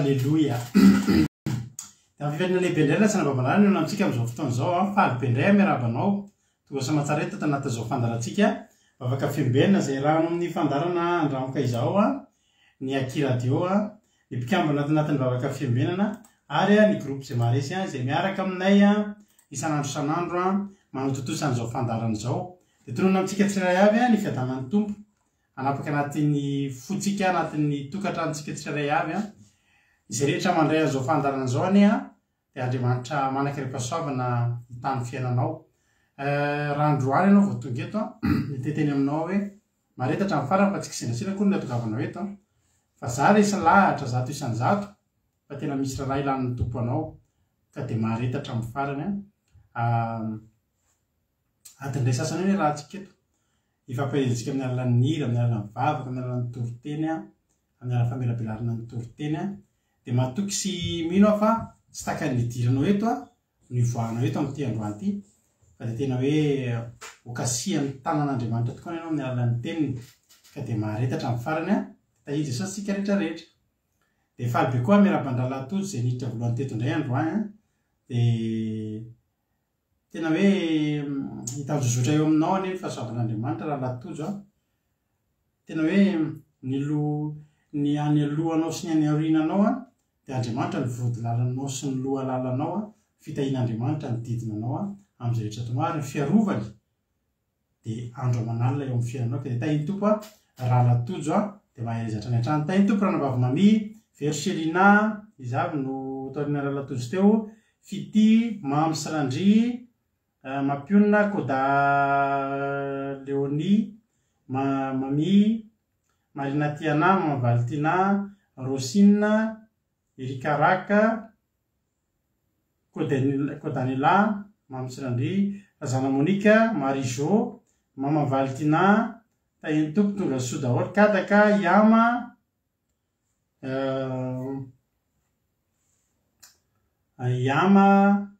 Aleloia. Dia amin'ny fiverina lehibe indray latsana babalana no amintsika amin'izao fotoana izao an. Faly be indray aho miarahaba anao. Tonga soamatsara eto tato anatin'izao fandaharantsika Vavaka Fiambenana izay iarahana amin'ny fandaharana Andramoka izao an, ny Aky Radio an, ny mpikambana ato anatin'ny Vavaka Fiambenana ary ny groupe izay maharesy an, izay miaraka aminay an, isan'andro isan'andro an, manatontosa an'izao fandaharana izao. Dia tononina amintsika tsirairay avy an, ny fiadanan'ny Tompo. Hanapaka anatin'ny fontsika, anatin'ny tokantranontsika tsirairay avy an. Izay rehetra mandray an'izao fandaharana izao anie an, dia Andriamanitra manan-karem-pahasoavana hitahy ny fiainanao. Raha androany ianao vao tonga eto an, mety hiteny aminao aho hoe, mahareta hatramin'ny farany fa tsy kisendrasendra akory no nahatongavanao eto an. Fa za resy lahatra 100% fa tena misy raharaha ilan'ny Tompo anao, ka dia mahareta hatramin'ny farany an. Adiny iray sasany eo ny iarahantsika eto. Ifampaherezintsika amin'ny alalan'ny hira, amin'ny alalan'ny vavaka, amin'ny alalan'ny toriteny, amin'ny alalan'ny famelabelarana ny toriteny. Dia matoky sy mino aho fa tsy tahaka ny nidiranao eto no hivoahanao eto amin'ity androany ity, fa dia tena hoe hokasihan'ny tanan'Andriamanitra tokoa ianao amin'ny alalan'ny teniny, ka dia mahareta hatramin'ny farany. Tahian'i Jesosy isika rehetra rehetra. Dia faly be koa aho miarahaba an-drahalahy Tojo izay niditra voalohany teto indray androany. Dia Tena hoe hitanjozotra eo aminao anie ny fahasoavan'Andriamanitra rahalahy Tojo a! Tena hoe ny lo ny any alohanao sy ny any aoriananao a, dia Andriamanitra no vody lalanao sy ny loha lalanao a, fitahian'Andriamanitra ny didinanao a, amin'izay rehetra ataonao ary ny fiarovany dia andro aman'alina eo amin'ny fiainanao ka dia tahin'ny Tompo a, rahalahy Tojo a, dia mahereza hatrany hatrany. Tahin'ny Tompo ranabavy Mamy, Vero Chelina, iza avy no taorian'ny rahalahy Tojo teo, Fitia, Mamy sy Randria, Mampionona, Koda Leonie, Ma, Mamy, Marina Tiana, Mama Valentina, Rosine, Erika Raka, Kodanila, Mamy Tsirandria, Razana Monica, Marie Jo, Mama Valentina, Tahian'ny Tompo tonga soa daholo, Kadaka, Yama, Yama,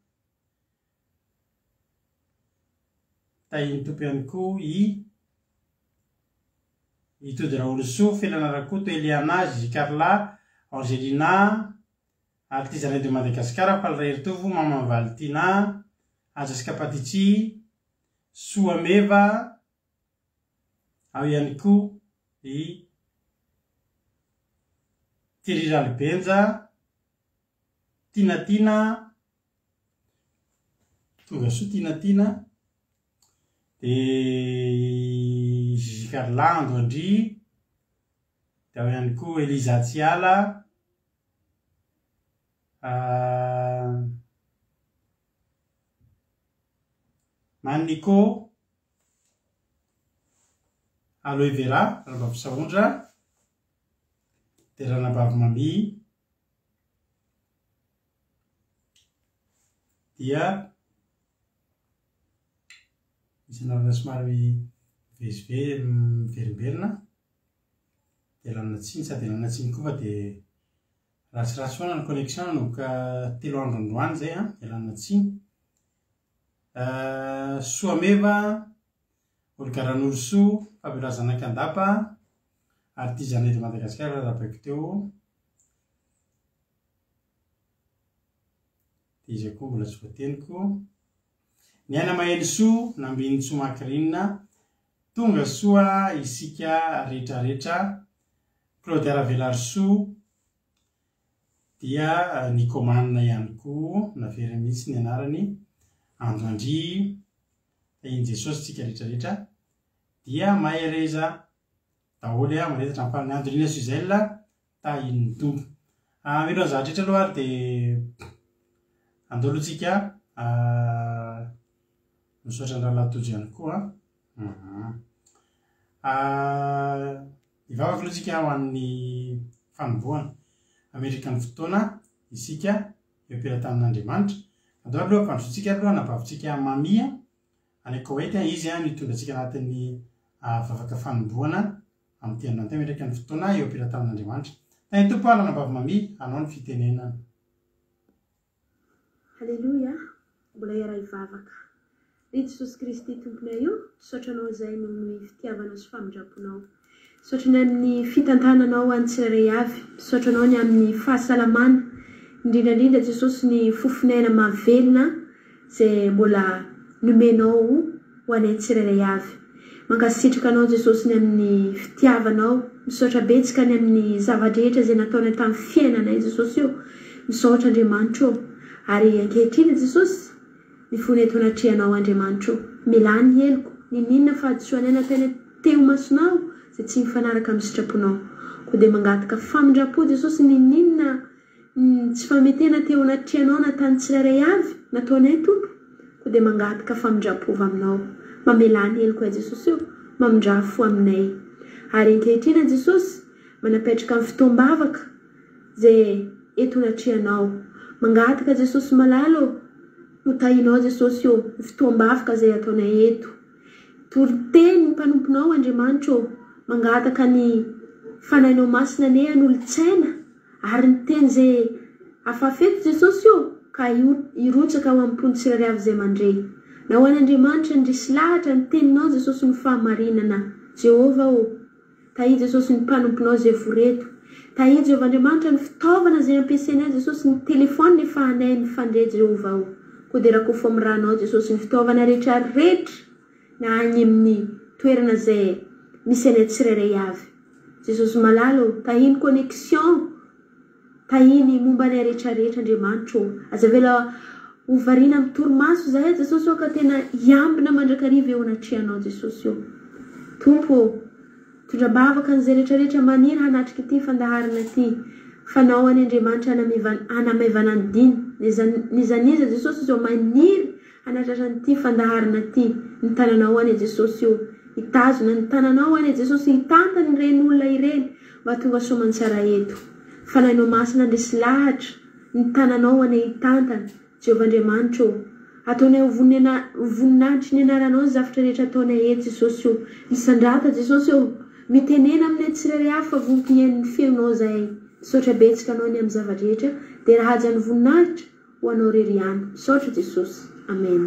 Tahian'ny Tompo ihany koa i Itody Raolosoa, Felana Rakoto, Eliana, Gigi Carla, Angelina, Artisanat de Madagascar, Faly Raheritovo, Maman Valentina, Haja sy Kapatichi, Soa Meva, ao ihany koa i Thierry Ralibenja, Tina Tina, tonga soa Tina Tina, dia i Gigi Carla, Ando Andria, dia ao ihany koa Eliza Tsiala, Maniko, Aloe vera, ranabavy Sahondra, dia ranabavy Mami, dia misy anarana somary mivezivezy miverimberina, dia ialana tsiny, sady ialana tsiny koa fa dia Ratsiratsy foana ny connexion nanomboka telo andro androany izay an, ialana tsiny. Soameva, Olga Ranorosoa, Fabiola Zanakandapa, Artisanat de Madagascar arahabaiko teo. Dia iza koa mbola tsy voateniko. Ny Aina Mahelisoa, Nambinintsoa Macrine, tonga soa isika retraretra. Claudia Ravelarisoa dia Nicoman ihany koa, naveriny mihitsy ny anarany, Ando Andria, tahian'i Jesosy tsika rehetra rehetra, dia mahereza daholo a, mahereza hatramin'ny farany, Andolina Suzelle, tahian'ny Tompo. Mialohan'ny zavatra rehetra aloha ary dia andao aloha tsika misaotra an-drahalahy Tojo ihany koa. Hivavaka aloha isika ho an'ny fanombohana. Hametraka ny fotoana isika eo am-pelatanan'Andriamanitra. Andao aloha ampandrosoantsika aloha anabavintsika Mami any Koweït. Izy no hitondra antsika anatin'ny vavaka fanombohana amin'ity androany ity. Hametraka ny fotoana eo am-pelatanan'Andriamanitra. Tahin'ny Tompo aho ranabavy Mami hanao ny fitenenana. Aleloia, mbola hiara-hivavaka. Ry Jesosy Kristy Tomponay o, misaotra Anao izahay noho ny fitiavanao sy famindram-ponao. Misaotra ny amin'ny fitantananao ho an'ny tsirairay avy. Misaotra anao ny amin'ny fahasalamana, indrindra indrindra Jesosy ny fofon'aina mahavelona izay mbola nomenao ho anay tsirairay avy. Mankasitraka anao Jesosy ny amin'ny fitiavanao. Misaotra betsaka ny amin'ny zava-drehetra izay nataonay tamin'ny fiainanay Jesosy ô. Misaotra Andriamanitra ô. Ary ankehitriny Jesosy, Mifona eto anatrehanao Andriamanitra ô, Milà ny heloko, niniana fahadisoanay natainay teo imasonao izay tsy mifanaraka amin'ny sitraponao. Koa dia mangataka famindram-po Jesosy niniana ny tsy fametena teo anatrehanao na tany tsirairay avy nataonay Tompo. Koa dia mangataka famindram-po avy aminao. Mamelà ny helokay Jesosy ô, mamindrà fo aminay. Ary ankehitriny Jesosy, manapetraka ny fotoam-bavaka, Ze eto anatrehanao. Mangataka Jesosy malala ô, ho tahinao Jesosy ô, ny fotoam-bavaka zay ataonay eto. Toriteny ny mpanomponao Andriamanitra ô, mangataka ny Fanahinao Masina anie hanolo-tsaina ary ny teny ze afafy eto Jesosy ô, ka hirotsaka ao am-pon'ny tsirairay avy zay mandre. Na ho an'Andriamanitra ny resy lahatra ny teninao Jesosy no fahamarinana. Jehovah ô. Tahio Jesosy ny mpanomponao izay vory eto. Tahio Jehovah Andriamanitra ny fitaovana izay ampiasainay Jesosy ny telephone efa anay mifandray Jehovah o. Koa dia rakofo amin'ny ranao Jesosy ny fitaovana rehetra rehetra na agny amin'ny toerana izay misy anay tsirairay avy. Jesosy malala o, tahio ny connexion. Tahiny momba anay rehetra rehetra Andriamanitra ô! Aza avela ho variana amin'ny torimaso izahay Jesosy ô ka tena hiambina mandrakariva eo anatrehanao Jesosy ô! Tompo ô! Tondra-bavaka an'izay rehetra rehetra maniry hanatrika ity fandaharana ity fanao any Andriamanitra hanamaivana ny dina n'iza n'iza Jesosy izao maniry hanatratra an'ity fandaharana ity ny tananao anie Jesosy ô! Hitazona ny tananao anie Jesosy hitantana ireny olona ireny Mba tonga soamantsara eto. Fanahinao Masina handresy lahatra ny tananao anie hitantana, Jehovah Andriamanitra ô. Ataonay ho voninahitry ny anaranao ny zavtra rehetra ataonay eto Jesosy ô. Misandrata Jesosy ô. Mitenena aminay tsirairay avy fa vonto hihaino ny feonao zahay. Misaotra betsaka anao ny amin'ny zava-drehetra dera haja ny voninahitra ho anao rery ihany. Misaotra Jesosy. Amen.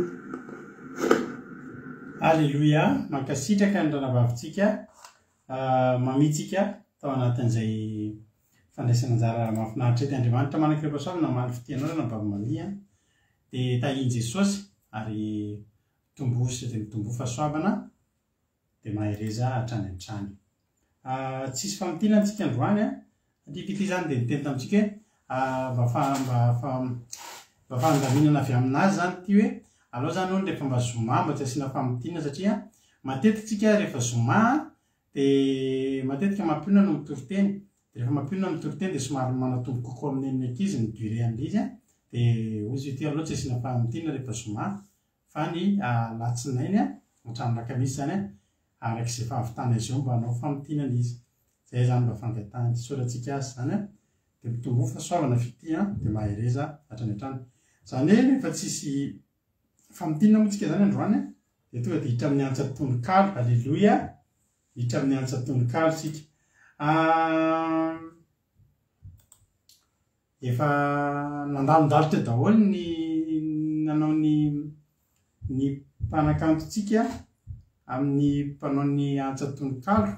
Aleloia, mankasitraka ny ranavavintsika Mamintsika tao anatin'izay fandraisana anjara mahafinaritra ity. Andriamanitra manan-kirefasoavana namaly fitia anao ranabavy Mamia a. Dia tahian'i Jesosy ary tomboa sy dia mitomboa fahasoavana dia mahereza hatrany hatrany. Tsisy famintinana antsika androany a. Satria Fitia izany dia niteny tamintsika hoe mba fa mba fa mba fandaminana avy aminazy izany ity hoe alao izany hono rehefa mba zoma mba tsy asiana famintinana satria matetika tsika rehefa zoma dia matetika mampionona no mitory teny dia rehefa mampionona mitory teny dia somary manatombo kokoa amin'ny an'ny ankizy ny durée an'ilay izy dia hoy izy ity aleo tsy asiana famintinana rehefa zoma fa ny alatsinainy hatramin'ny alakamisy izany araka izay fahavitana azy eo mba hanao famintinana izy. Izay izany mba fangatahana isaorantsika azy izany an, dia mitomboa fahasoavana fitia an, dia mahereza hatrany hatrany. Izany hoe rehefa tsisy famintinana moa tsika izany androany an, dia tonga dia hiditra amin'ny antsa tononkalo, aleloia, hiditra amin'ny antsa tononkalo tsika. Efa nandalondalo teo daholo ny nanao ny ny mpanakantontsika amin'ny mpanao ny antsa tononkalo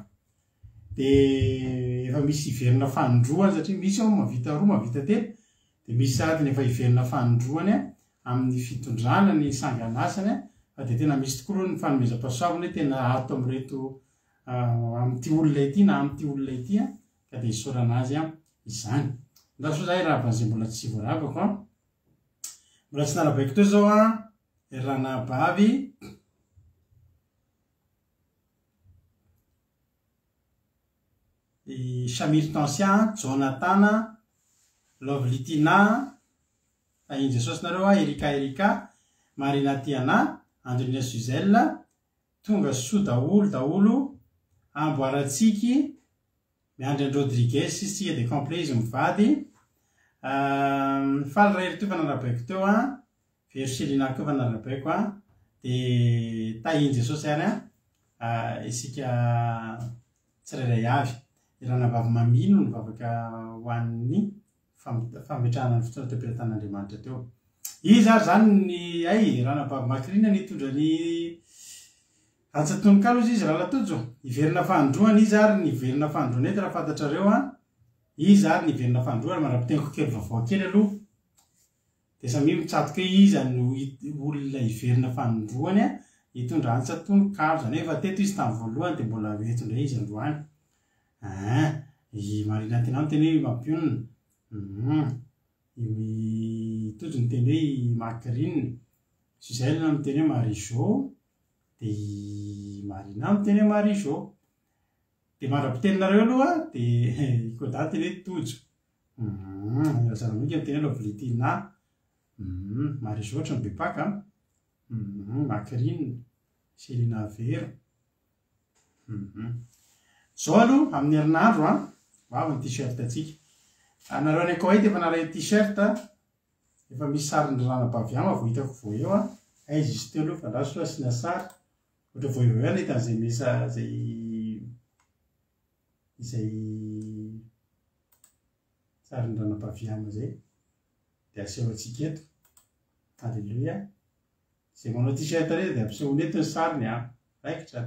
dia efa misy hiverina fanindroany satria misy ao mahavita roa mahavita telo dia misy sahady ny efa hiverina fanindroany amin'ny fitondrana ny sanganasany fa dia tena misy tokoa aloha ny fanomezam-pahasoavana hoe tena ato amin'ireto amin'ity olona ity na amin'ity olona ity ka dia isaorana azy izany. Andraso zahay rahaba izay mbola tsy voarabako an. Mbola tsy narabaiko teo zao an, ry ranabavy. I Shamir Tansia, Jonathan, Lovely Tina, Tahin'i Jesosy nareo an, Erika Erika, Marina Tiana, Andrina Suzelle, Tonga soa daholo daholo, amboarantsiky, miandry an'i Rodriguez izy tsika dia complet izy mivady. Faly Rahery toa efa narabaiko teo an, Vero Selina koa efa narabaiko an, dia tahin'i Jesosy ary an, isika tsirairay avy. I Ranabavy Mamie no nivavaka ho an'ny fametrahana ny fotoana teo am-pelatanan'Andriamanitra teo. Iza ary izany ny hay Ranabavy Macrina nitondra ny. Antsa tononkalo hozy izy Ralatojo, hiverina fanindroany iza ary ny hiverina fanindroany eto raha fantatrareo an! Iza ary ny hiverina fanindroany mandra-piteniko kely vaovao kely aloha dia samia mitsatoka hoe iza no olona hiverina fanindroany an hitondra antsa tononkalo, izany hoe efa teto izy tamin'ny voalohany dia mbola ho eto indray izy androany an! I Marina Tena miteny hoe i Mampionona, hum, i Tojo miteny hoe i Macrine, Gisèle miteny hoe Marie Jo, dia i Marina miteny hoe Marie Jo. Dia mandra-piteninareo aloha dia i Koda miteny hoe Tojo. Hum, i Razanamonika miteny hoe Lovely Tina. Hum, Marie Jo ohatran'ny be mpaka an. Hum, Macrine, Selina Vero. Hum. Zao aloha amin'ny herinandro an, ho avy ny t-shirt antsika. Anareo any Koweït efa naray t-shirt Efa misy sarin'i Ranabavy Ama vao hitako vao eo an! Aiza izy teo aloha fa andraso aloha asiana sary. Ohatra vao eo ihany nahita an'izay mesa izay izay sarin'i Ranabavy Ama izay. Dia aseho antsika eto. Alléluia. Izay manao t-shirt rehetra dia ampisehoana eto ny sariny an! Raikitra.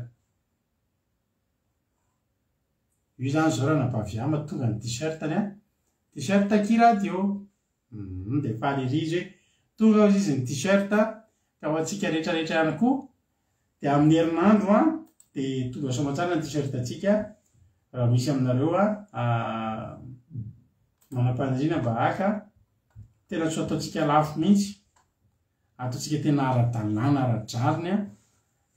Io izany izao Ranabavy Ama tonga ny t-shirt-ny an! T-shirt aky radio. Humm dia faly ery izy hoe tonga hozy izy ny t-shirt ka ho antsika rehetra rehetra ihany koa dia amin'ny herinandro an dia tonga soamantsara ny t-shirt antsika raha misy aminareo an manam-paniriana mba haka tena tsy ho ataontsika lafo mihitsy ataontsika tena ara-dalàna ara-drariny an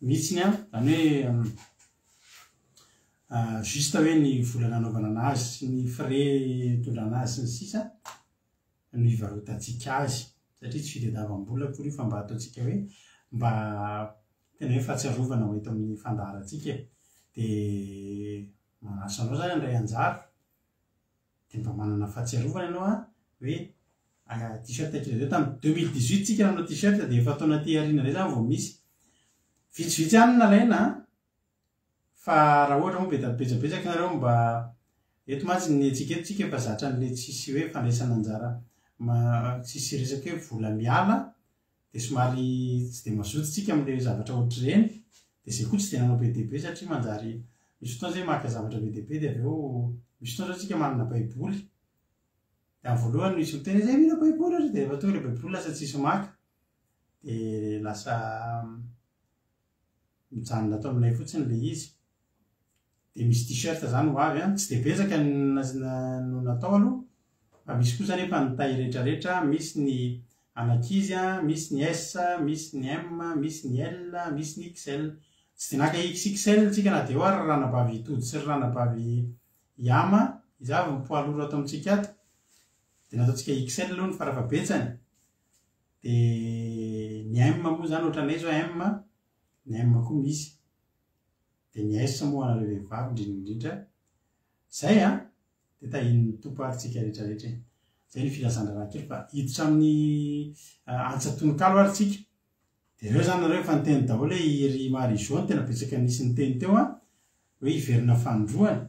mihitsiny an izany hoe Juste hoe ny vola nanaovana anazy sy ny frais nitondrana azy sy ny sisa no hivarotantsika azy satria tsy fitadiavam-bola akory io fa mba ataontsika hoe mba tena hoe fahatsiarovana ho eto amin'ny fandaharantsika e. Dia manasa anao izany handray anjara dia mba manana fahatsiarovana ianao an hoe t-shirt kely izay tamin'ny 2018 tsika nanao t-shirt dia efa taona aty aoriana indray izany vao misy. Vitsivitsy ihany no nalaina an. Fa raha ohatra moa be betsabetsaka nareo mba eto mantsy ny antsika eto tsika efa zatra an'le tsisy hoe fandraisana anjara tsisy resaka hoe vola miala de somary tsy de mazoto tsika amle zavatra ohatr'ireny de zay koa tsy de nanao be dia be satria manjary misy fotoana zay maka zavatra be dia be de avy eo misy fotoana zao tsika manana baiboly de amin'ny voalohany misy miteny hoe zay mila baiboly ohatra de rehefa tonga le baiboly lasa tsisy maka de lasa mijanona ato aminay fotsiny ilay izy. Dia misy t-shirt izany ho avy an, tsy dia betsaka ny no natao aloha fa misy kosa anefa ny taille rehetra rehetra, misy ny an'ankizy an, misy ny S, misy ny M, misy ny L, misy ny XL. Tsy dia naka XXL tsika na dia eo ary ry ranabavy Tody sy ry ranabavy Yama, iza avy ny poids lourd ato amintsika ato? Dia nataontsika XL aloha ny farafahabetsany. Dia ny M moa izany ohatranay izao M, ny M koa misy. Dia ny S moa ho anareo vehivavy indrindra indrindra. Izay an! Dia tahian'ny Tompo ary tsika rehetra rehetra e. Izay ny filazan-draharaha kely fa hiditra amin'ny antsa tononkalo ary tsika. Dia ireo izany nareo efa niteny daholo hoe i ry Marie Jo no tena betsaka nisy niteny teo an, hoe hiverina fanindroany.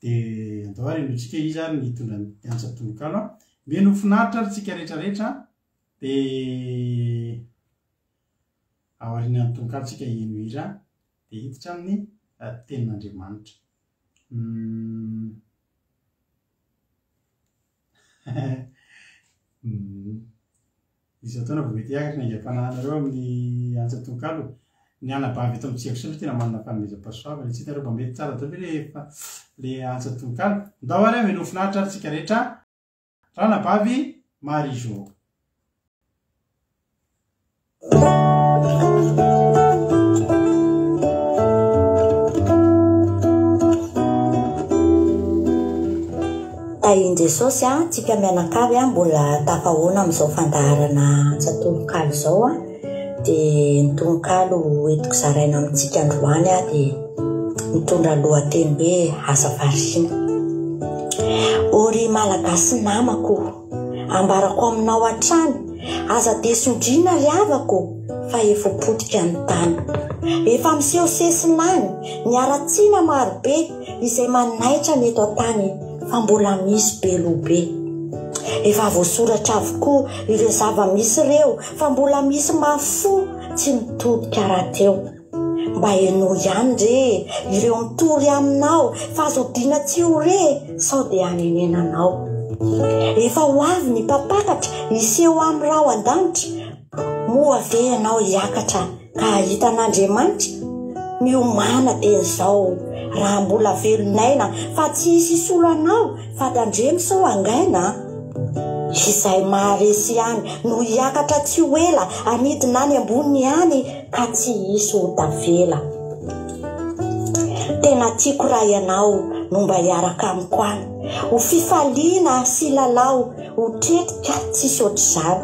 Dia andao ary henointsika iza ary ny hitondra ny antsa tononkalo an. Mino ho finaritra ary tsika rehetra rehetra an. Dia aorian'ny tononkalo tsika heno hira dia hiditra amin'ny tenin'Andriamanitra. Humm. Izao taona vao mety hiakatra ny aingam-panahinareo amin'ny antsa tononkalo. Ny anabavy eto amin'ny Tsiakosoa aloha tena manana fanomezam-pahasoavana. Tsy hitanareo mba mety tsara daholo ve le le antsa tononkalo? Ndao ary ameno finaritra ary tsika rehetra. Ranabavy Marie Jo. Tahin'i Jesosy a, tsika mianakavy a, mbola tafahoana amin'izao fandaharana antsa tononkalo izao a, dia ny tononkalo entiko zaraina amintsika androany a dia mitondra lohateny hoe aza variana. Ô ry Malagasy namako, ambarako aminao hatrany, aza dia sondriana ry havako fa efa potika ny tany. Efa miseho sesilany ny haratsiana marobe izay manaitra ny eto an-tany fa mbola misy be loha be. Efa voasoratra avokoa ireo zava-misy ireo fa mbola misy mafy fo tsy mitodika rahateo. Mba henoy ihany re ireo mitory aminao fa aza odiana tsy ho re sao dia hanenenanao. Efa ho avy ny mpampakatra hiseho amin'ny raho an-danitra, moa ve ianao hiakatra ka hahita an'Andriamanitra? Miomàna dieny izao raha mbola velon'aina fa tsy hisy hisolo anao fa tandremo sao hangaina a! Izay maharesy ihany no hiakatra tsy ho ela hanidina any ambony any ka tsy hisy ho tavela. Tena tiako raha ianao no mba hiaraka amiko any. Ho fifaliana sy lalao ho tretrika tsisy ohatr'izany.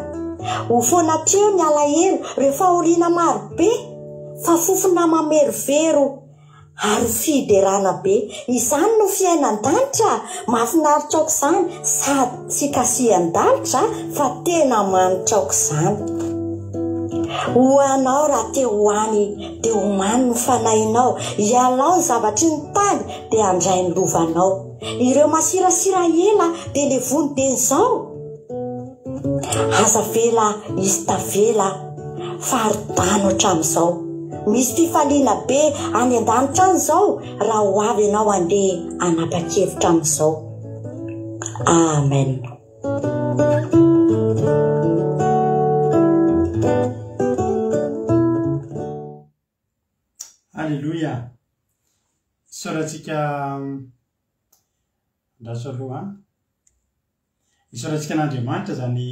Ho foana hatreo ny alahelo, reo fahoriana maro be, fa fofona mamerovero Ary fiderana be. Izany no fiainan-danitra! Mahafinaritra aok'izany sady tsy kasihan-dalitra fa tena manitra aok'izany. Ho anao raha te ho any dia omano ny fanahinao, ialao ny zavatry ny tany dia handray ny lovanao. Ireo masirasira ela dia levony dia izao. Aza avela hisy tavela fa arodano hatramin'izao. Misy fifaliana be any an-danitra any izao raha ho avy ianao handeha hanapa-kevitra amin'izao. Amen. Aleloia! Isaorantsika andraso aloha an. Isaorantsika an'Andriamanitra izany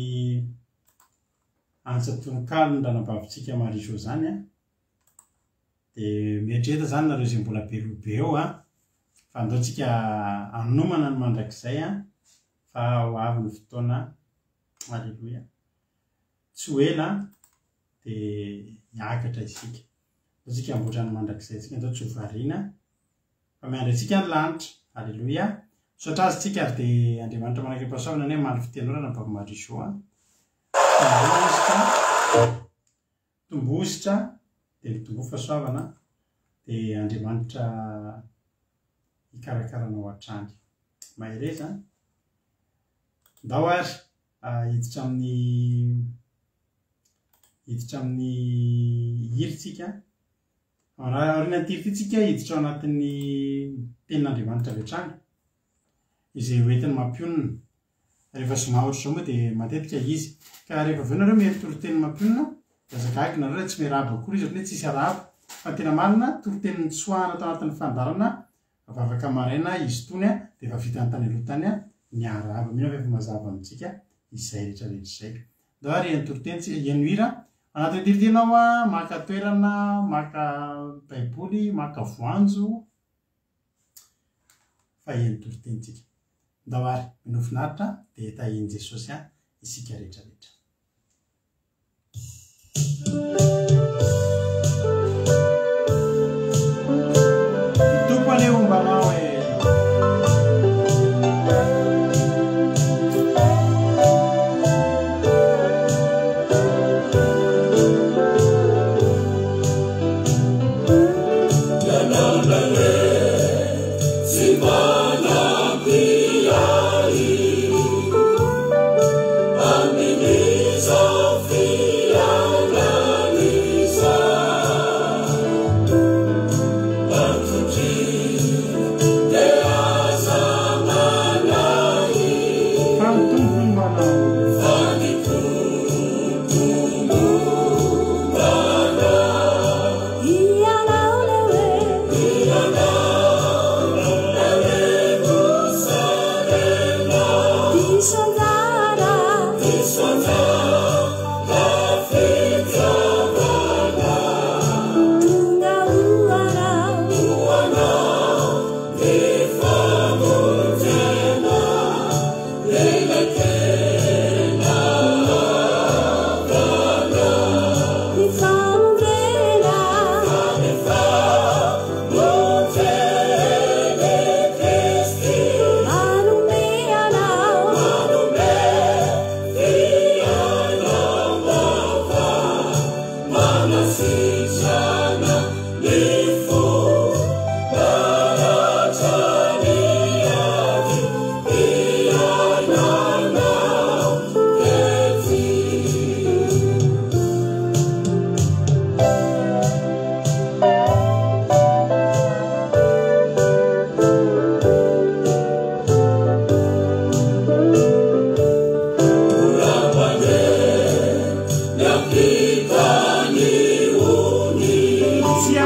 antsa tononkalon'ny ranabavintsika Marie Jo izany an. Dia mieritrereta izany nareo izay mbola be loha be eo an, fa andao tsika hanomana ny mandrakizay an, fa ho avy ny fotoana, Aleloia, tsy ho ela dia hiakatra isika. Andao tsika hamboatra ny mandrakizay tsika, andao tsy ho variana. Fa miandry antsika ny lanitra. Aleloia. Misaotra azy tsika ary dia Andriamanitra manakaipahasoavana anie hamaly fitianorana Baba Marie Jo a. Tombositra, tombositra, dia mitomboa fahasoavana dia Andriamanitra hikarakara anao hatrany. Mahereza. Ndao ary hiditra amin'ny hiditra amin'ny hira tsika. Raha aorian'ity ity tsika hiditra ao anatin'ny tenin'Andriamanitra avy hatrany, izay ho entiny mampionona. Rehefa zoma ohatr'izao moa dia matetika izy. Ka rehefa avy eo nareo mihaino toriteny mampionona, dia aza gaga nareo raha tsy miarahaba akory izy, ohatran'ny hoe tsisy arahaba. Fa ny tena marina, toriteny nitsoahana tao anatin'ny fandaharana vavaka maraina izy itony dia efa vitany tany aloha tany ny arahaba. Mino aho fa efa mazava amintsika izay rehetra rehetra izay. Ndao ary hihaino toriteny tsika, hihaino hira. Anatin'ny toriteny aho maka toerana, maka baiboly, maka voanjo, fa hihaino toriteny tsika. Ndao ary, minoa finaritra dia tahian'i Jesosy isika rehetra rehetra. Ny Tompo anie homba anao e.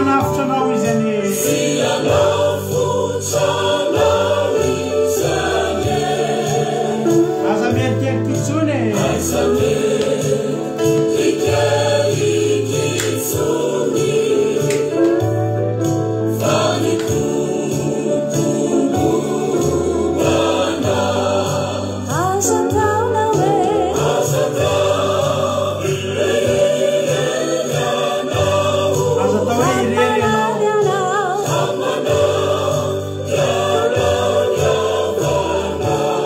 hanafotra anao Izy anie. Tsy hanafotra anao Izy anie. Aza mierikerika intsony e. Aza mierikerika intsony, fa ny Tompo momba anao. Aza ataona hoe. Aza atao irery ianao. Aza atao hoe irery ianao. Fa manao Fa manao anao ny havanao.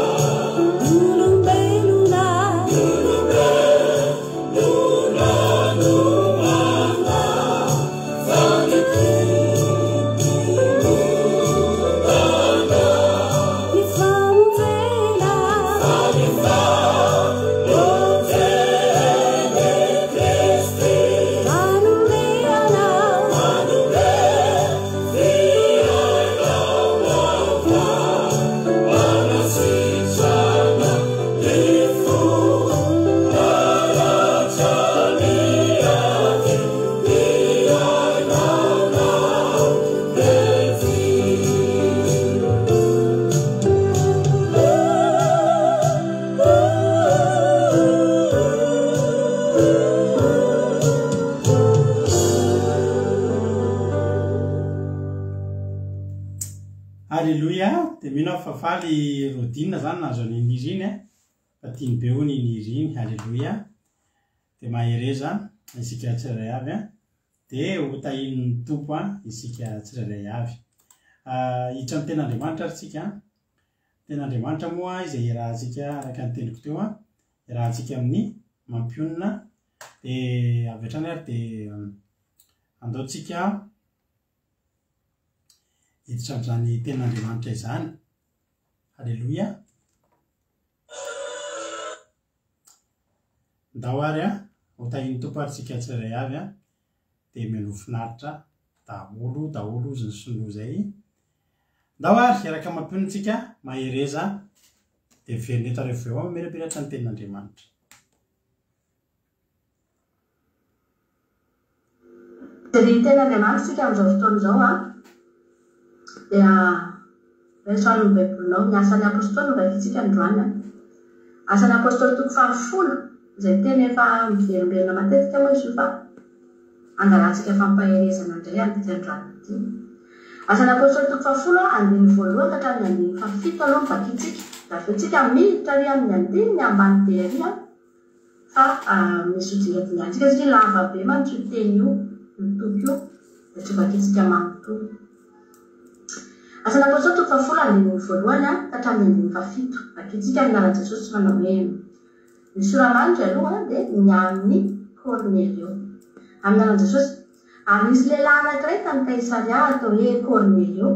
Olombelona. Olombelona no manao, fa ny Tompo momba anao. Ny famonjena. Fa ny famonjen'i Kristy. Manome anao. Manome fiainana vaovao, manasitrana ny fo naratra ny ady niainanao tety. Aleloia, dia mino aho fa faly Rodine zany nahazo an'iny hira iny a, fa tiany be hono iny hira iny, aleloia, dia mahereza isika tsirairay avy a, dia ho tahian'ny Tompo a isika tsirairay avy. Hiditra amin'ny tenin'Andriamanitra ary tsika, tenin'Andriamanitra moa izay iarahantsika araka ny teniko teo a, iarahantsika amin'ny mampionona, dia avy hatrany ary dia andao tsika hiditra amin'izany tenin'Andriamanitra izany. Aleloia. Ndao ary a, ho tahian'ny Tompo ary tsika tsirairay avy a, dia mialoha finaritra daholo daholo ozy ny sinoa izay. Ndao ary hiaraka mampionona tsika, mahereza, dia miverina eto ary avy eo mamirapiratra ny tenin'Andriamanitra. Jery ny tenin'Andriamanitra isika amin'izao fotoana izao an, dia raiso ary ny Baibolinao, ny Asan'ny Apostoly no vakintsika androany an. Asan'ny Apostoly toko fahafolo, izay teny efa miverimberina matetika moa izy io fa angalantsika fampaherezana indray amin'ity androany ity. Asan'ny Apostoly toko fahafolo andininy voalohany ka hatramin'ny andininy fahafito aloha no vakintsika, dia avy eo tsika miditra ary amin'ny andininy ambany be ary an. Fa misy ho dingadingantsika satria lava be mantsy io teny io, io toko io, dia tsy vakintsika manontolo. Asan'ny Apostoly toko fahafolo andininy voalohany ka hatramin'ny andininy fahafito. Vakintsika amin'ny anaran'i Jesosy manao hoe, Ny sora-manitra aloha dia ny amin'i Kornelio. Amin'ny anaran'i Jesosy. Ary nisy lehilahy anankiray tany Kaisaria atao hoe Kornelio,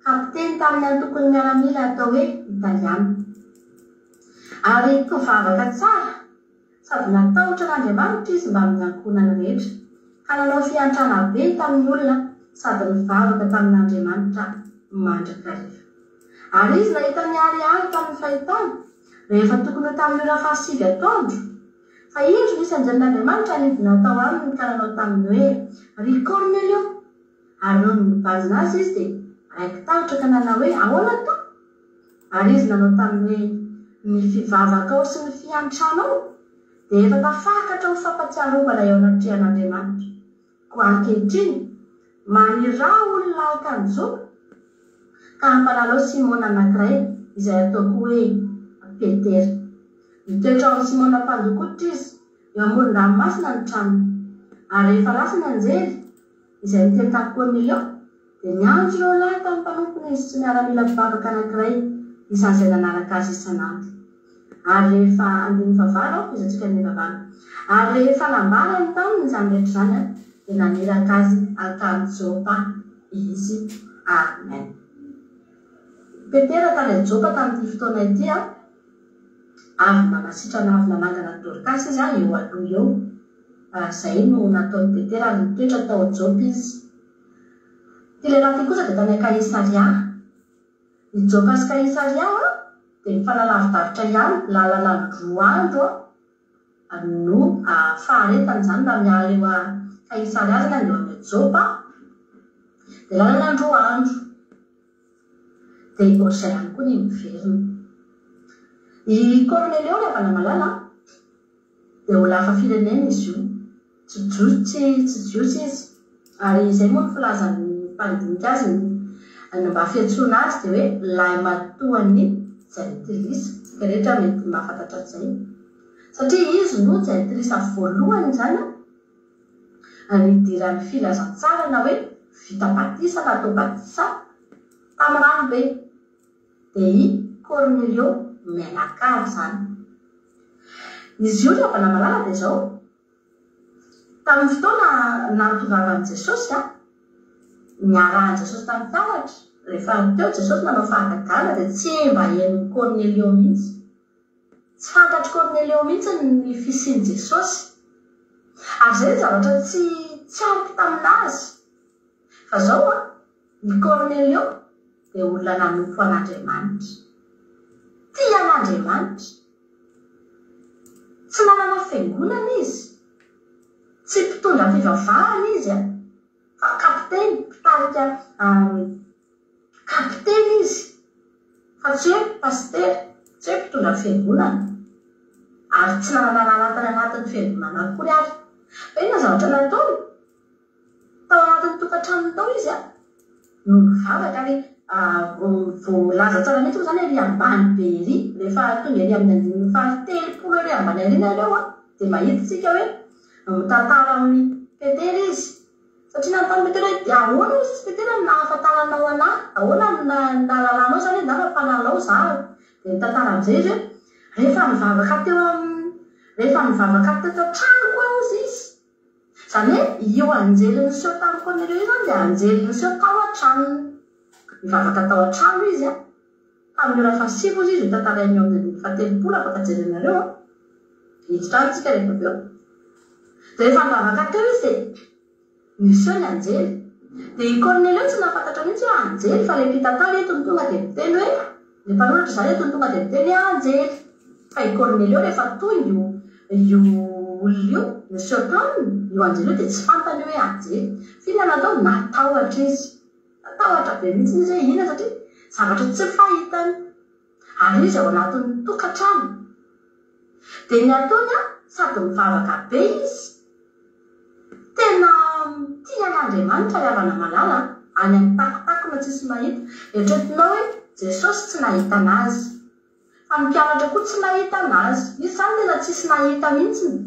kapiteny tamin'ny antokon'ny miaramila atao hoe Italiana. Ary mpivavaka tsara sady natahotra an'Andriamanitra izy mbamin'ny ankohonany rehetra, ka nanao fiantrana be tamin'ny olona sady nivavaka tamin'Andriamanitra mandrakariva. Ary izy nahita niharihary tamin'ny fahitana, rehefa tokony ho tamin'ny ora fahasivy atoandro, fa indro nisy anjelin'Andriamanitra nidina tao aminy ka nanao taminy hoe, Ry Kornelio! Ary nony nibanjina azy izy dia raiki-tahotra ka nanao hoe, Ahoana Tompo? Ary izy nanao taminy hoe, Ny fivavakao sy ny fiantranao dia efa tafakatra ho fampatsiarovana eo anatrehan'Andriamanitra. Koa ankehitriny, maniraha olona hankany Jopa, ka hampalalao Simona anankiray izay atao koa hoe Petera. Mitoetra ao amin'i Simona mpandokoditra izy, eo amoron-dranomasina ny tranony. Ary rehefa lasa ny anjely, izay niteny tamin'i Kornelio, dia niantso ireo lahy tamin'ny mpanompony izy sy miaramila mpivavaka anankiray isan'izay nanaraka azy isan'andro. Ary rehefa, andininy fahavalo, aoka izy antsika andininy fahavalo. Ary rehefa nambarany taminy izany rehetra izany, dia naniraka azy hankany Jopa izy. Amen. Petera tany Jopa tamin'ity fotoana ity, avy nanasitrana, avy nanangana an'i Dorkasy izy, eo aloha eo. Izay no nataon'i Petera ary nitoetra tao Jopa izy. Ity lehilahy ity kosa dia tany Kaisaria. I Jopa sy Kaisaria dia mifanalavidavitra ihany, lalana roa andro no faharetany izany raha miala eo Kaisaria izany handeha any Jopa. Dia lalana 2 andro. Dia ohatr'izay ihany koa ny miverina. I Kornelio ry havana malala an, dia olona hafa firenena izy io. Tsy Jiosy, tsy Jiosy izy. Ary izay moa no filazan'ny mpandinika azy, ny mba fiantsoana azy dia hoe lahimatoan'ny Jentilisa. Isika rehetra mety mahafantatra an'izay. Satria izy no Jentilisa voalohany izany an, nidiran'ny filazantsara na hoe vita batisa na atao batisa tamin'ny rano be. Dia i Kornelio mianakavy izany. Izy io ry havana malala dia izao, Tamin'ny fotoana nahatongavan'i Jesosy, niarahan'i Jesosy tamin'ny mpianatra, rehefa teo Jesosy nanao fahagagana dia tsy mba henon'i Kornelio mihitsy. Tsy fantatr'i Kornelio mihitsy ny fisian'i Jesosy. Ary izay ny zavatra tsy tsy ampy tamin'azy. Fa izao an, i Kornelio dia olona nanompo an'Andriamanitra. Tia an'Andriamanitra. Tsy nanana fiangonana izy. Tsy mpitondra fivavahana izy an, fa kapiteny, mpitarika kapiteny izy. Fa tsy hoe pasitera, tsy hoe mpitondra fiangonana. Ary tsy nanana raharaha tany anatin'ny fiangonana akory ary. Fa inona ny zavatra nataony? Tao anatin'ny tokantranony tao izy no nivavaka ary voalaza tsara mihitsy moa izany ery ambany be ery, rehefa tonga ery amin'ny andininy faha-30 ery ambany ery nareo dia mahita isika hoe mitantara amin'i Petera izy. Satria nanontany Petera hoe dia ahoana hozy izy Petera no nahafantaranao anah? Ahoana no nahalalanao izany hoe nahafantaranao izaho? Dia nitantara amin'izay izy hoe rehefa nivavaka teo amin'ny rehefa nivavaka teto an-tranoko aho hozy izy. Izany hoe io anjely niseho tamin'i Kornelio io izany dia anjely niseho tao an-tranony. Nivavaka tao an-trano izy an. Tamin'ny ora fahasivy hozy izy, io tantarainy eo amin'ny andininy fahatelopolo afaka jerenareo an. Hiditra any isika rehefa avy eo. Dia rehefa nivavaka teo izy dia niseho ny anjely. Dia i Kornelio tsy nahafantatra mihitsy hoe anjely fa ilay mpitantara eto no tonga dia miteny hoe, ilay mpanoratra izany eto no tonga dia miteny hoe anjely. Fa i Kornelio rehefa tonga io io olona io, niseho taminy io anjely io dia tsy fantany hoe anjely. F'inona no nataony? Natahotra izy. Natahotra be mihitsy izy hoe inona satria zavatra tsy fahitany. Ary izy ao anatin'ny tokantrano. Dia ny ataony an, sady mivavaka be izy. Tena tia an'Andriamanitra ry havana malala an, any amin'ny takotakona tsisy mahita. Eritreretinao hoe Jesosy tsy nahita an'azy. Fa ny mpianatra koa tsy nahita an'azy. Izy izany tena tsisy nahita mihitsiny.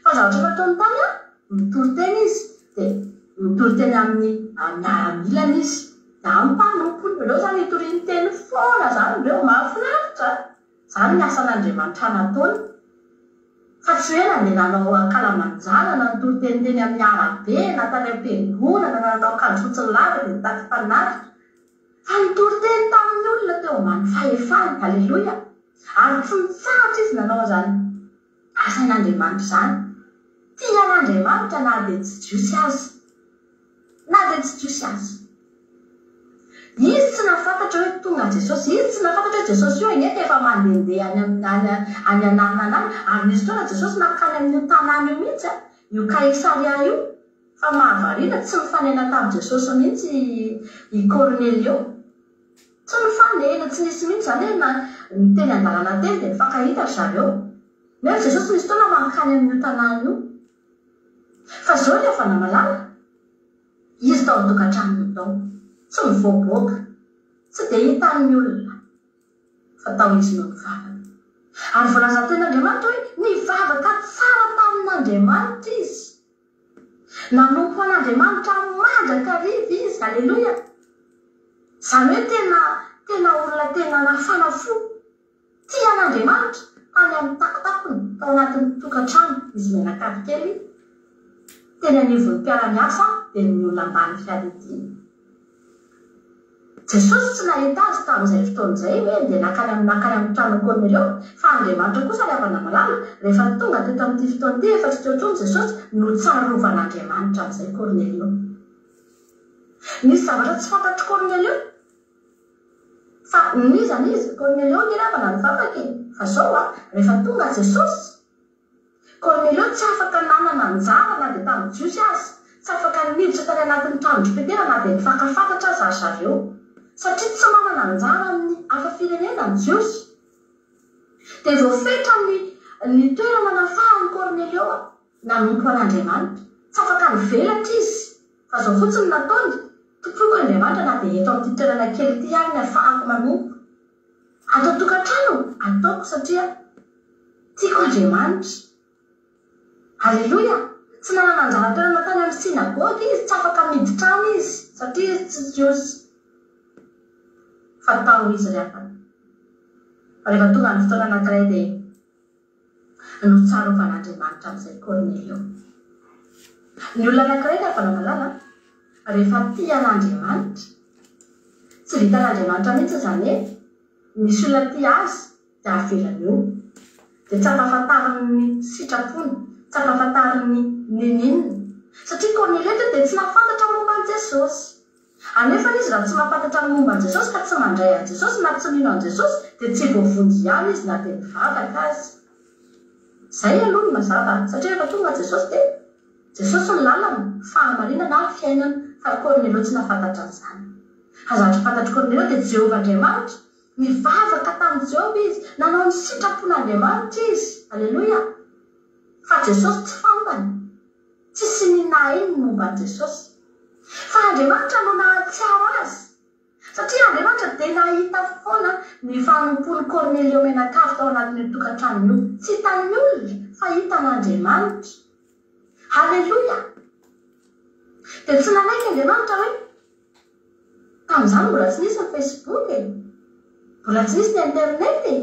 Fa ny zavatra nataony tany an, mitory teny izy, dia mitory teny amin'ny miaramilany izy, dia amin'ny mpanompony. Ireo izany itoriany teny foana izany ireo, mahafinaritra an! Izany ny asan'Andriamanitra nataony. Fa tsy hoe nandeha nanao ankalamanjana na nitory teny teny amin'ny arabe na tany am-piangonana na nanao akanjo fotsy lava dia nitaky mpanatrika. Fa nitory teny tamin'ny olona teo ambany fahefany. Aleloia! Ary tsy nitsahatra izy nanao an'izany asan'Andriamanitra izany. Tia an'Andriamanitra na dia tsy Jiosy aza. Na dia tsy Jiosy aza. Izy tsy nahafantatra hoe tonga Jesosy. Izy tsy nahafantatra hoe Jesosy io anie ka efa mandehandeha any amin'ny any any ananana any. Ary nisy fotoana Jesosy nankany amin'io tanàna io mihitsy, io Kaisaria io. Fa mahavariana, tsy nifanena tamin'i Jesosy mihitsy i Kornelio. Tsy nifanena, tsy nisy mihitsy izany hoe na ny teny an-dalana teny dia nifankahita ry zareo. Nefa Jesosy misy fotoana mankany amin'io tanàna io. Fa izao ry havana malala, izy tao an-tokantranony tao, tsy mivoaboaka, tsy dia hitan'ny olona, fa tao izy no nivavaka. Ary voalazan'ny Tenin'Andriamanitra hoe nivavaka tsara tamin'Andriamanitra izy. Nanompo an'Andriamanitra mandrakariva izy. Aleloia! Izany hoe tena, tena olona tena nafana fo, tia an'Andriamanitra, tany amin'ny takotakony, tao anatin'ny tokantrano, izy mianakavy kely, teny anivon'ny mpiara-miasa, dia ny olona ambany fiadidiana. Jesosy tsy nahita azy tamin'izay fotoana izay hoe ndeha nankany amin'ny nankany amin'ny tranon'i Kornelio, fa Andriamanitra kosa ry havana malala, rehefa tonga teto amin'ity fotoana ity, efa tsy teo intsony Jesosy, notsarovan'Andriamanitra amin'izay Kornelio. Nisy zavatra tsy fantatr'i Kornelio, fa n'iza n'iza, Kornelio ange ry havana nivavaka e, fa izao an, rehefa tonga Jesosy, Kornelio tsy afaka nanana anjara na dia tamin'ny Jiosy aza. Tsy afaka niditra tany anatin'ny tranon-dry Petera na dia nifankafantatra aza ry zareo, satria tsy manana anjara amin'ny hafa firenena ny Jiosy. Dia voafetra ny ny toerana nafahan'i Kornelio nanompo an'Andriamanitra. Tsy afaka nivelatra izy, fa izao fotsiny no nataony, Tompoiko Andriamanitra na dia eto amin'ity toerana kely ity ary ny afahako manompo. Ato an-tokantrano, ataoko satria tiako Andriamanitra. Aleloia! Tsy nanana anjara toerana tany amin'ny synagoga izy, tsy afaka miditra any izy, satria izy tsy Jiosy. Fa tao izy ry havana. Fa rehefa tonga ny fotoana anankiray dia notsarovan'Andriamanitra amin'izay Kornelio. Ny olona anankiray ry havana malala, rehefa tia an'Andriamanitra, tsy vitan'Andriamanitra mihitsy izany hoe misy olona tia azy, dia avelany eo. Dia tsy ampahafantariny ny sitrapony, tsy ampahafantariny n'inon'inona. Satria Kornelio teto dia tsy nahafantatra ny momba an'i Jesosy. Anefa izy raha tsy mahafantatra ny momba an'i Jesosy ka tsy mandray an'i Jesosy na tsy mino an'i Jesosy dia tsy voavonjy ihany izy na dia mivavaka aza. Izay aloha no mazava satria rehefa tonga Jesosy dia Jesosy no lalana, fahamarinana ary fiainana fa Kornelio tsy nahafantatra an'izany. Fa zavatra fantatr'i Kornelio dia Jehovah Andriamanitra Nivavaka tamin'i Jehovah izy, nanao ny sitrapon'Andriamanitra izy. Aleloia! Fa Jesosy tsy fantany. Tsisy ninainy ny momba an'i Jesosy. Fa Andriamanitra no nahatsiaro azy. Satria Andriamanitra dia nahita foana ny fanompoan'i Kornelio mianakavy tao anatin'io tokantrano io. Tsy hitan'ny olona, fa hitan'Andriamanitra. Aleloia! Dia tsy nanaiky Andriamanitra hoe. Tamin'izany mbola tsy nisy ny Facebook e! Mbola tsy nisy ny internet e!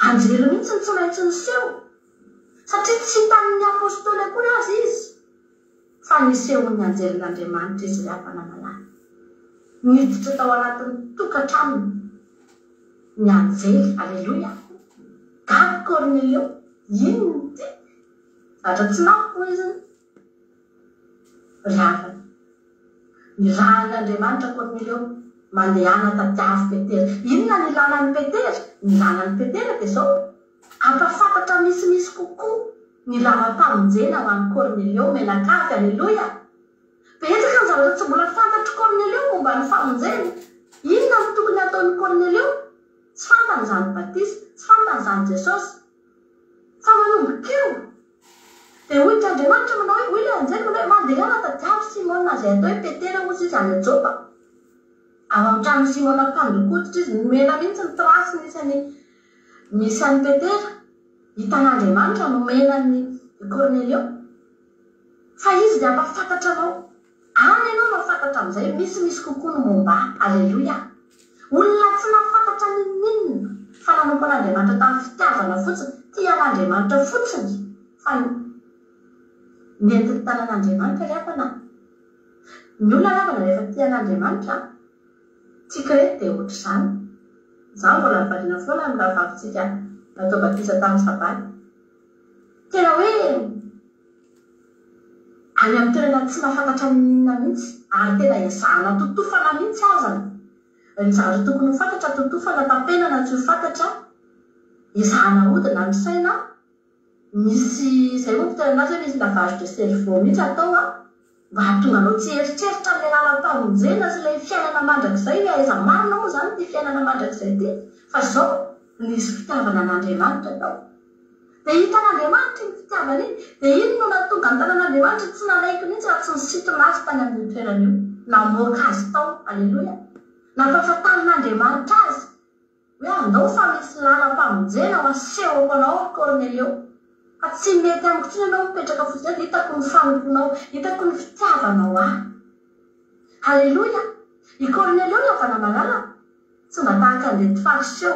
Anjely mihitsy no tsy maintsy niseho. Satria tsy hitan'ny apostoly akory aza izy fa nisehon'ny anjelin'Andriamanitra izy ry havana malala. Niditra tao anatin'ny tokantranony ny anjely. Aleloia! Gaga Kornelio, inona ity? Zavatra tsy nampoiziny. Ry havana, nirahan'Andriamanitra Kornelio, mandehana tadiavo Petera. Inona no ilana an'i Petera? Ny ilana an'i Petera dia izao, hampahafantatra misimisy kokoa ny lalam-pamonjena ho an'i Kornelio mianakavy. Aleloia! Betsaka ny zavatra tsy mbola fantatr'i Kornelio momba ny famonjena. Inona no tokony hataon'i Kornelio? Tsy fantany izany batisa, tsy fantany izany Jesosy. Fa manomboka eo, Dia hoy ity Andriamanitra manao hoe, hoy ilay anjely manao hoe, Mandehana tadiavo Simona izay atao hoe Petera hozy izy any Jopa. Ao amin'ny tranon'i Simona mpandoko-hoditra izy, nomena mihitsy ny trace misy an'i misy an'i Petera. Hitan'Andriamanitra nomena an'i Kornelio. Fa izy dia hampahafantatra anao. Any ianao no hahafantatra amin'izay misimisy kokoa ny momba ahy. Aleloia! Olona tsy nahafantatra n'inon'inona fa nanompo an'Andriamanitra tamin'ny fitiavana fotsiny, tia an'Andriamanitra fotsiny fa nentin'ny tanan'Andriamanitra ry havana a! Ny olona ry havana rehefa tia an'Andriamanitra, tsika eto dia ohatr'izany. Izaho mbola variana foana amin'ny rahavavintsika natao batisa tamin'ny sabata. Tena hoe any amin'ny toerana tsy mahafantatra n'inon'inona mihitsy ary tena ezahana totofana mihitsy azany ny zavatra tokony ho fantatra totofana, tapenana tsy ho fantatra, ezahana ahodina ny saina, misy izay moa fitoerana azy hoe misy lavage de cerveau mihitsy atao an! Mba hahatonga anao tsy hieritreritra amin'ilay lalam-pamonjena sy ilay fiainana mandrakizay hoe aiza marina moa izany ity fiainana mandrakizay ity fa izao nisy fitiavana an'Andriamanitra tao. Dia hitan'Andriamanitra iny fitiavana iny, dia iny no nahatonga ny tanan'Andriamanitra tsy nanaiky mihitsy raha tsy nisintona azy tany amin'io toerana io, namoaka azy tao, aleloia, nampahafantarin'Andriamanitra azy Hoe andao fa misy lalam-pamonjena ho asehoko anao ry Kornelio. Fa tsy mety amiko intsony ianao mipetraka fotsiny eto, hitako ny fanompoanao, hitako ny fitiavanao ahy. Haleloia! I Kornelio ry havana malala, tsy mba tahaka an'ireto Fariseo,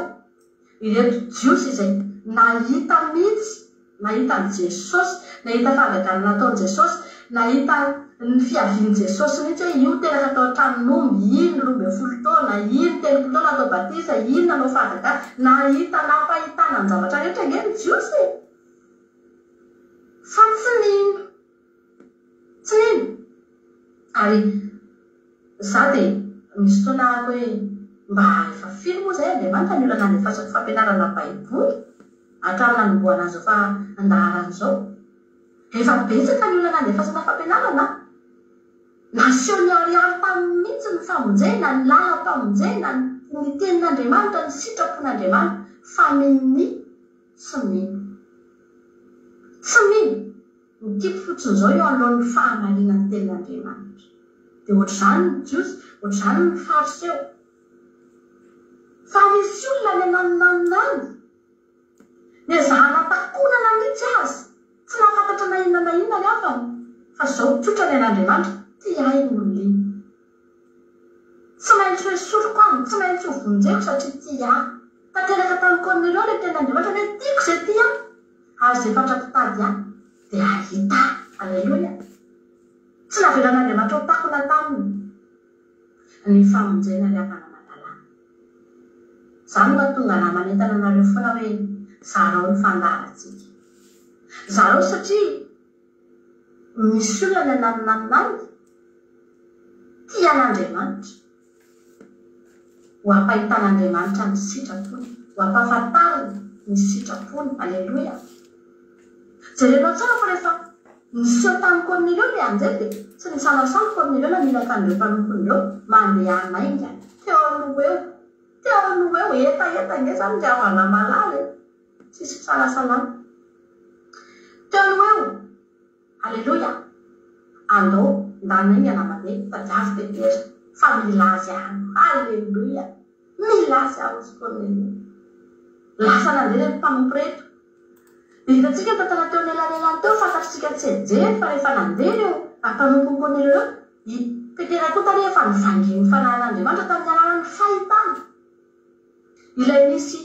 ireto Jiosy izay nahita mihitsy Nahita an'i Jesosy, nahita fahagagana nataon'i Jesosy, nahita ny fiavian'i Jesosy mihitsy hoe io teraka tao an-tranon'omby, iny 12 taona, iny 30 taona natao batisa, iny nanao fahagagana. Nahita nampahitana ny zavatra rehetra ange ny Jiosy e! Fa tsy nino. Tsy nino. Ary za dia misy fotoana ahako hoe mba efa firy moa izay Andriamanitra ny olona nandefasako fampianarana baiboly hatramin'ny nanombohana an'izao fandaharana izao. Efa betsaka ny olona nandefasana fampianarana an! Naseho niharihary taminy mihitsy ny famonjena, ny lalam-pamonjena, ny tenin'Andriamanitra, ny sitrapon'Andriamanitra, fa minia tsy mino. Tsy mino! Mikipy fotsiny izao eo anoloan'ny fahamarinan'ny tenin'Andriamanitra. Dia ohatr'izany ny Jiosy, ohatr'izany ny Fariseo. Fa misy olona any ananonanona any, Nezahana takonana mihitsy aza, tsy nahafantatra na inona na inona ny havany, fa izao tsotra ny an'Andriamanitra, tia ahy iny olona iny. Tsy maintsy ho esoriko aminy, tsy maintsy ho vonjeko satria tia ahy. Tanteraka tamin'i Kornelio ilay tenin'Andriamanitra hoe tiako izay tia ahy, ary izay fatra-pitady ahy dia hahita ahy. Aleloia! Tsy navelan'Andriamanitra ho takona taminy ny famonjena ry havana malala. Izany no mahatonga anah manentana anareo foana hoe zarao ny fandaharantsika. Zarao satria misy olona ny ananonanona any tia an'Andriamanitra. Ho ampahitan'Andriamanitra ny sitrapony, ho ampahafantariny ny sitrapony. Aleloia. Jerenao tsara fa rehefa niseho tamin'i Kornelio ilay anjely dia tsy nisalasala Kornelio naniraka an'ireo mpanompony ireo mandehana haingana teo no ho eo, teo no ho eo, hetaheta ange izany ry havana malala e! Tsisy fisalasalana. Teo no ho eo, aleloia, andao ndana haingana mandeha, tadiavo Petera fa mila azy any, aleloia, mila azy aho hozy Kornelio. Lasa nandeha ireto mpanompo ireto. Dia hitantsika ny tantara teo anelanelany teo, fantatr'isika tsianjery fa rehefa nandeha ireo mpanompon'i Kornelio ireo, i Petera koa taloha efa nivangian'ny fanahin'Andriamanitra tamin'ny alalan'ny fahitana ilay nisy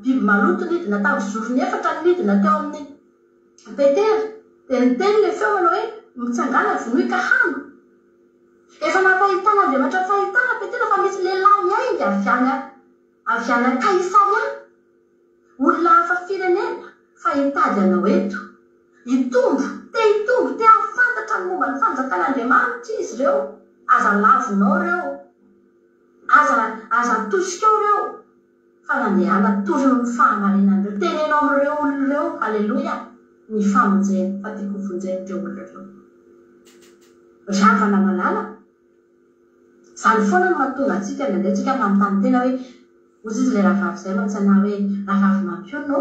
biby maloto nidina tamin'ny zorony efatra nidina teo amin'i Petera, dia niteny ilay feo manao hoe, Mitsangàna, vonoy ka hano. Efa nampahitan'Andriamanitra fahitana Petera fa misy lehilahy miainga avy any avy any Kaisaria, Olona hafa firenena fa hitady anao eto. Hitombo, te hitombo, te hahafantatra ny momba ny fanjakan'Andriamanitra izy ireo. Aza lavinao ireo. Aza, aza atosikao ireo. Fa mandehana torio ny fahamarinan'ireo. Teneno amin'ireo olona ireo, haleloia, ny famonjena, fa tiako ho vonjena ireo olona ireo. Ry havana malala, izany foana no mahatonga antsika indraindray tsika manontany tena hoe, Hozy izy ilay rahavavy izay mantsy anah hoe rahavavy mampionona ô!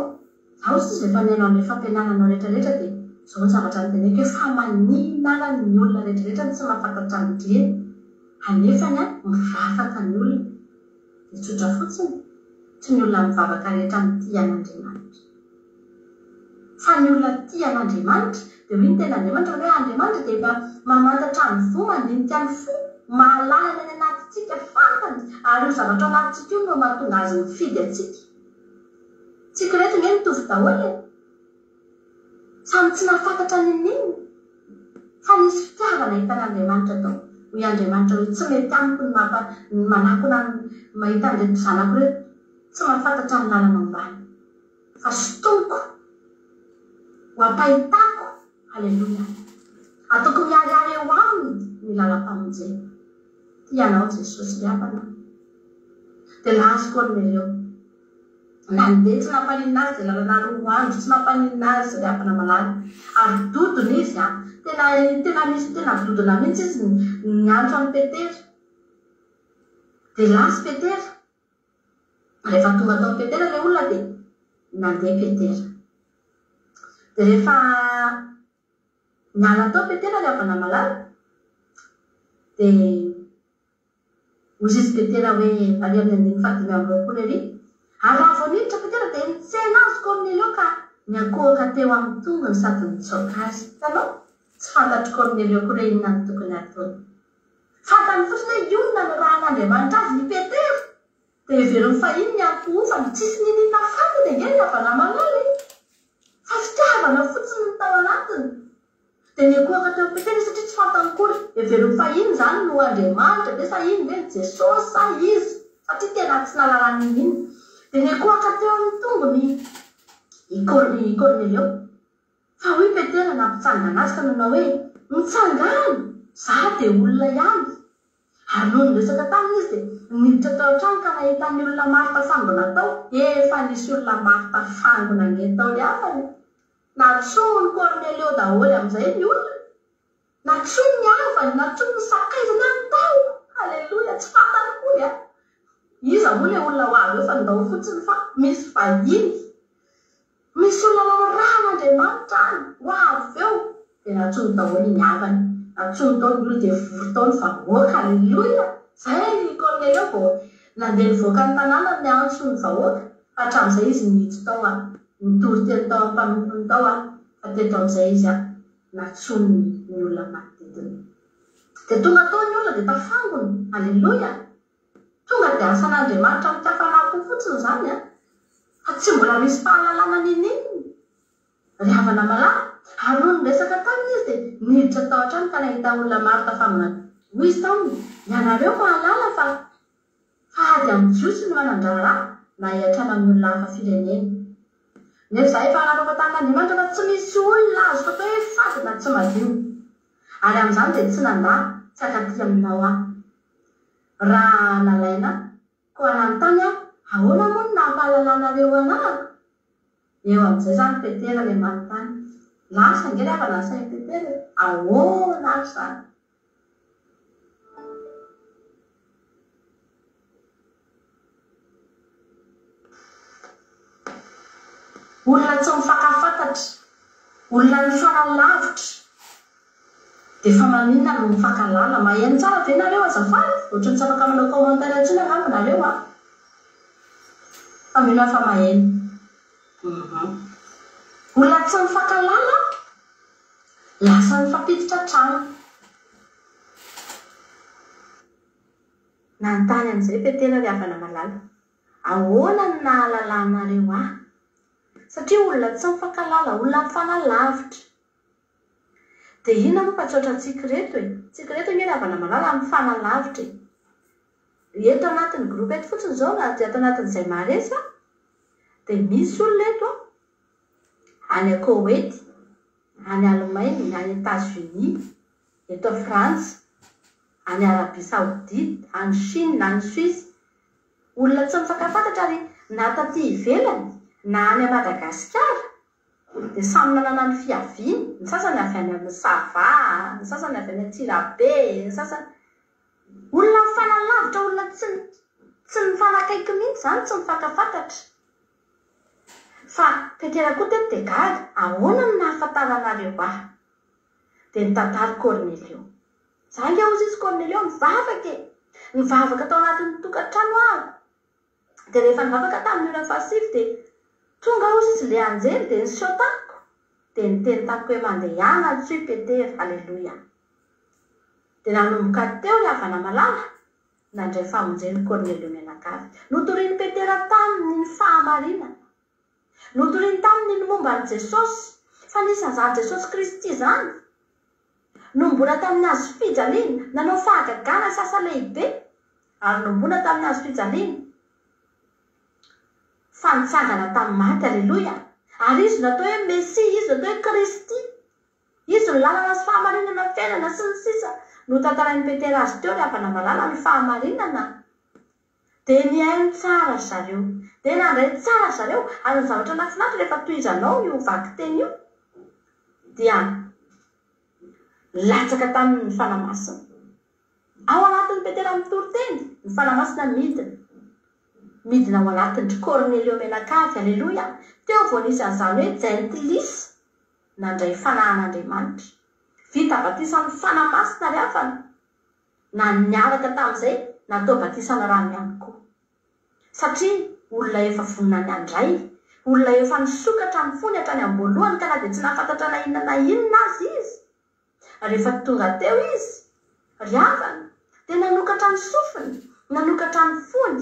Za hozy izy rehefa nihaino an'ilay fampianaranao rehetra rehetra dia izao ny zavatra noteneniko hoe fa maninona ara ny olona rehetra rehetra no tsy mahafantatra an'ireny anefany an mivavaka ny olona dia tsotra fotsiny tsy ny olona mivavaka rehetra no tia an'Andriamanitra. Fa ny olona tia an'Andriamanitra, dia hoy ny tenin'Andriamanitra hoe Andriamanitra dia mba mamantatra ny fo, mandinika ny fo, mahalala ny any anatintsika, fantany, ary io zavatra ao anatintsika io no mahatonga azy mifidy antsika. Tsika ireto nge mitovy daholo e! Samy tsy nahafantatra n'inon'inona, fa nisy fitiavana hitan'Andriamanitra tao. Hoy Andriamanitra hoe tsy mety amiko ny mampa, ny manakona ny mahita an'ireto zanako ireto tsy mahafantatra ny lalana ombany. Fa sintomiko ho ampahitako, Aleloia. Ataoko miharihary eo aminy ny lalam-pamonjena. Tia anao Jesosy ry havana a. Dia lasa Kornelio. Nandeha tsy nampaninona azy dia lalana roa andro tsy nampaninona azy ry havana malala. Ary dodona izy a. Tena tena nisy tena dodona mihitsy izy niantso an'i Petera. Dia lasa Petera. Rehefa tonga tao amin'i Petera ilay olona dia nandeha Petera. Dia rehefa niala tao Petera ry havana malala dia hoy izy Petera hoe ary amin'ny andininy faha-25 ery, ary raha vao niditra Petera dia nitsena azy Kornelio ka niankohoka teo amin'ny tongony sady nitsaoka azy. Hitanao? Tsy fantatr'i Kornelio akory hoe inona no tokony hataony. Fantany fotsiny hoe io no nanirahan'Andriamanitra azy, i Petera. Dia heveriny fa iny ny ankohofany. Tsisy niniana fantany ange ry havana malala e! Fa fitiavana fotsiny no tao anatiny. Dia niankohoka teo amin'i Petera izy satria tsy fantany akory. Heveriny fa iny izany no Andriamanitra ve sa iny ve ny Jesosy sa iza? Satria tena tsy nahalala niniana. Dia niankohoka teo amin'ny tongony i Kornelio. Fa hoy Petera nampitsangana azy ka nanao hoe, Mitsangàna, izaho dia olona ihany. Ary nony niresaka taminy izy, dia niditra tao an-trano ka nahita ny olona maro tafangona tao. Efa nisy olona maro tafangona ange tao ry havana e! Nantsoin'i Kornelio daholo amin'izay ny olona. Nantsoiny ny havany, nantsoiny ny sakaizany, andao! Aleloia! Tsy fantany akory an! Iza moa ilay olona ho avy eo fa ndao fotsiny fa misy vahiny. Misy olona nanirahan'Andriamanitra any, ho avy eo. Dia nantsoiny daholo ny havany, nantsoiny tao ny olona dia vory tao ny vahoaka. Aleloia! Izay ry Kornelio vao nandeha nivoaka ny tanàna niantso ny vahoaka, fa hatramin'izay izy niditra tao an, nitory teny tao amin'ny mpanompony tao an, fa teto amin'izay izy an, nantsoiny ny olona manodidina. Dia tonga tao ny olona dia tafangona. Aleloia! Tonga dia asan'Andriamanitra amin'ny hafanam-po fotsiny izany an! Fa tsy mbola misy fahalalana n'inon'inona. Ry havana malala, ary nony niresaka taminy izy dia niditra tao an-trano ka nahita olona maro tafangona. Hoy izy taminy, Ianareo mahalala fa fa ady amin'ny Jiosy no manan-draharaha na hiatrana amin'ny olona hafa firenena. Nefa izaho efa nafafa tamin'Andriamanitra fa tsy misy olona azoko atao hoe fady na tsy madio. Ary amin'izany dia tsy nandà tsy hankaty aminao aho. Raha nalaina koa nanontany aho, ahoana moa no nampahalalanareo anahako? Eo amin'izay izany Petera ilay manontany. Lasa ange ry havana ny sain'i Petera e! Ahoana ary izany? Olona tsy mifankafantatra, olona nifanalavitra, dia fa maninona no mifankahalala? Maheno tsara ve nareo azafady? Ohatran'ny tsy afaka manao commentaire intsony angamba nareo an! Fa mino aho fa maheno. Hum. Olona tsy mifankahalala lasa mifampiditra trano. Nanontany an'izay Petera ry havana malala. Ahoana no nahalalanareo ahy? Satria olona tsy mifankahalala, olona mifanalavitra. Dia inona moa fa tsy ohatrantsika ireto e! Tsika ireto ange ry havana malala mifanalavitra e! Eto anatin'ny groupe eto fotsiny izao na ato anatin'izay maharesy an, dia misy olona eto an, any Koety, any Allemagne, any Etats Unis, eto Frantsa, any Arabie Saoudite, any Chine, any Suisse, olona tsy mifankafantatra ary na taty ivelany na any Madagasikara Dia samy nanana ny fiaviany, ny sasany avy any amin'ny Sava, ny sasany avy any Antsirabe, ny sasany. Olona mifanalavitra, olona tsy tsy nifanakaiky mihitsy izany, tsy nifankafantatra. Fa Petera koa teto dia gaga, ahoana no nahafantaranareo ahy? Dia nitantara i Kornelio. Za ange hozy izy Kornelio nivavaka e! Nivavaka tao anatin'ny tokantrano aho. Dia rehefa nivavaka tamin'ny ora fahasivy dia tonga hozy izy ilay anjely dia niseho tamiko dia niteny tamiko hoe mandehana antsoy Petera, Aleloia. Dia nanomboka teo ry havana malala, nandray famonjena i Kornelio mianakavy. Notorian'i Petera taminy ny fahamarinana. Notoriany taminy ny momba an'i Jesosy, fa anisan'izany Jesosy Kristy izany. Nomboana tamin'ny hazo fijaliana, nanao fahagagana sy asa lehibe, ary nomboana tamin'ny hazo fijaliana, fa nitsangana tamin'ny maty. Aleloia! Ary Izy no atao hoe Mesia, Izy no atao hoe Kristy. Izy no lalana sy fahamarinana, fiainana, sy ny sisa Notantarain'i Petera azy teo ry havana malala ny fahamarinana. Dia nihaino tsara ry zareo. Dia nandray tsara ry zareo. Ary ny zavatra nahafinaritra rehefa tohizanao io vakiteny io dia latsaka taminy ny Fanahy Masina. Ao anatin'i Petera mitory teny, ny Fanahy Masina midina. Midina ao anatin-dry Kornelio mianakavy. Aleloia! Teo vao nisy an'izany hoe jentilisa nandray fanahin'Andriamanitra. Vita batisan'ny Fanahy Masina ry havana. na niaraka tamin'izay natao batisa rano ihany koa. Satria olona efa vonona ny handray, olona efa nisokatra ny fony hatrany am-boalohany ka na dia tsy nahafantatra na inona na inona aza izy, rehefa tonga teo izy, ry havana, dia nanokatra ny sofiny, nanokatra ny fony,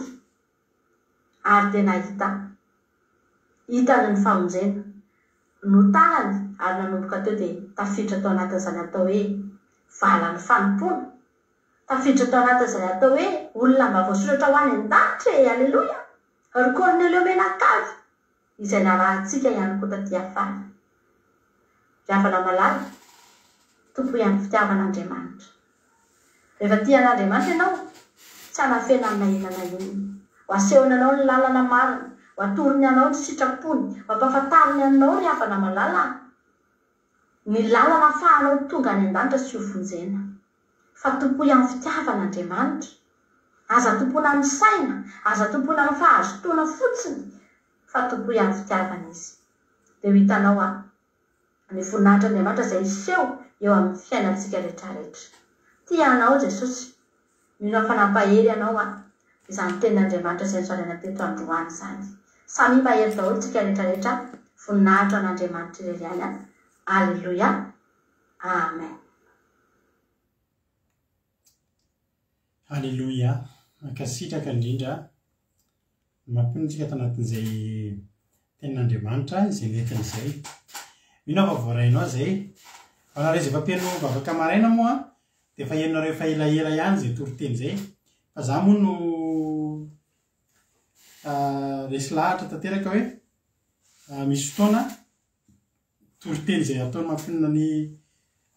ary dia nahita, hitany ny famonjena, notanany ary nanomboka teo dia tafiditra tao anatin'izany atao hoe valan'ny fanompoana, tafiditra tao anatin'izany atao hoe olona mba voasoratra ho any an-danitra e! Aleloia! Ry Kornelio mianakavy, izay narahantsika ihany koa taty afara. Ry havana malala, tompoy amin'ny fitiavana Andriamanitra. Rehefa tia an'Andriamanitra ianao, tsy hanafenany na inona na inona. Ho asehony anao ny lalana marina. Ho atorony anao ny sitrapony. Ho ampahafantariny anao ry havana malala ny lalana afahanao tonga any an-danitra sy ho vonjena. Fa tompoy amin'ny fitiavana Andriamanitra. Aza tompoina amin'ny saina, aza tompoina amin'ny fahazotoana fotsiny fa tompoy amin'ny fitiavana Izy. Dia ho hitanao an, ny voninahitr'Andriamanitra izay hiseho eo amin'ny fiainantsika rehetrarehetra. Tia anao Jesosy. Mino aho fa nampahery anao an, izany tenin'Andriamanitra izay nozaraina teto androany izany. Samia mahery daholo tsika rehetrarehetra, voninahitra ho an'Andriamanitra irery ihany an. Aleloia. Amen. Aleloia. Mankasitraka indrindra. Mampino antsika tanatin'izay tenin'Andriamanitra izay nentiny izay. Mino aho fa voarainao izay. Ho anareo izay efa mpino vavaka maraina moa dia efa henonareo efa elaela ihany izay toriteny izay. Fa za moa no resy lahatra tanteraka hoe misy fotoana toriteny izay ataony mampionona ny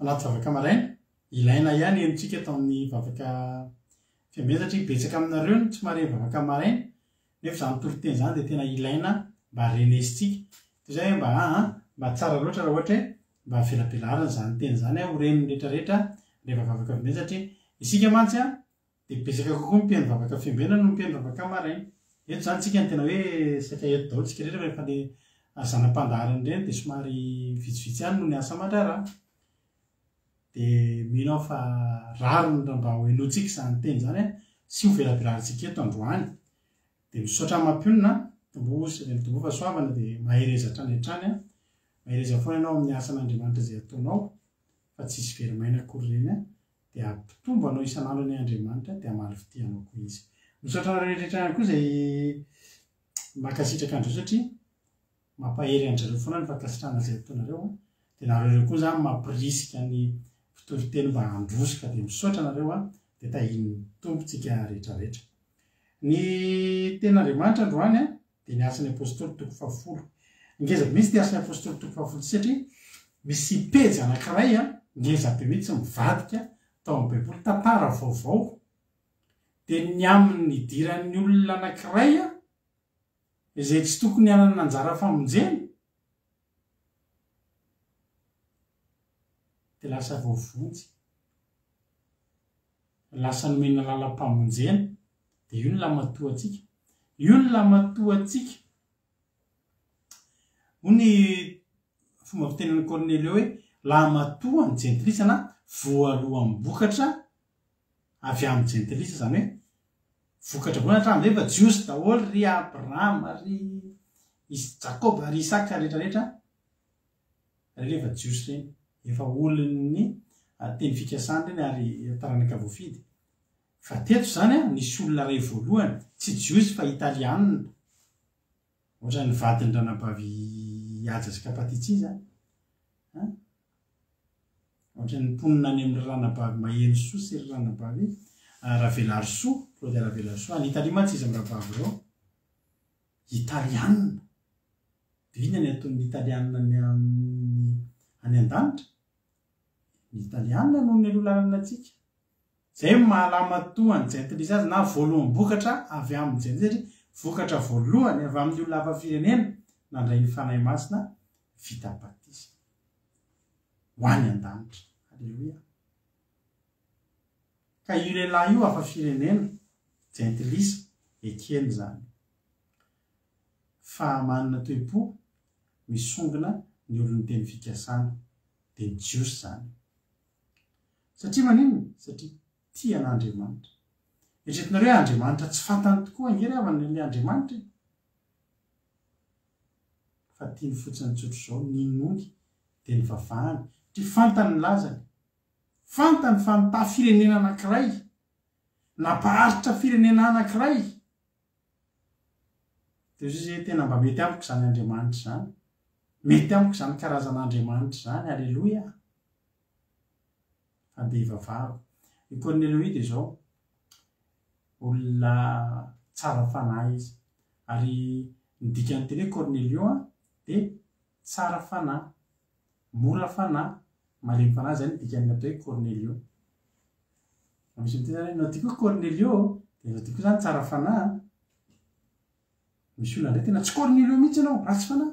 anaty vavaka maraina, ilaina ihany henontsika eto amin'ny vavaka fiambenana satria betsaka aminareo no tsy mahare vavaka maraina nefa izany toriteny izany dia tena ilaina mba renesintsika toy izay hoe mba aa mba tsara loatra raha ohatra hoe mba velabelarina izany teny izany ho ren'ny rehetrarehetra rehefa vavaka fiambenana satria isika mantsy an Dia betsaka kokoa ny mpihaino vavaka fiambenana noho ny mpihaino vavaka maraina. Eto izany tsika no tena hoe saika eto daholo tsika rehetra fa rehefa le zana-pandaharana ireny dia somary vitsivitsy ihany no niasa aman-draharaha. Dia mino aho fa rariny raha mba ho henointsika izany teny izany sy ho velabelarintsika eto androany. Dia misaotra an'i Mampionona an, tomboa sy mitomboa fahasoavana dia mahereza hatrany hatrany an, mahereza foana ianao amin'ny asan'Andriamanitra izay ataonao fa tsisy very maina akory ireny an. dia hampitombo anao isan'andro anie Andriamanitra dia hamaly fitia anao koa Izy. Misaotra anareo rehetra ihany koa izay mankasitraka an-dreo satria mampahery an-drareo foana ny fankasitrahana izay ataonareo an. Dia nareo ireo koa izany mampirisika ny mpitory teny mba handroso ka dia misaotra anareo an, dia tahian'ny Tompo tsika rehetra rehetra. Ny tenin'Andriamanitra androany an, dia ny Asan'ny Apostoly toko fahafolo. Ngeza be mihitsy ity Asan'ny Apostoly toko fahafolo ity satria misy pejy anankiray ngeza be mihitsy mivadika tao amin'ny Baiboly, tantara vaovao, dia ny amin'ny nidiran'ny olona anankiray izay tsy tokony hanana anjara famonjena dia lasa voavonjy. Lasa nomena lalam-pamonjena dia io ny lamatoantsika. Io ny lamatoantsika. Hoy ny fomba fitenin'i Kornelio hoe lamatoa ny jentilisa na voaloham-bokatra avy amin'ny jentilisa, izany hoe vokatra voalohany hatramin'izay fa Jiosy daholo ry Abrahama, ry Jakoba, ry Isaka rehetra rehetra. Ireny efa Jiosy ireny, efa olon'ny teny fikasana ireny ary taranaka voafidy. Fa teto izany an, nisy olona iray voalohany, tsy Jiosy fa Italianina, ohatran'ny vadin'ny ranabavy Haja sy Kapatitsi izany an, ohatran'ny mponina any amin'ny ranabavy Mahenosoa sy ry ranabavy Ravelarisoa, Claudia Ravelarisoa, any Italia mantsy izy mirahavavy ireo, Italianina. Dia inona ny ataon'ny Italianina any amin'ny any an-danitra? Ny Italianina no nialoha lalana antsika. Izay no maha lahimatoa an'i Jentilisa azy na voaloham-bokatra avy amin'ny Jentilisa satria vokatra voalohany avy amin'ny olona hafa firenena nandray ny Fanahy Masina vita batisa ho any an-danitra. Aleloia. Ka io lehilahy io hafa firenena, Jentilisa, ekeny izany. Fa manana toe-po misongona ny olon'ny teny fikasana, dia ny Jiosy izany. Satria maninona? Satria tia an'Andriamanitra. Eritreretinareo hoe Andriamanitra tsy fantany tokoa ange ry havana ilay Andriamanitra e! Fa tiany fotsiny tsotr'izao, ninoany, dia nivavahany, satria fantany ny lazany. Fantany fa nitaha firenena anankiray, nampaharitra firenena anankiray. Dia hoy izy hoe, tena mba mety amiko izany Andriamanitra izany. Mety amiko izany karazana Andriamanitra izany. Aleloia! Fa ndeha hivavahako. I Kornelio io dia izao, olona tsara fanahy izy. Ary ny dikan'ny teny hoe Kornelio dia tsara fanahy, mora fanahy, malemy fanahy, izay no dikan'ny atao hoe Kornelio. Raha misy miteny zany hoe nao ty koa Cornelio, dia nao ty koa zany tsara fanahy an. Misy olona indray tena tsy Cornelio mihitsy ianao, ratsy fanahy.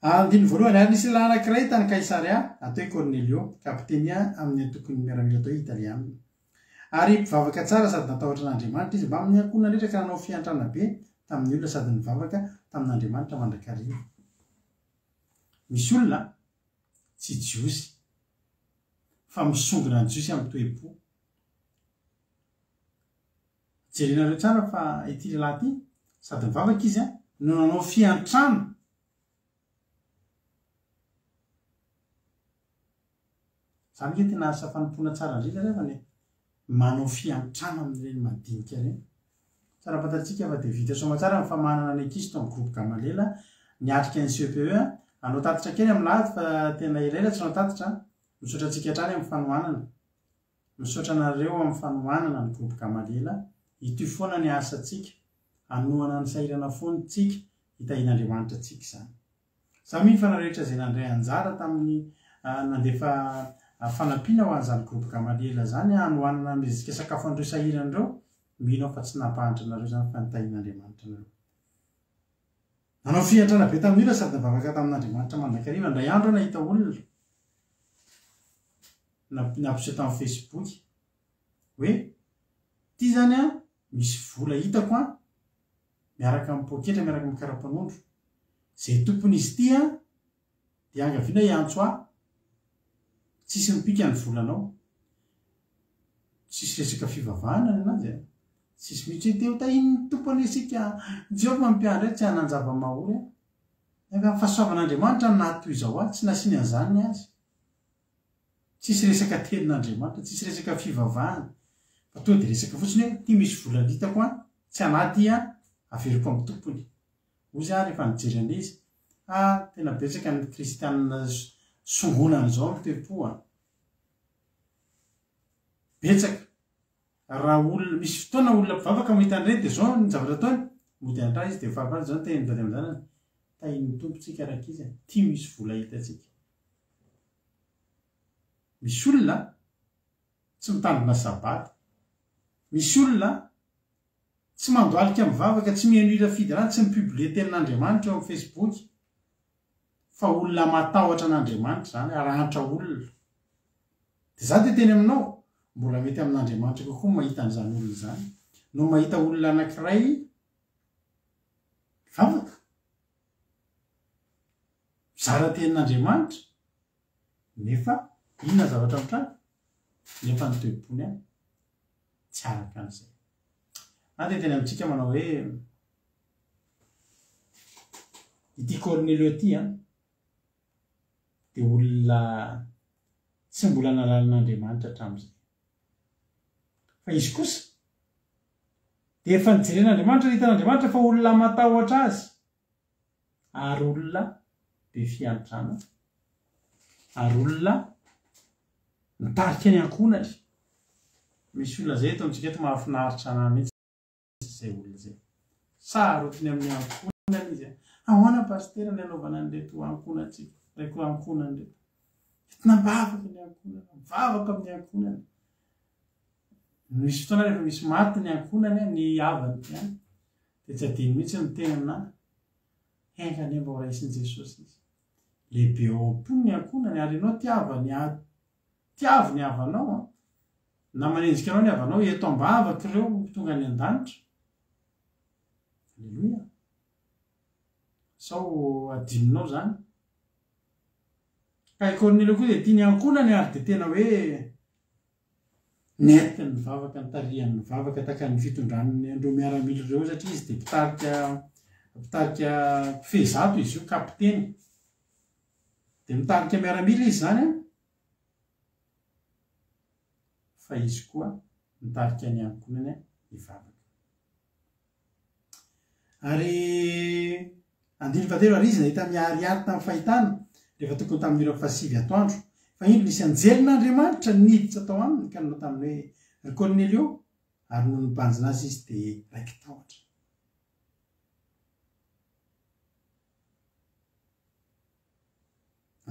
Andininy voalohany, Ary nisy lehilahy anankiray tany Kaisaria, atao hoe Kornelio, kapiteny amin'ny antokon'ny miaramila atao hoe Italiana. Ary mpivavaka tsara sady natahotra an'Andriamanitra izy, mbamin'ny ankohonany rehetra ka nanao fiantrana be tamin'ny olona sady nivavaka tamin'Andriamanitra mandrakariva. Misy olona tsy Jiosy, fa misongona ny Jiosy amin'ny toe-po. Jerenareo tsara fa ity lehilahy ity, sady nivavaka izy no nanao fiantrana. Izany ange tena asa fanompoana tsara indrindra ry havana e! Manao fiantrana amin'ireny madinika ireny. Tsara fantatsika fa dia vita soamatsara ny famahanana ny ankizy tao amin'ny groupe Gamalela niatrika ny CEPE. Hanao tatitra kely amin'ny lahady fa tena elaela tsy nanao tatitra. Misaotra antsika hatrany amin'ny fanohanana. Misaotra anareo amin'ny fanohanana ny groupe Gamaliela, hitohy foana ny asantsika, hanohana ny sahirana foana tsika, hitahian'Andriamanitra antsika izany. Za mino fa nareo rehetra izay nandray anjara tamin'ny nandefa fanampiana ho an'izany groupe Gamaliela izany hanohanana hanomezantsika sakafo an'ireo sahirana ireo, mino aho fa tsy nampahantra anareo izany fa nitahian'Andriamanitra anareo. Nanao fiantrana be tamin'ny olona sady nivavaka tamin'Andriamanitra mandrakariva. Indray andro aho nahita olona nampiseho tamin'ny Facebook hoe ity izany an, misy vola hitako an, miaraka amin'ny poketra, miaraka amin'ny kara-panondro. Izay tompon'izy ity an, dia angaviana hiantso ahy, tsisy mipika ny volanao. Tsisy resaka fivavahana ny anazy an. Tsisy mihitsy hoe te ho tahian'ny Tompo anie isika, Jehovah mampiandry ahy tsy hanan-java-mahory aho. Efa ny fahasoavan'Andriamanitra no naha toy izao ahy, tsy nasiany an'izany ny azy. Tsisy resaka tenin'Andriamanitra, tsisy resaka fivavahana, fa tonga dia resaka fotsiny hoe ity misy vola hitako an, tsy an'ahy ity an, averiko amin'ny tompony. Hoy izy rehefa nijery an'ilay izy, ah, tena betsaka ny kristianina songoana an'izao amin'ny toe-po an. Betsaka. Raha olona, misy fotoana olona mpivavaka mahita an'ireny dia izao ny zavatra ataony, mody an-trano izy dia falifaly izao ny tenin'ny vady aman-janany, tahin'ny Tompo tsika rankizy a, ity misy vola hitantsika. Misy olona tsy mitandrina sabata, misy olona tsy mandohalika mivavaka, tsy mihaino hira fiderana, tsy mi-publier tenin'Andriamanitra eo amin'ny Facebook, fa olona matahotra an'Andriamanitra izany, harantra olona. Dia za dia teny aminao, mbola mety amin'Andriamanitra kokoa ny mahita an'izany olona izany, noho mahita olona anankiray mivavaka, mizara tenin'Andriamanitra, nefa inona zavatra mitranga? Nefa ny toe-pony any tsy araka an'izay. Za dia teny amintsika manao hoe, Ity Cornelio ity an, dia olona tsy mbola nalalin'Andriamanitra hatramin'izay. Fa izy kosa dia efa nijeren'Andriamanitra, hitan'Andriamanitra fa olona matahotra azy ary olona be fiantrana ary olona mitarika ny ankohonany. Misy olona izay eto amintsika eto mahafinaritra anah mihitsy. izay olona izay. Sarotiny amin'ny ankohonany izy. Ahoana pasitera ny anaovana an'ireto ankohonantsika, ireko ankohonana ireto. Entina am-bavaka ny ankohonana, mivavaka amin'ny ankohonana. Misy fotoana rehefa misy maty ny ankohonany, ny havany ihany, dia tsy adino mihitsy ny miteny aminahy, enga anie mba ho raisin'i Jesosy izy. Lehibe ao am-pony ny ankohonany ary ianao tiava ny Tiavo ny havanao an! Na manenjika anao ny havanao, eto am-bavaka ireo tonga any an-danitra. Aleloia! Sao adinonao izany. Ka i Kornelio koa dia tia ny ankohonany ary dia tena hoe nentiny nivavaka, nitarihany nivavaka tahaka ny fitondrany an'ireo miaramila ireo satria izy dia mpitarika mpitarika mpifehy zato izy io, kapiteny. Dia mitarika miaramila izy izany an! Fa izy koa mitarika ny ankohonany hivavaka. Ary andininy fahatelo, ary izy nahita miharihary tamin'ny fahitana, rehefa tokony tamin'ny ora fahasivy atoandro, fa indro nisy anjelin'Andriamanitra niditra tao aminy ka nanao taminy hoe, Ry Kornelio! Ary nony nibanjina azy izy dia raiki-tahotra.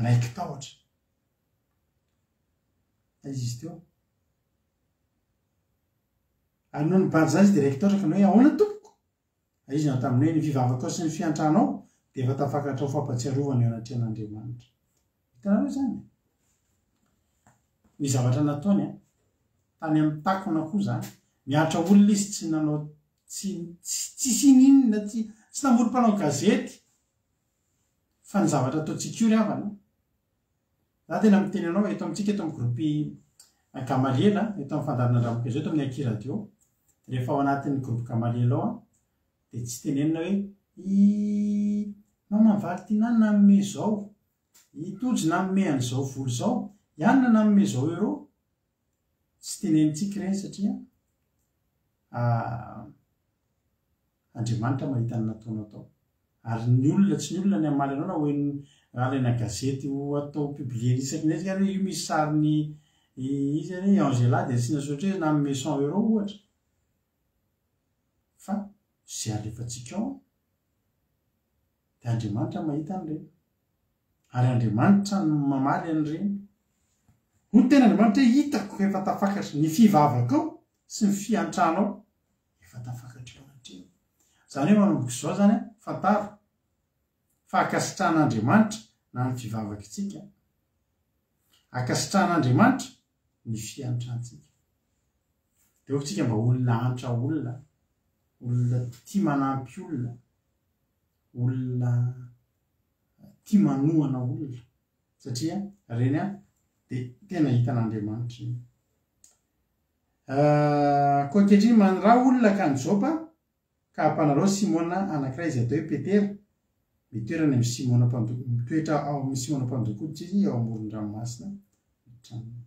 Raiki-tahotra. Aiza izy teo? Ary nony nibanjina azy izy dia raiki-tahotra ka nanao hoe, Ahoana tompoko? Ary izy nanao taminy hoe, Ny fivavakao sy ny fiantranao dia efa tafakatra ho fampahatsiarovana eo anatrehan'Andriamanitra. Hitanareo izany? Ny zavatra nataony an! Tany amin'ny takona koa izany. Miantra olona izy tsy nanao tsy tsisy ininona tsy tsy namory mpanao gazety fa ny zavatra ataontsika io ry havana za tena miteny anao eto amintsika eto amin'ny groupe Gamaliel eto amin'ny fandaharana Andramoka izao eto amin'ny Aky Radio rehefa ao anatin'ny groupe Gamaliel ao dia tsy tenenina hoe i Maman Valtina nanome izao i Tojo nanome an'izao vola izao i Anna nanome izao euro Tsy tenenintsika ireny satria Andriamanitra mahita ny nataonao tao. Ary ny olona, tsy ny olona ny hamaly anao na ho heno alaina gazety ho atao publier isaky ny hetsika ary hoe io misy sarin'i iza anie i Angela dia asiana soratra hoe nanome cent euros ohatra. Fa izay alefantsika ao dia Andriamanitra mahita an'ireny. Ary Andriamanitra no mamaly an'ireny. Hoy ny tenin'Andriamanitra hoe, Hitako efa tafakatra ny fivavakao sy ny fiantranao efa tafakatra eo anatrehako. Izany hoe manomboka izao izany, fantaro fa ankasitrahan'Andriamanitra na ny fivavakitsika, ankasitrahan'Andriamanitra ny fiantrantsika. Dia aoka tsika mba olona antra olona, olona tia manampy olona, olona tia manohana olona satria reny an dia tena hitan'Andriamanitra iny. Koa ankehitriny maniraha olona ka any Jopa ka ampanarao Simona anankiray izay atao hoe Petera, mitoetra any amin'i Simona mpandoko, mitoetra ao amin'i Simona mpandoko hoditra izy eo amoron-dranomasina ny tranony.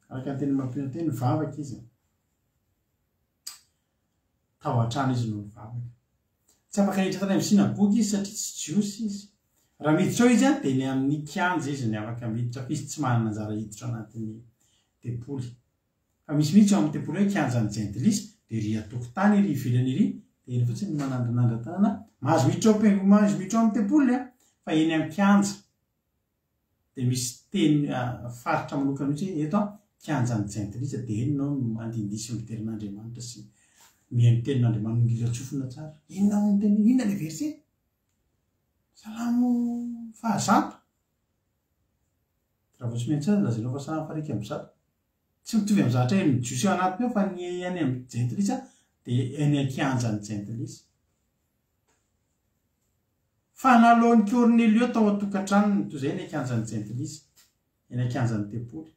Araka ny teny mampino teny, mivavaka izy. Tao an-trano izy no nivavaka. Tsy afaka niditra tany amin'ny synagoga izy satria tsy Jiosy izy. Raha miditra ao izy dia eny amin'ny kianja izy no afaka miditra fa izy tsy manana anjara hiditra ao anatin'ny tempoly. Fa misy mihitsy ao amin'ny tempoly hoe kianjan'ny jentilisa, dia ery an-tokotany ery ivelany ery dia eny fotsiny no manandranandra tanana. Mahazo miditra ao am-piangonana, mahazo miditra ao amin'ny tempoly fa eny an-kianja. Dia misy teny faritra manokana mihitsy hoe eto an, kianjan'ny jentilisa, dia eny ianao no mandihindihy sy midera an'Andriamanitra sy mihaino tenin'Andriamanitra manongilan-tsofina tsara. Inona no teny, inona ilay verset? Salamo fahazato. Raha vao tsy mihaino tsara dia lazainao fa salamo faha-101. Tsy mitovy amin'ny zavatra henon'ny Jiosy ao anatiny ao fa ny any amin'ny jentilisa dia eny an-kianjan'ny jentilisa. Fa naloan'i Kornelio tao an-tokantranony, toy izay eny an-kianjan'ny Jentilisa, eny an-kianjan'ny tempoly.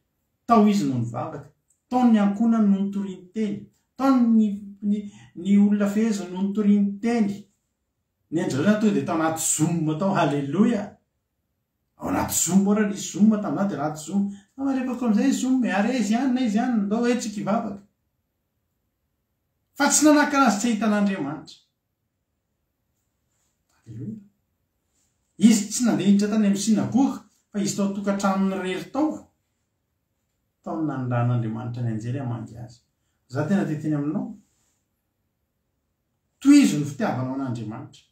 Tao izy no nivavaka. Tao ny ankohonany no nitoriany teny. Tao ny, ny, ny olona feheziny no nitoriany teny. Ny an-dry zareo izany tonga dia tao anaty Zoom tao. Haleloia! Ao anaty Zoom ao raha nisy Zoom tamin'izany dia anaty Zoom. Fa alefako amin'izay Zoom e, ary aiza ihany na aiza ihany, ndao hoe tsika hivavaka. Fa tsy nanakana azy tsy hahita an'Andriamanitra. Aleloia. Izy tsy nandeha hiditra tany amin'ny synagoga, fa izy tao an-tokantranony irery tao. Tao no nanirahan'Andriamanitra ny anjely hamangy azy. Za tena te hiteny aminao. Tohizo ny fitiavanao an'Andriamanitra.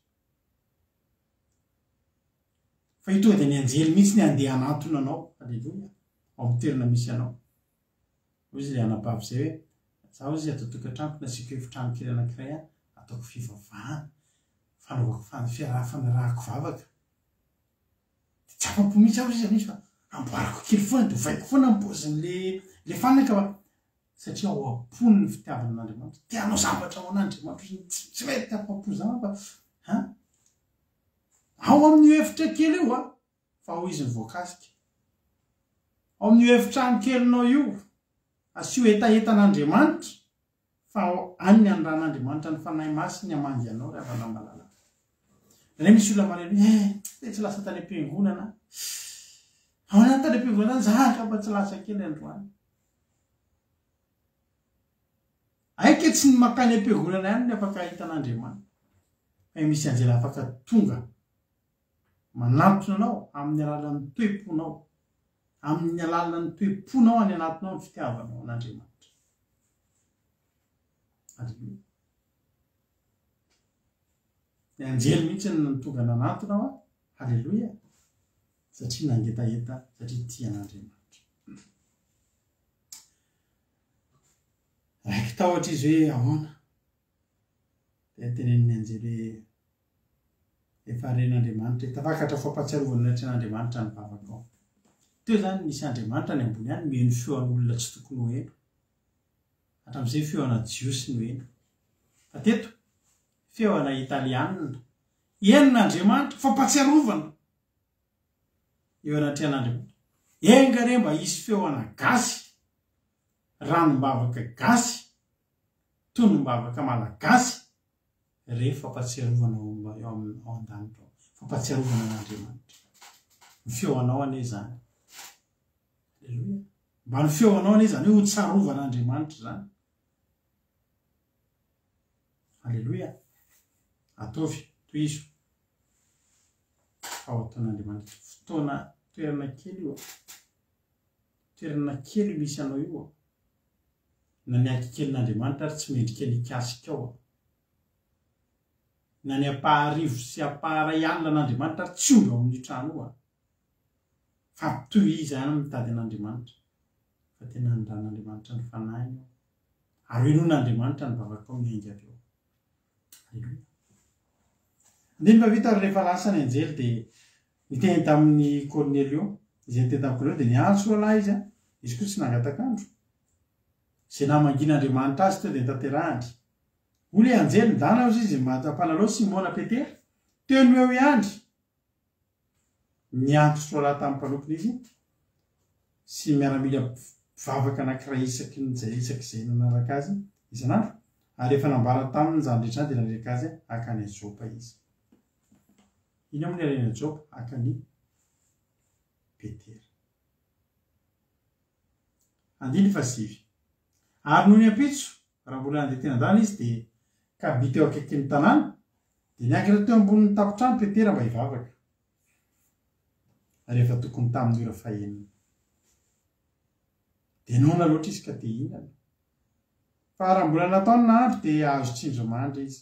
Fa io tonga dia ny anjely mihitsy ny handeha hanantona anao. Aleloia. Ao amin'ny toerana misy anao. Hoy izy ilay anabavy izay hoe, Za hoy izy ato an-tokantranoko nasiako efitrano kely anankiray an, ataoko fivavahana, fanaovako fan, fiaraha, fanarahako vavaka. Dia tsy afa-po mihitsy aho hoy izy amin'izy fa amboariko kely foana dia ovaiko foana ny paozin'le le fanaka fa satria ao am-pony ny fitiavana an'Andriamanitra. Te hanao zavatra ho an'Andriamanitra izy, tsy, tsy mety afa-po zany fa an, ao amin'io efitra kely io an, fa ao izy no voakasika. Ao amin'io efitrano kelinao io, asio hetaheta an'Andriamanitra, fa ao any ny anran'Andriamanitra ny Fanahy Masiny hamangy anao ry havana malala. Indraindray misy olona marary hoe, eh, dia tsy lasa tany am-piangonana aho. Ahoana tany am-piangonana tany? Za angamba tsy lasa kely androany. Aika tsy ny mankany am-piangonana ihany ny afaka hahita an'Andriamanitra. Fa misy anjely afaka tonga Manantona anao amin'ny alalan'ny toe-ponao, amin'ny alalan'ny toe-ponao any anatinao ny fitiavanao an'Andriamanitra. Aleloia. Ny anjely mihitsy no tonga nanantona aho, haleloia, satria nangetaheta, satria tia an'Andriamanitra. Raiki-tahotra izy hoe ahoana? anjely hoe efa ren'Andriamanitra, tafakatra fampahatsiarovana ny anatrehan'Andriamanitra ny vavakao. Teo izany nisy Andriamanitra any ambony any mihaino feo an'olona tsy tokony ho heno. Hatramin'izay feo ana Jiosy no heno. Fa teto, feo ana Italianina. Henon'Andriamanitra, fampahatsiarovana eo anatrehan'Andriamanitra. Enga anie mba hisy feo ana gasy, ranom-bavaka gasy, tonom-bavaka malagasy, re fampahatsiarovana ao eo ao an-danitra ao. Fampahatsiarovana an'Andriamanitra. Ny feo anao anie izany. Aleloia. Mba ny feo anao anie izany hoe ho tsarovan'Andriamanitra izany. Aleloia. Ataovy, tohizo. Fa ho ataon'Andriamanitra. Fotoana, toerana kely io. Toerana kely io misy anao io. Na ny akikelin'Andriamanitra ary tsy mendrika ny hikasika ao. Na ny ampaharivo sy ampaharay alina an'Andriamanitra ary tsy omby ao amin'io trano io. Fa tohizo ihany mitady an'Andriamanitra. Fa tena anindran'Andriamanitra ny fanahiny ao. Ary henoin'Andriamanitra ny vavakao miainga avy eo. Aleloia. Andininy fahavita ary rehefa lasa ny anjely dia niteny tamin'i Kornelio, izay niteny tamin'i Kornelio dia niantso roalahy izy, izy koa tsy nangatak'andro. Izay namangian'Andriamanitra azy teo dia notanterahiny. Hoy ilay anjely, Ndana hozy izy, mba ampanalao Simona Petera. Teo no eo ihany. Niantso roalahy tamin'ny mpanompony izy sy miaramila mpivavaka anankiray isaky ny izay isaky izay nanaraka azy isan'andro, ary rehefa nambara taminy izany rehetra izany dia naniraka azy haka any Jopa izy. Inona moa ny harena Jopa? Haka an'i Petera. Andininy fahasivy. Ary nony ampitso, raha mbola nandeha teny an-dalana izy, dia kaby teo akaikin'ny tanàna, dia niankina teo ambonin'ny tafontrano Petera mba hivavaka, rehefa tokony tamin'ny ora fahenina. Dia noana loatra izy ka te hihinana. Fa raha mbola natao ny nahandro dia azo tsindrimandry izy.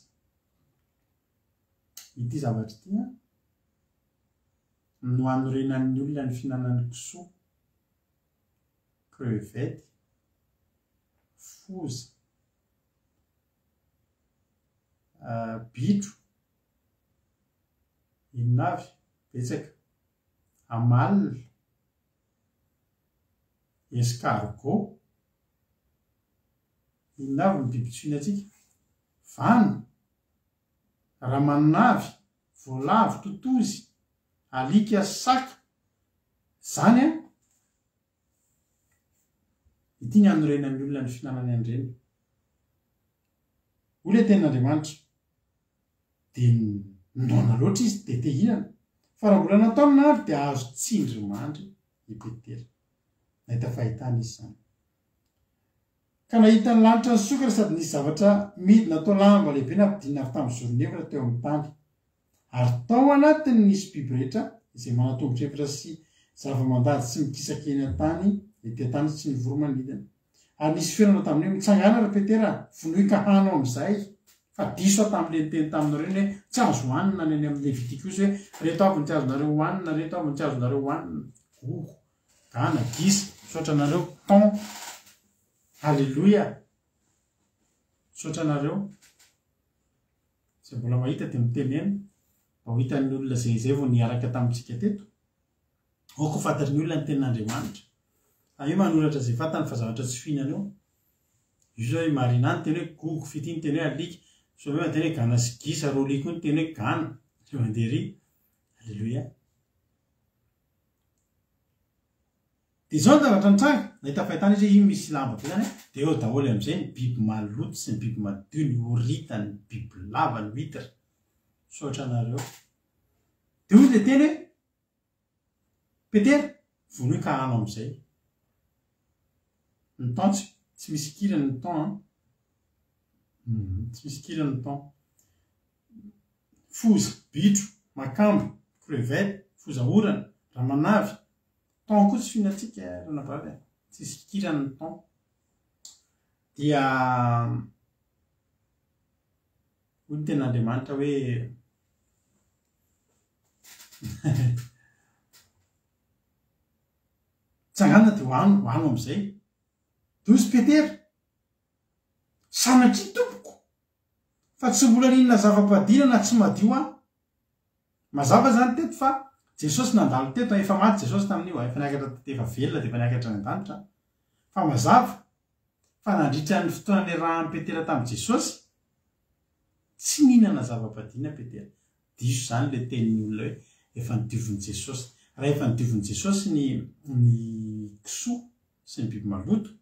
Ity zavatra ity an, no anorenan'ny olona ny fihinanany kisoa, crevette, foza, bitro, inona avy? Betsaka, amalona, escargot, inona avy ny biby tsy fihinantsika? Vano, ramanonavy, voalavo, totozy, alika sy saka, zany an! Ity ny anorenan'ny olona ny fihinanany an'ireny. Hoy ilay tenin'Andriamanitra, Dia noana loatra izy dia te hihinana. Fa raha mbola nataony nahandro dia azo tsindrimandry i Petera. Nahita fahitana izy izany. Ka nahita ny lanitra nisokatra sady nisy zavatra midina toa lamba lehibe nampidinina avy tamin'ny zorony efatra teo amin'ny tany. Ary tao anatiny nisy biby rehetra izay manan-tongotra efatra sy zava-mandady sy mikisaka eny an-tany, ety an-tany sy ny voro-manidina. Ary nisy feo nanao taminy hoe, Mitsangàna, ry Petera, vonoy ka hano amin'izay. Fa diso aho tamin'ilay niteny taminareo iny hoe, Tsy azo hohanina ny any amin'ny Levitikosy hoe, Ireto avy ny tsy azonareo hohanina, ireto avy ny tsy azonareo hohanina. Gogo, gana, gisa, misaotra anareo, thon. Aleloia! Misaotra anareo. Izay mbola mahita dia mitenena mba ho hitan'ny olona izay izay vao niaraka tamintsika teto. Aoka ho fantatry ny olona ny tenin'Andriamanitra. Fa io manoratra izay fantany fa zavatra tsy fihinana io. Io zao i Marina niteny hoe gogo, Fitia niteny hoe alika, Someo niteny hoe gana sy gisa, Rolly koa niteny hoe gana. Eo mandeha ery. Aleloia. Dia izao ny zavatra nitranga, nahita fahitana izy hoe iny misy lamba be izany, dia eo daholo amin'izay ny biby maloto sy ny biby madio, ny horita, ny bibilava, ny huitre. Misaotra anareo. Dia hoy ilay teny hoe, Petera, vonoy ka hano amin'izay. Ny thon tsy, tsy misy kirany ny thon an. Tsy misy kirany ny thon. Foza, bitro, makamba, crevette, foza orana, ramanavy, Thon koa tsy fihinantsika ranabavy a! Tsisy kirany ny thon. Dia hoy ny tenin'Andriamanitra hoe Tsangana dia hohano, hohano amin'izay. Dia hoy izy Petera, Sanatria tompoko! Fa tsy mbola nihinana zava-padiana na tsy madio aho. Mazava izany teto fa Jesosy nandalo teto, efa maty Jesosy tamin'io, efa niakatra, efa velona dia efa niakatra any an-danitra. Fa mazava fa nandritra ny fotoana niarahan'i Petera tamin'i Jesosy, tsy nihinana zava-padiana Petera. Diso izany ilay tenin'ny olona hoe efa nodiovin'i Jesosy. Raha efa nodiovin'i Jesosy ny ny kisoa sy ny biby maloto,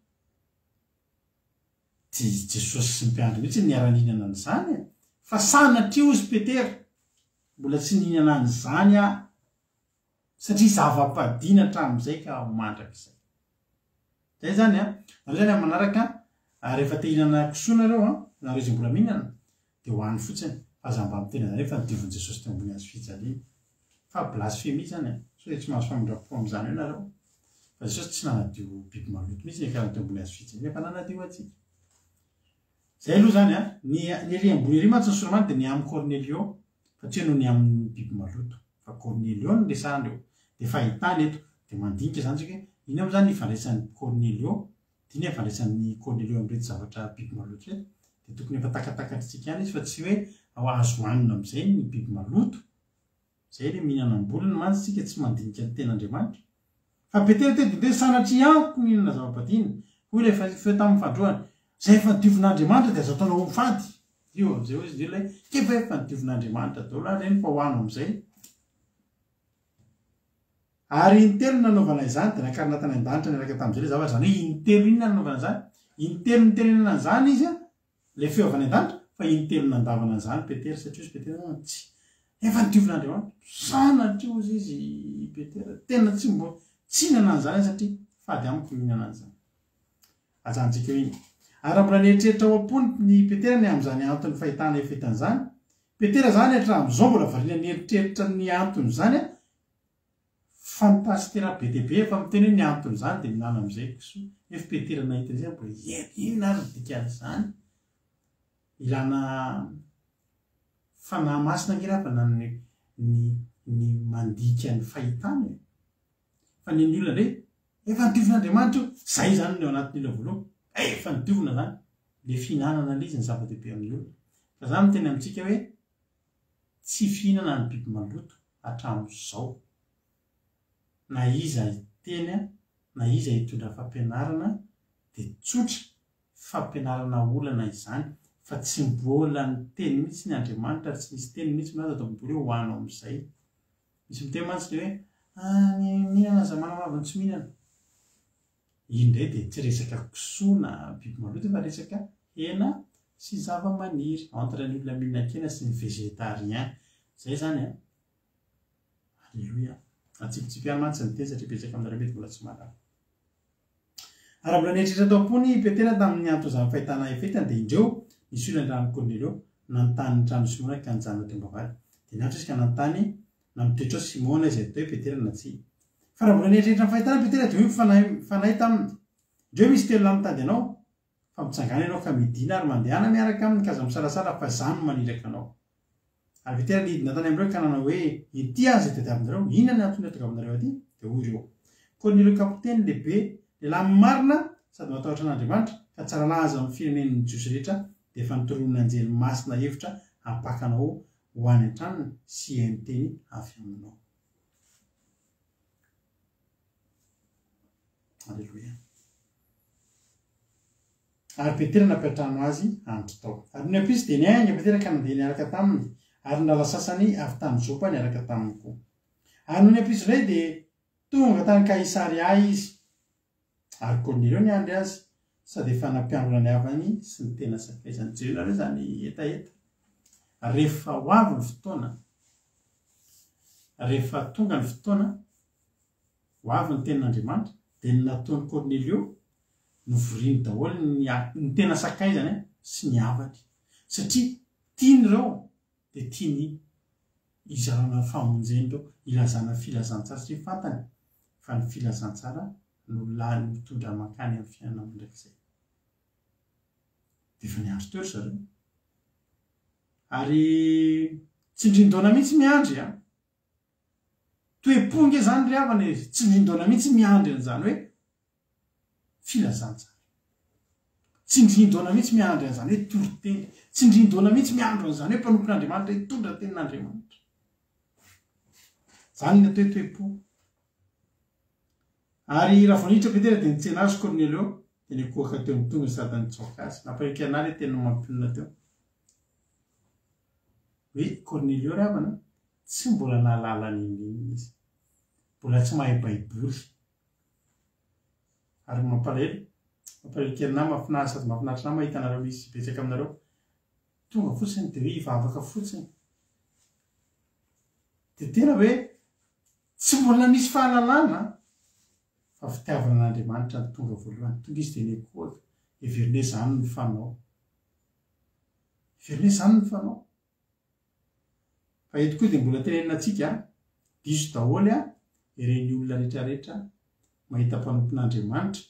dia i Jesosy sy ny mpiandry mihitsy no niara-nihinana an'izany e! Fa sanatria hozy Petera, mbola tsy nihinana an'izany aho, satria zava-padiana hatramin'izay ka ho mandrakizay. Zay zany an! Nareo zany amin'ny manaraka rehefa te hihinana kisoa nareo an, nareo izay mbola mihinana, dia hohano fotsiny, fa aza mba miteny an'izany hoe fa nodiovin'i Jesosy teo ambony hazo fijaliana. Fa blasfemia izany an! Sao dia tsy mahazo famindram-po amin'izany eo nareo. Fa Jesosy tsy nanadio biby maloto mihitsy niakarany teo ambony hazo fijaliana fa nanadio antsika. Zay aloha izany an! Ny ny ery ambony ery mantsy ny sora-many dia ny amin'i Kornelio, fa tsy hoe noho ny amin'ny biby maloto. Fa Kornelio no resahana eo. Dia fahitana eto. Dia mandinika izany tsika hoe inona moa izany ny ifandraisan'i Kornelio Diniho ny ifandraisan'i Kornelio amin'ireto zavatra biby maloto ireto, dia tokony efa takatakatritsika ihany izy fa tsy hoe azo hanina amin'izay ny biby maloto. Izay ilay mihinana am-bolony mantsy isika tsy mandinika ny tenin'Andriamanitra. Fa Petera teto dia sanatria amiko ny mihinana zava-badina. Hoy ilay feo tamin'ny fandroany, Izay efa nodiovin'Andriamanitra dia azo ataonao ho fady. Io amin'izay hoy izy ilay, K'efa efa nodiovin'Andriamanitra daholo ary ireny fa hohano amin'izay. Ary intelo nanaovana izany, dia nakarina tany an-danitra niaraka tamin'izay ilay zavatra. Izany hoe intelo inona nanaovana izany? Intelo nitenenana an'izany izy, ilay feo avy any an-danitra, fa intelo nandavana an'izany Petera, satria hozy Petera hoe tsy efa nodiovin'Andriamanitra. Sanatria hozy izy i Petera, tena tsy mbo tsy hihinana an'izany aho satria fady amiko ny mihinana an'izany. Ajanontsika eo iny. Ary raha mbola nieritreritra ao am-pony i Petera ny amin'izany anton'ny fahitana efa hitany izany, Petera izany hatramin'izao mbola variana nieritreritra ny anton'izany, Fa ny pasitera be dia be efa miteny hoe ny anton'izany dia mihinana amin'izay kisoa. Nefa Petera nahita an'izay mbola eny, inona ary ny dikan'izany? Ilana fanahy masina ange ravana ny ny ny mandika ny fahitana e. Fa ny an'ny olona indray, efa nodiovin'Andriamanitra io. Izay izany no ao anatin'ny olona voalohany. Efa nodiovina izany. Ilay fihinanana ilay izy no zava-dehibe amin'ny olona. Fa izaho miteny amintsika hoe Tsy fihinana ny biby maloto hatramin'izao. Na iza hiteny na iza hitondra fampianarana dia tsotra fampianarana olana izany fa tsy mbola niteny mihitsy ny Andriamanitra ary tsy nisy teny mihitsy milaza tao baiboly hoe hohano amin'izay. Misy miteny mantsy le hoe ah ny mihinana aza manamavo ny tsy mihinana. Iny indray dia tsy resaka kisoa na biby maloto fa resaka hena sy zava-maniry, entre ny olona mihinan-kena sy ny végétarien. Zay zany an! Alléluia. Atsipitsipy ihany mantsy ny teny satria betsaka aminareo mety mbola tsy mahalala. Ary raha mbola nieritreritra tao am-pony i Petera tamin'ny anton'izany fahitana efa hitany dia indreo nisy olona an-tranon'i Kornelio nanontany ny tranon'i Simona ka nijanona teo am-bavahady. Dia niantso izy ka nanontany na mitoetra ao Simona izay atao hoe Petera na tsia. Fa raha mbola nieritreritra ny fahitana Petera dia hoy ny Fanahy Fanahy taminy, Indreo misy telolahy mitady anao, fa mitsangàna ianao ka midìna ary mandehana miaraka aminy ka aza misalasala fa izaho no maniraka anao. Ary Petera nidina tany amin'ireo ka nanao hoe, Ity aho izay tadiavinareo, inona ny antony ahatongavanareo aty? Dia hoy ireo, Kornelio kapiteny lehibe, lehilahy marina sady matahotra an'Andriamanitra, ka tsara laza amin'ny firenen'ny Jiosy rehetra, dia efa notoroan'ny anjely masina hevitra hampaka anao ho any an-tranony sy hihaino teny avy aminao. Aleloia. Ary Petera nampiantrano azy handry tao. Ary nony ampitso dia niainga Petera ka nandeha niaraka taminy, ary ny rahalahy sasany avy tany Jopa niaraka taminy koa. Ary nony ampitso indray dia tonga tany Kaisaria izy. Ary Kornelio niandry azy, sady efa nampiangona ny havany sy ny tena sakaizany. Jerenareo izany hetaheta. Rehefa ho avy ny fotoana, rehefa tonga ny fotoana, ho avy ny tenin'Andriamanitra, dia ny nataon'i Kornelio, novoriny daholo ny, ny tena sakaizany sy ny havany. Satria tiany ireo, dia tiany hizarana ny famonjeny ireo, hilazana ny filazantsara satria fantany fa ny filazantsara no lany mitondra mankany amin'ny fiainana mandrakizay. Dia efa niandry teo ry zareo. Ary tsindrin-daona mihitsy miandry an! Toe-po nge izany ry havana e, tsindrin-daona mihitsy miandry an'izany hoe filazantsara. Tsindrin-doana mihitsy miandry an'izany hoe toriteny. Tsindrin-doana mihitsy miandry an'izany hoe mpanompon'Andriamanitra hitondra tenin'Andriamanitra. Izany ny atao hoe toe-po. Ary raha vao niditra Petera dia nitsena azy Kornelio, dia nikohaka teo amin'ny tongony sady nitsaoka azy. Nampahaiky an'ahy ilay tenin'ny mampionona teo. Hoe Kornelio ry havana, tsy mbola nahalala n'inon'inona izy. Mbola tsy mahay Baiboly. Ary mampalahelo, mampalahelo kely anah, mahafinaritra sady mahafinaritra anah mahita anareo misy betsaka aminareo tonga fotsiny dia hoe hivavaka fotsiny. Dia tena hoe tsy mbola misy fahalalana fa fitiavana an'Andriamanitra no tonga voalohany. Tonga izy dia nikohaka. Heverina hoe izany no fanao. Heverina hoe izany no fanao. Fa eto koa dia mbola tenenina antsika, diso daholo ireny olona rehetra rehetra mahita mpanompon'Andriamanitra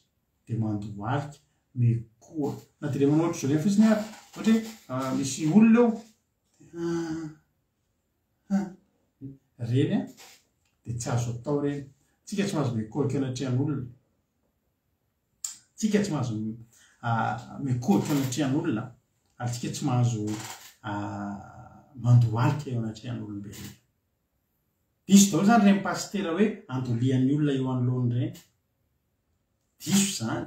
dia mandohalika, mikoa. Na dia ilay manao ohatr'izao ireny fotsiny ary, ohatra hoe misy olona eo, dia ireny dia tsy azo atao ireny. Tsika tsy mahazo mikohaka eo anatrehan'olona. Tsika tsy mahazo mikohaka eo anatrehan'olona ary tsika tsy mahazo mandohalika eo anatrehan'olombelona. Diso daholo izany ireny pasitera hoe andolian'ny olona eo anoloany ireny. Diso izany.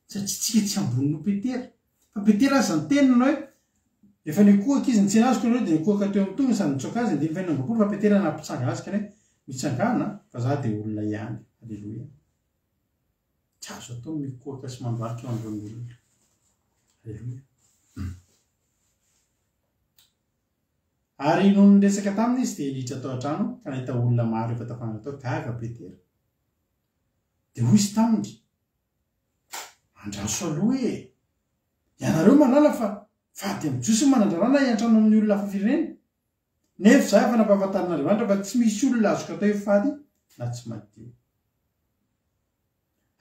Satria tsika tsy ambony noho Petera. Fa Petera aza niteny nanao hoe efa nikohaka izy nitsena azy koa dia nikohaka teo amin'ny tongony sady nitsoaka azy andininy fahenina amby roapolo fa Petera nampitsangana azy ka hoe mitsangàna fa za dia olona ihany. Aleloia. Tsy azo atao ny mikohaka sy mandohalika eo anoloan'ny olona. Aleloia. Ary nony niresaka taminy izy dia niditra tao an-trano ka nahita olona maro efa tafangana tao. Gaga Petera. Dia hoy izy taminy, Andraso aloha e! Ianareo mahalala fa fady amin'ny Jiosy ny manan-dralana hiantrano amin'ny olona hafa firenena. Nefa izaho efa nampahafantarin'Andriamanitra fa tsy misy olona azoko atao hoe fady na tsy madio.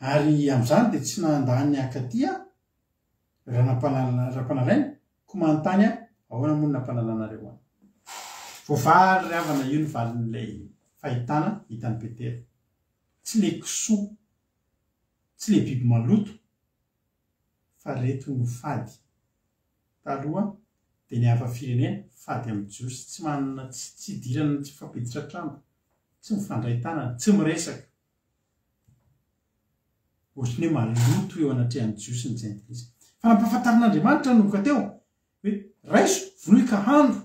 Ary amin'izany dia tsy nandà ny hankaty aho raha nampanalaina, koa manontany aho, ahoana moa no nampanalanareo ahy? Voavaly ry havana io ny valin'ilay fahitana hitan'i Petera. Tsy ilay kisoa, tsy ilay biby maloto, fa reto no fady. Taloha dia ny hafa firenena fady amin'ny jiosy, tsy manana tsy tsy idirana tsy mifampiditra an-trano, tsy mifandray tanana, tsy miresaka. Ohatry ny hoe maloto eo anatrehan'ny jiosy ny jentilisa. Fa nampahafantarin'Andriamanitra nanomboka teo hoe raiso, vonoy ka hano.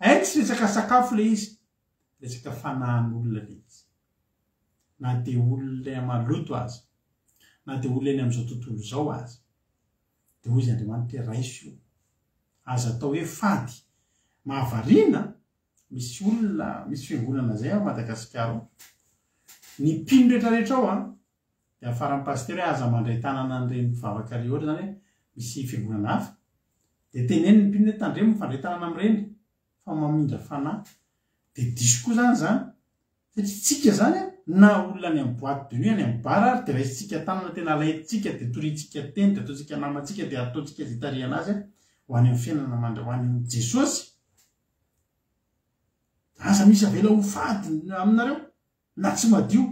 Hay tsy resaka sakafo ilay izy, resaka fanahin'olona ilay izy. Na dia olona maloto aza, na dia olona eny amin'izao tontolo izao aza, dia hoy izy Andriamanitra hoe raiso io. Aza atao hoe fady. Mahavariana, misy olona, misy fiangonana izay ao Madagasikara ao, ny mpino rehetra rehetra ao an, Dia afaran'ny pasitera hoe aza mandray tanana an'ireny mpivavaka ireny ohatra izany hoe misy fiangonana hafa. Dia teneniny ny mpino hoe tandremo mifandray tanana amin'ireny fa mamindra fanahy. Dia diso koa izany izany. Satria tsika izany an, na olona any amin'ny boite de nuit, any amin'ny bar ary dia raisintsika tanana tena alaintsika dia toriantsika teny dia ataontsika namantsika dia ataontsika izay itarihana azy ho any amin'ny fiainana mandra ho any amin'i Jesosy. Aza misy avela ho fady aminareo. na tsy madio.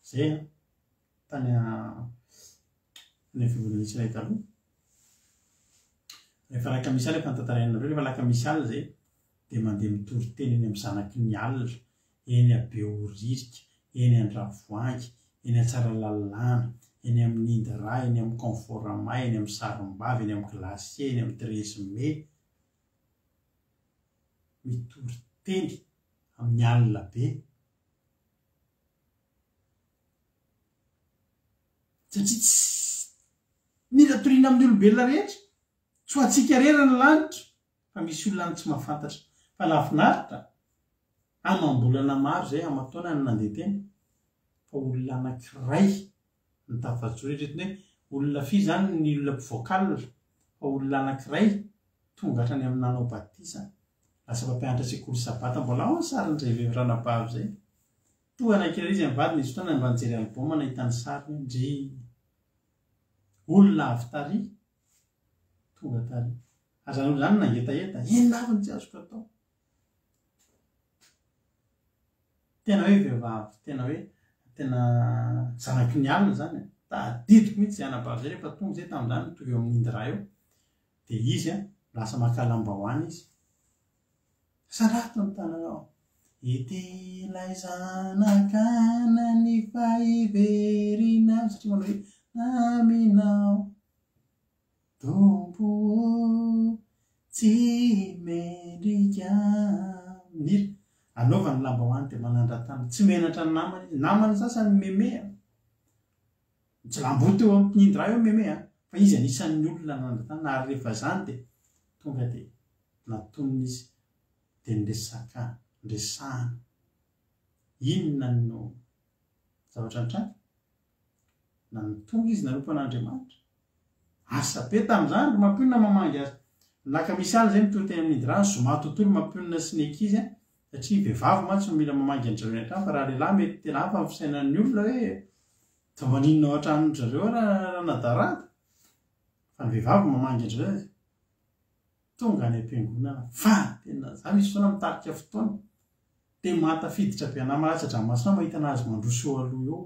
Zay an, tany any fiangonana nisy anay taloha. Rehefa alakamisy alina, efa notantaraina anareo, rehefa alakamisy alina zay dia mandeha mitory teny eny amin'ny zanaky ny alina, eny Behoririka, eny Andravoahangy, eny Antsaralalàna, eny amin'ny Indra, eny amin'ny Conforama, eny amin'ny Sarimbavy, eny amin'ny Glacier, eny amin'ny Treize Mai. mitory teny amin'ny alina be. Satria tsy mila toriana amin'ny olombelona rehetra. Tsy ho antsika irery ny lanitra fa misy olona any tsy mahafantatra. Fa nahafinaritra, amam-bolana maro izay, aman-taona no nandeha teny, fa olona anankiray no tafajoro. Eritreretina hoe olona firy izany ny olona mpivoaka alina, fa olona anankiray tonga hatrany amin'ny nanao batisa, lasa mpampianatra sekoly sabata, mbola ao ny sarin'izay vehivavy ranabavy izay. Toa anankiray izy mivady nisy fotoana mba nijery album nahita ny sariny hoe ndry olona avy tary tonga tary. Ary izany olona izany nangetaheta, inona avy no tsy azoko atao? Tena hoe vehivavy, tena hoe tena zanaky ny alina izany e. Tadidiko mihitsy izay anabavy izay rehefa tonga izay tamin'izany mitovy eo amin'ny Indra eo. Dia izy an, lasa maka lambahoany izy. Sarato ny tananao. Ity ilay zanaka nanifa hiverina satria manao hoe aminao. Tompo ô, tsy mendrika Mira, anaovany ny lambahoany dia manandra-tanana. Tsy menatra ny namany izy. Namany sasany meme a. Mitsilamboto eo amin'ny Indra eo meme a. Fa izy anisan'ny olona nanandra-tanana ary rehefa izany dia tonga dia natonina izy dia niresaka, niresahana. Inona no zavatra nitranga? Nanontonga izy nanompo an'Andriamanitra. Asa be tamin'izany ry Mampionona mamangy azy. Ny lakamisy alina izay mitory teny amin'ny Indra, ny zoma tontolo Mampionona sy ny ankizy an, satria vehivavy mantsy no mila mamangy an-dry zareo any an-trano fa raha lehilahy mety tena hafa ny fisainan'ny olona hoe dia maninona ao an-tranon-dry zareo ranadarada fa ny vehivavy mamangy an-dry zareo. Tonga any am-piangonana fa tena za misy fotoana mitarika fotoana dia mahatafiditra be anah malatsa-dranomasina aho mahita anazy mandroso eo aloha eo.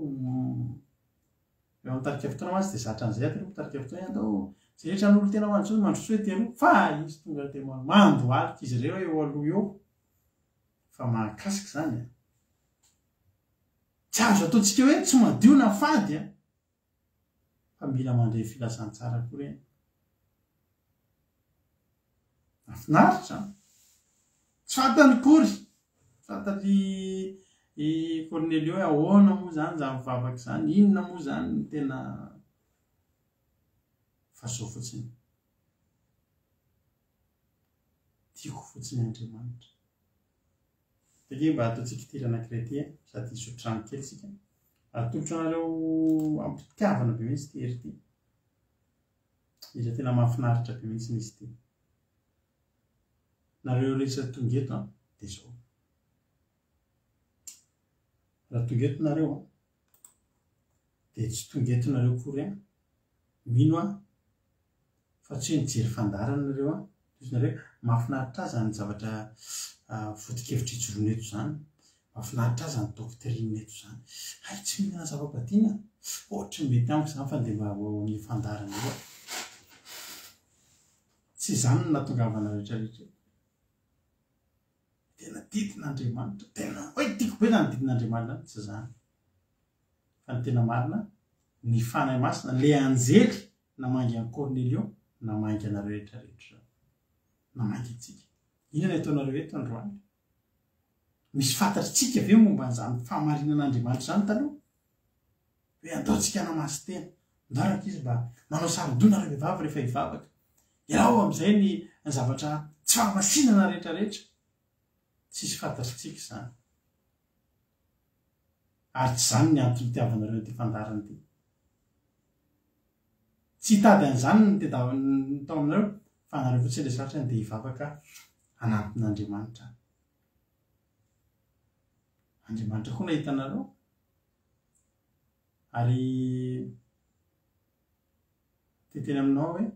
Rehefa mitarika fotoana mantsy dia zatra an'izay ato aloha mitarika fotoana hoe andao izay rehetra hanolo-tena ho an'i Jesosy mandrosoa ety aloha fa izy tonga dia mandohalika izy ireo eo aloha eo fa mahakasika izany an! Tsy azo ataontsika hoe tsy madio na fady an! Fa mila mandre filazantsara koa ireny. Mahafinaritra an! Tsy fantany akory, tsy fantatr'i i Cornelio hoe ahoana moa izany izany vavaka izany, inona moa izany no tena fa izao fotsiny. Tiako fotsiny Andriamanitra. Ity mba ataontsika ity hira anankiray ity an, sady hisotro rano kely isika. Atolotro anareo am-pitiavana be mihitsy ity hira ity. Hira tena mahafinaritra be mihitsy izy ity. Nareo rehetra tonga eto an, dia izao. Raha tonga eto nareo an, dia tsy tonga eto nareo akory an, mino aho fa tsy hoe nijery fandaharana nareo an, tohizo nareo, mahafinaritra ahy izany zavatra foto-kevitra ijoroana eto izany, mahafinaritra ahy izany doctrine eto izany, hay tsy mihinana zava-badiana, ohatry ny mety amiko izany fa ndeha mba ho ao amin'io fandaharana io aho. Tsy izany no nahatongavana rehetra rehetra eto. Tena didin'Andriamanitra, tena hoe tiako be izany didin'Andriamanitra izany, tsy izany. Fa ny tena marina, ny Fanahy Masina, ilay anjely namangy an'i Kornelio, namangy anareo rehetra rehetra izao. Namangy antsika. Inona ny ataonareo eto androany? Misy fantatritsika ve momba an'izany fahamarinan'Andriamanitra izany taloha? Hoe andao tsika hanamasy-tena. Ndao rankizy mba manao saron-doha nareo vehivavy rehefa hivavaka. Ialao amin'izay ny zavatra tsy fahamasinana rehetra rehetra. Tsisy fantatritsika izany. Ary tsy izany ny antony itiavanareo an'ity fandaharana ity. Tsy hitady an'izany ny tedaviny tao aminareo fa anareo fotsiny ilay zatra dia hivavaka hananton'Andriamanitra. Andriamanitra koa nahita anareo. Ary te hiteny aminao aho hoe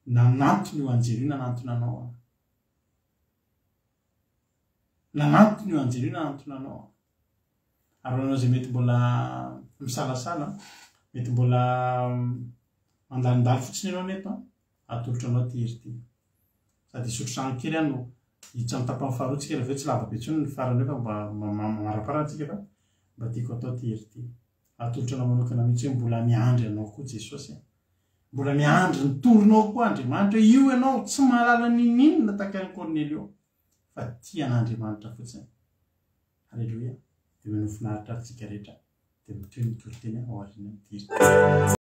nanantona io anjely io nanantona anao aho. Nanantona io anjely io nanantona anao aho. Ary ho anao izay mety mbola misalasala, mety mbola mandalondalo fotsiny ianao neto, atolotro anao ity hira ity. Sady hisotro rano kely aho no hiditra amin'ny tapany faharoa tsika rehefa avy eo tsy lava be intsony ny farany eo fa mba mamaraparana tsika fa mba tiako atao ity hira ity. Atolotro anao manokana mihitsy hoe mbola miandry anao koa Jesosy a. Mbola miandry ny torinao koa Andriamanitra hoe io ianao tsy mahalala n'inon'inona tahaka an'i Kornelio fa tia an'Andriamanitra fotsiny. Aleloia. Dia mino finaritra ary tsika rehetra dia mitohy ny toriteny ao aorianan'ity hira ity.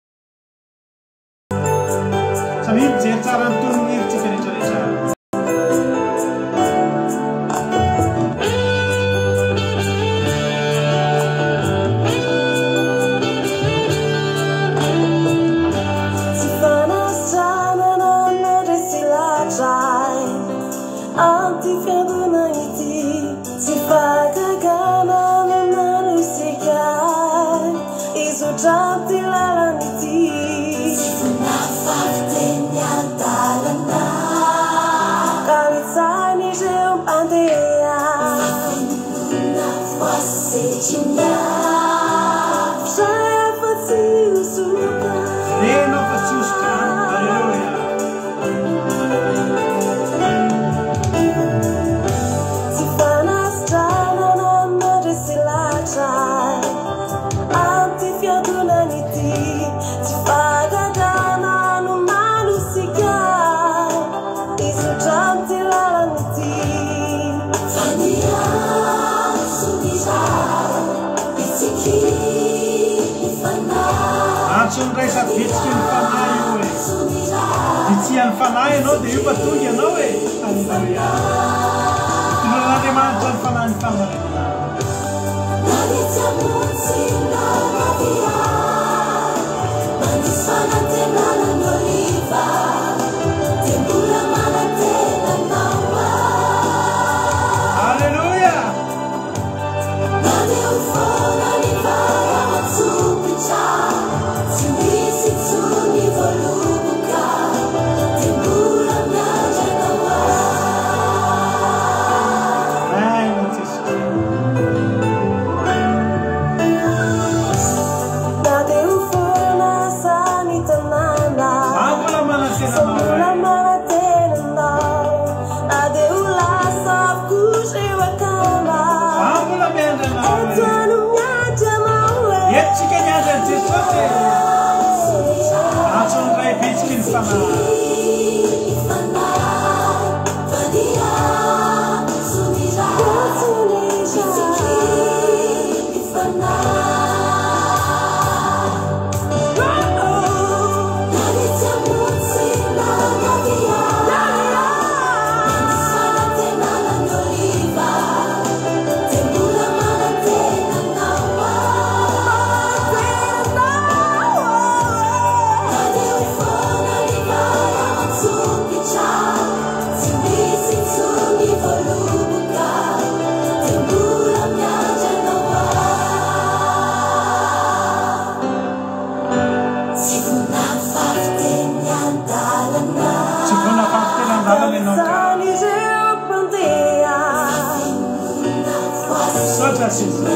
Samia mijery tsara ny tonony ry tsika rehetra rehetra. Tsy fanasitranana nandresy lahatra ahy amin'ity fiangonana ity. Tsy fahagagana no nanosika ahy hizotra amin'ity lalana ity. Tsy vonafavy teny an-dalana. Renao fa tsy hosoka. Aleloia. Tsy fanasitranana mandresy lahatra amin'ity fiangonana ity. Tsy fahagagana no manosika hizotra amin'ity lalana ity. Fa ny antson'iray bitsiky ny fanahy. Antson'ny Ray sady bitsiky ny fanahy io e. Bitsihan'ny fanahy ianao dia io fa tonga ianao e. Aleloia. Toloran'Andriamanitra ny fanahin'ny fahamarinana. Na dia tsy hamonjy na navia, mandiso fanantenana ny oliva, dia mbola manantena anao aho. Aleloia. Na dia ho foana ny vary aman-tsopitra, tsy misy intsony voaloboka, dia mbola miandry anao aho. Amen, Jesosy. Na dia ho foana aza ny tanàna, Za mbola manantena za anao mbola e. manantena anao. Na dia ho lasa avokoa ireo akama, Za mbola miandry anao eto e. no miandry anao e. Eto tsika miandry an'i Jesosy e. Antson'ny Ray bitsiky ny fanahy. Tsy voa nafafy teny an-dalana ianao ka. Misaotra Jesosy.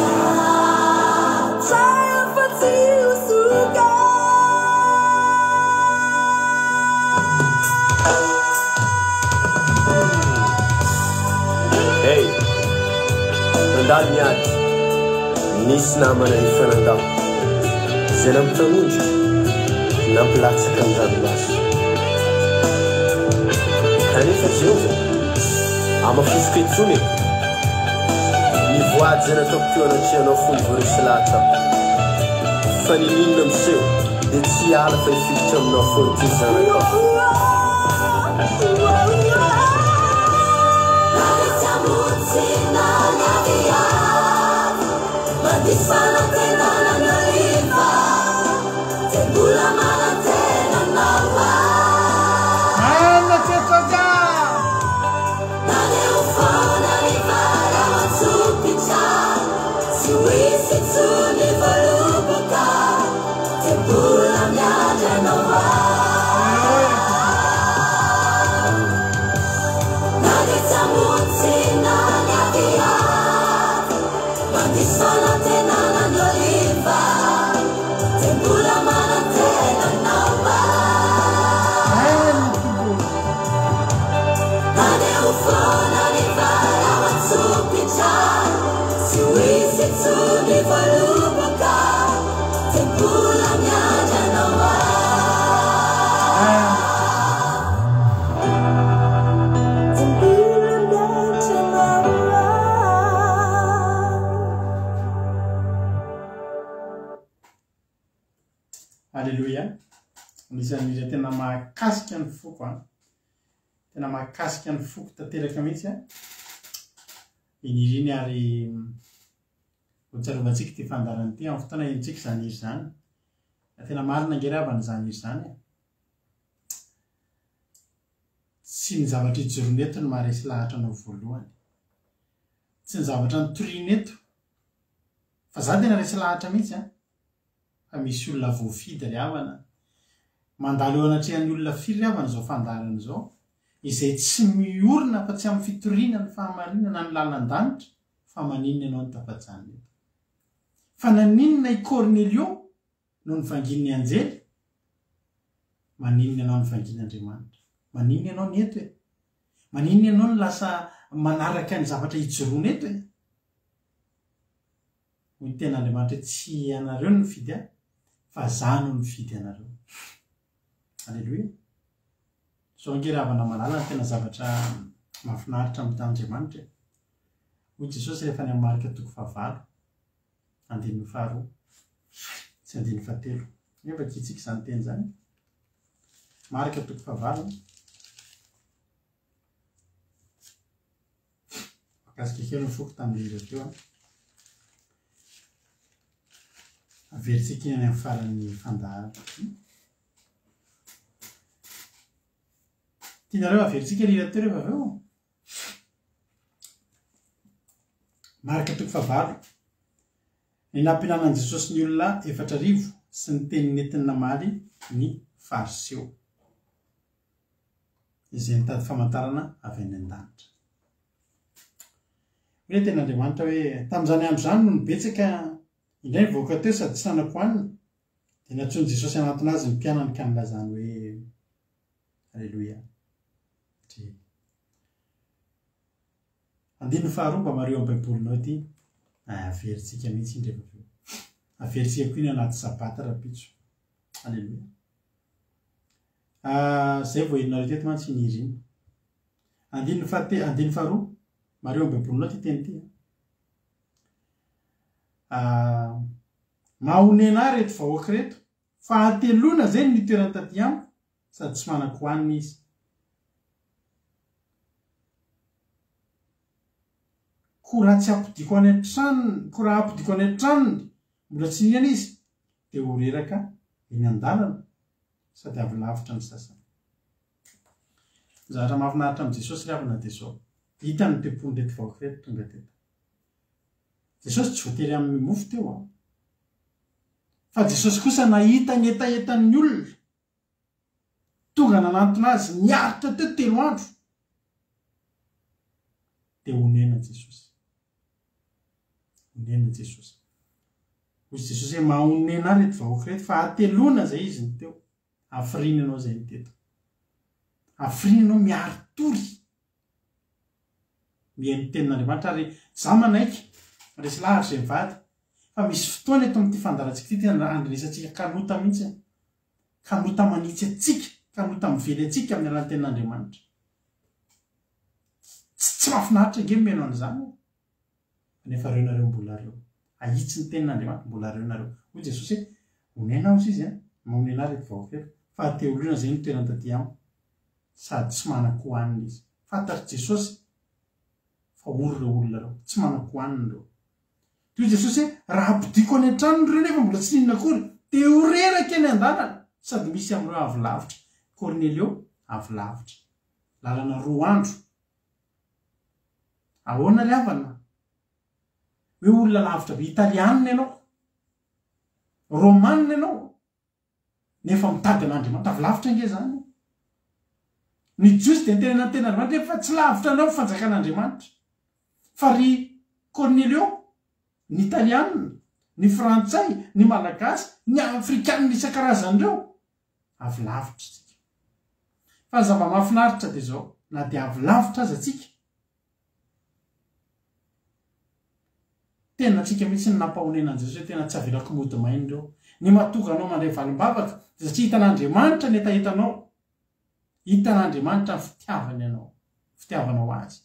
Hey, nandalo ny ady, nisy namana nifanandao, izay nampitanondrika, nampilatsaka ny ranomaso. Kanefa Jehovah, amafisiko intsony e, ny voady izay nataoko teo anatrehanao fony vao resy lahatra aho. Fa ninoninona miseho, dia tsy hiala fa hifikitra aminao foana ity zanakao. Amen, Jesosy ah. Aleloia. Amen, Tompo. Amen. Aleloia. Anisan'ny hira tena mahakasika ny foko an. Tena mahakasika ny foko tanteraka mihitsy an. Iny ary ho tsarovantsika ity fandaharana ity amin'ny fotoana henontsika izany hira izany. Tena marina ange ry havana izany hira izany e. Tsy ny zavatra ijoroana eto no maharesy lahatra anao voalohany. Tsy ny zavatra nitoriana eto. Fa za tena resy lahatra mihitsy an. Fa misy olona voafidy ry havana. Mandalo eo anatrehan'ny olona firy ry havana izao fandaharana izao, izay tsy miorina afa tsy amin'ny fitoriana ny fahamarinana ny lalan-danitra, fa maninona ianao no tafajanona eto? Fa naninona i Kornelio no nivangian'ny anjely? Maninona ianao nivangian'Andriamanitra? Maninona ianao ny eto e? Maninona ianao no lasa manaraka ny zavatra ijoroana eto e? Hoy ny tenin'Andriamanitra hoe tsy ianareo no nifidy ahy fa za no nifidy anareo. Aleloia. Zao ange ry havana malala ny tena zavatra mahafinaritra amin'ny Andriamanitra e. Hoy Jesosy rehefa any amin'ny Marka toko fahavalo, andininy faharoa sy andininy fahatelo. Eo vakintsika izany teny izany. Marka toko fahavalo. Voakasika kely ny foko tamin'ny hira teo. Averintsika iny any amin'ny faran'ny fandaharana. Tianareo averintsika ny hira teo rehefa avy eo? Marika toko fahavalo. Ny nampihinanan'i Jesosy ny olona 4000 sy ny teny nentiny namaly ny Fariseo, izay nitady famantarana avy any an-danitra. Hoy ilay tenin'Andriamanitra hoe, Tamin'izany andro izany nony betsaka indray ny vahoaka teo sady tsy nanan-kohanina, dia nantsoin'i Jesosy hanantona azy ny mpianany ka nilazany hoe, Aleloia. Dre. Andininy faharoa mba mariho amin'ny Baibolinao ity. Ay, averintsika mihitsy iny rehefa avy eo. Averintsika koa iny anaty Sabata rahampitso. Aleloia. Ah, zay vao henonareo teto mantsy iny hira iny. Andininy fahate, andininy faharoa. Mariho amin'ny Baibolinao ity teny ity. Ah, mahonena ahy ireto vahoaka ireto. Fahateloana izay no nitoerany taty amiko sady tsy manan-kohanina izy. Koa raha tsy ampodiako any an-tranony, koa raha ampodiako any an-tranony mbola tsy nihinana izy, dia ho reraka eny an-dalana sady avy lavitra ny sasany. Ny zavatra mahafinaritra amin'i Jesosy ry havana dia izao, hitany ny toe-pon'ireto vahoaka ireto tonga teto. Jesosy tsy voatery hanome mofo teo an. Fa Jesosy kosa nahita ny hetahetan'ny olona, tonga nanantona azy, niaritra teo telo andro, dia onena Jesosy. Onena Jesosy. Hoy Jesosy hoe mahonena ahy reto vahoaka ireto fa hateloana izay izy no teo. Hafiriana ianao izay no teto. Hafiriana ianao miari-tory. Mihaino ny tenin'Andriamanitra ary za manaiky, resy lahatra izay mivady, fa misy fotoana eto amin'ity fandaharantsika ity tena andrenesantsika kanota mihitsy, kanota manitsy antsika, kanota mively antsika amin'ny alalan'ny tenin'Andriamanitra. Tsy tsy mahafinaritra ange ny mihaino an'izany e. Nefa reo nareo mbola reo. Ahitsy ny tenin'Andriamanitra, mbola reo nareo. Hoy Jesosy hoe, onena aho izy an, mahonena ahy reto vahoaka reto, fa teolona izay no toerany taty amiko. Sady tsy manan-kohanina izy. Fantatr'i Jesosy fa ory ireo olona ireo. Tsy manan-kohanina ireo. Dia hoy Jesosy hoe, raha ampodiako any an-tranony ireo nefa mbola tsy nihinana akory, dia ho reraka eny an-dalana. Sady misy amin'ireo avy lavitra. Kornelio, avy lavitra. Lalana roa andro. Ahoana ry havana? Hoe olona lavitra be, Italianina ianao, Romanina ianao, nefa mitady an'Andriamanitra. Avy lavitra ange izany e. Ny Jiosy dia niteny an'ny tenin'Andriamanitra hoe fa tsy lavitra anao ny fanjakan'Andriamanitra. Fa ry Kornelio, ny Italianina, ny Frantsay, ny Malagasy, ny Afrikanina isan-karazany ireo, avy lavitra isika. Fa ny zava-mahafinaritra dia izao, na dia avy lavitra aza isika, Tena antsika mihitsy no nampahonena an'i Jesosy hoe tena tsy avelako mody maina ireo. Ny mahatonga anao mandray valim-bavaka dia satria hitan'Andriamanitra ny hetahetanao. Hitan'Andriamanitra ny fitiavany anao, fitiavanao azy.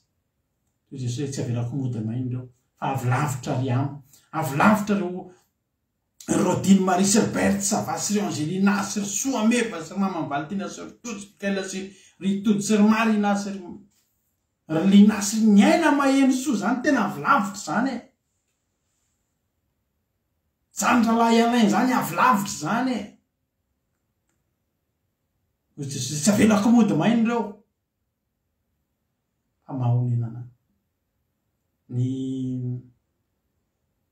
Hoy Jesosy hoe tsy avelako mody maina ireo fa avy lavitra ry am, avy lavitra ireo Rodine Marie sy ry Berthe Sava sy ry Angelina sy ry Soameva sy ry Maman Valentina sy ry Tojo Michael sy ry Tojo sy ry Marina sy ry Ry Lina sy ry Niaina maheno soa zany tena avy lavitra zany e! Zany rahalahy Alain zany avy lavitra zany e! Hoy Jesosy, tsy avelako mody maina ireo fa mahonena anah. Ny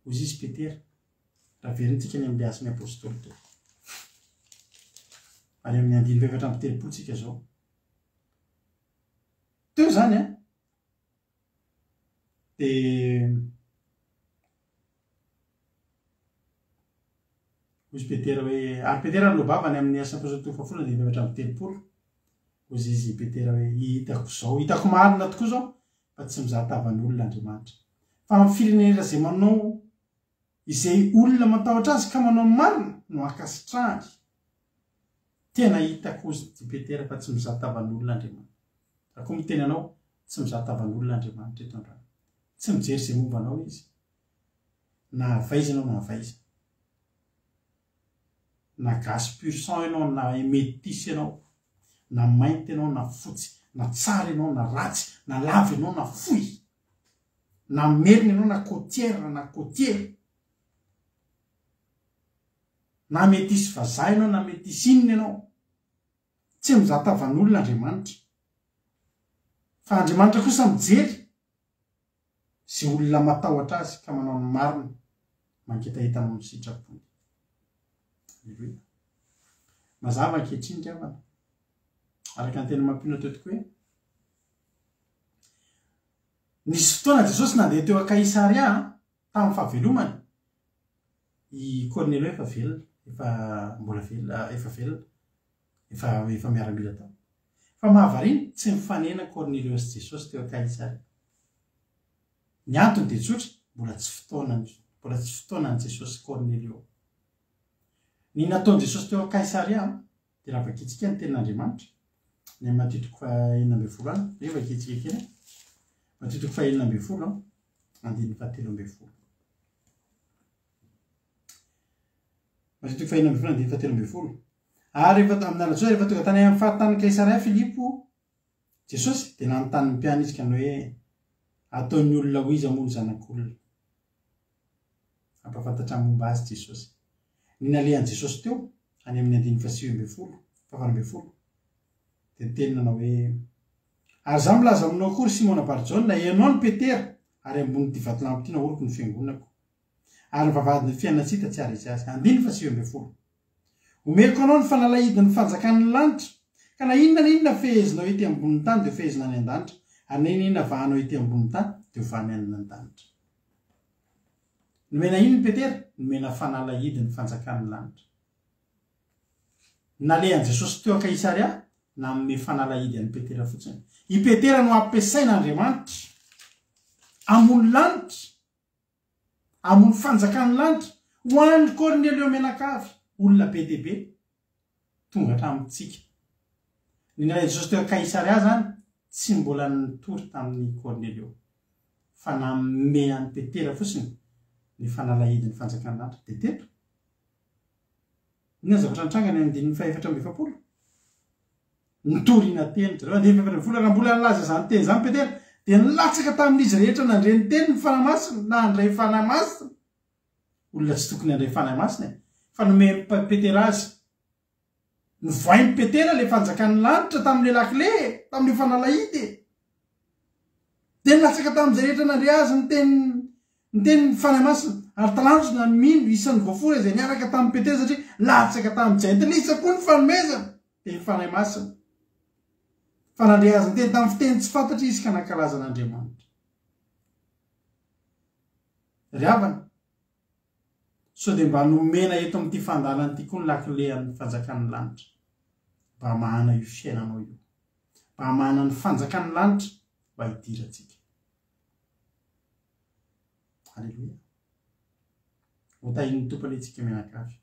hoy izy Petera, raha verintsika ny amin'ny Asan'ny Apostoly teo. Any amin'ny andininy faha-34 tsika zao. Teo izany an, dia Hoy izy Petera hoe, ary Petera niloa-bava any amin'ny Asan'ny Apostoly toko fahafolo andininy faha-34. Hoy izy Petera hoe, hitako izao, hitako marina tokoa izao fa tsy mizaha tavan'olona Andriamanitra. Fa amin'ny firenena izay manao izay olona matahotra azy ka manao ny marina no ankasitrahany. Tena hitako hozy i Petera fa tsy mizaha tavan'olona Andriamanitra. Za koa miteny anao, tsy mizaha tavan'olona Andriamanitra eto androany. Tsy mijery izay momba anao Izy. Na avy aiza ianao na avy aiza. Na gasy pur sang ianao na metis ianao, na mainty ianao na fotsy, na tsara ianao na ratsy, na lava ianao na fohy, na merina ianao na côtière na côtier, na metis vazaha ianao na metis inona ianao, tsy mizaha tavan'olona Andriamanitra. Fa Andriamanitra kosa mijery Izay olona matahotra Azy ka manao ny marina, mangetaheta noho ny sitrapony. Aleloia. Mazava ankehitriny ry havana, araka ny teny mampionona teo tokoa hoe, nisy fotoana Jesosy nandeha teo Kaisaria tamin'ny fahavelomany, i Kornelio efa velona, efa mbola velona, efa velona, efa efa miaramila tao. Fa mahavariana, tsy nifanena Kornelio sy Jesosy teo Kaisaria. Ny antony dia tsotra, mbola tsy fotoanany, mbola tsy fotoanan'i Jesosy sy Kornelio. Ny nataon'i Jesosy teo Kaisaria dia raha vakintsika ny tenin'Andriamanitra, ny amin'ny Matio toko faha 16 any, ve vakintsika kely e? Matio toko faha 16, andininy faha 13. Matio toko faha 16 andininy faha 13. Ary rehefa amin'ny alatsinainy rehefa tonga tany amin'ny faritanin'i Kaisaria Filipo Jesosy dia nanontany ny mpianany izy ka ny hoe ataon'ny olona ho iza moa ny zanak'olona? Hampahafantatra ny momba azy Jesosy. Ny nalehan'i Jesosy teo, any amin'ny andininy faha-19, faha-18, dia niteny nanao hoe Ary izaho milaza aminao koa, ry Simona Barjona, ianao no Petera, ary ambonin'ity vatolampy ity naoriko ny fiangonako. Ary ny vavahadin'ny fiainana tsy hita tsy haharesy azy. Andininy faha-19. Omeko anao ny fanalahidin'ny fanjakan'ny lanitra, ka na inona na inona fehezinao ety ambonin'ny tany dia ho fehezina any an-danitra, ary na inona na inona vahanao ety ambonin'ny tany dia ho vahany any an-danitra. Nomena inona i Petera? Nomena fanalahidin'ny fanjakan'ny lanitra. Nalehan'i Jesosy teo Kaisaria, nanome fanalahidy an'i Petera fotsiny. I Petera no ampiasain'Andriamanitra hamono lanitra. Hamono fanjakan'ny lanitra ho an'i Kornelio mianakavy, olona be dia be tonga hatramintsika. Ny nalain'i Jesosy teo Kaisaria izany tsy mbola nitory tamin'i Kornelio, fa nanome an'i Petera fotsiny ny fanalahidin'ny fanjakan'ny lanitra. Dia teto, inona ny zavatra nitranga ny andininy faha-44? Nitoriana teny zareo. Andininy faha-14, Raha mbola nilaza izany teny izany Petera, dia nilatsaka tamin'izy rehetra nandre ny teny ny Fanahy Masina, nandray Fanahy Masina. Olona tsy tokony handray Fanahy Masina e! Fa nomen'i Petera azy. Novohain'i Petera ilay fanjakan'ny lanitra tamin'ilay lakile e! Tamin'io fanalahidy e! Dia nilatsaka tamin'izay rehetra nandre azy ny teny ny tenin'ny Fanahy Masina, ary talanjona ny mino isan'ny voafora izay niaraka tamin'i Petera satria latsaka tamin'ny jentilisa koa ny fanomezana. dia ny Fanahy Masina, fa nandre azy niteny tamin'ny fiteny tsy fantatra izy ka nankalaza an'Andriamanitra. Ry havana, sao dia mba nomena eto amin'ity fandaharana ity koa ny lakilean'ny fanjakan'ny lanitra, mba hamahana io fiainanao io, mba hamahana ny fanjakan'ny lanitra mba hidirantsika. Aleloia. Ho tahin'ny Tompo anie tsika mianakavy.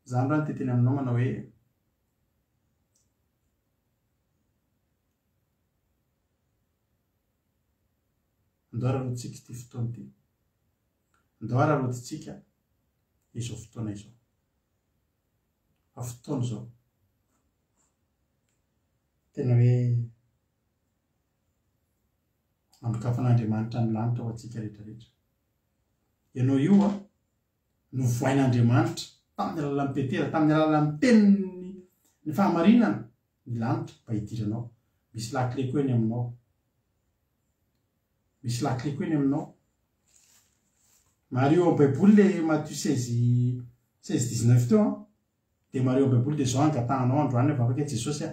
Za androany te teny aminao manao hoe Andao araraotintsika ity fotoana ity. Andao araraotintsika izao fotoana izao. Fa fotoana izao. Tena hoe andokafan'Andriamanitra ny lanitra ho antsika rehetrarehetra. Ianao io a, Novohain'Andriamanitra tamin'ny alalan'i Petera, tamin'ny alalan'ny tenin'ny ny fahamarinana, ny lanitra mba hidiranao. Misy lakile koa eny aminao. Misy lakile koa eny aminao. Mariho ao Baiboly le Matio 16 16 19 teo an. Dia mariho ao Baiboly dia izao angatahanao androany vavaka Jesosy a.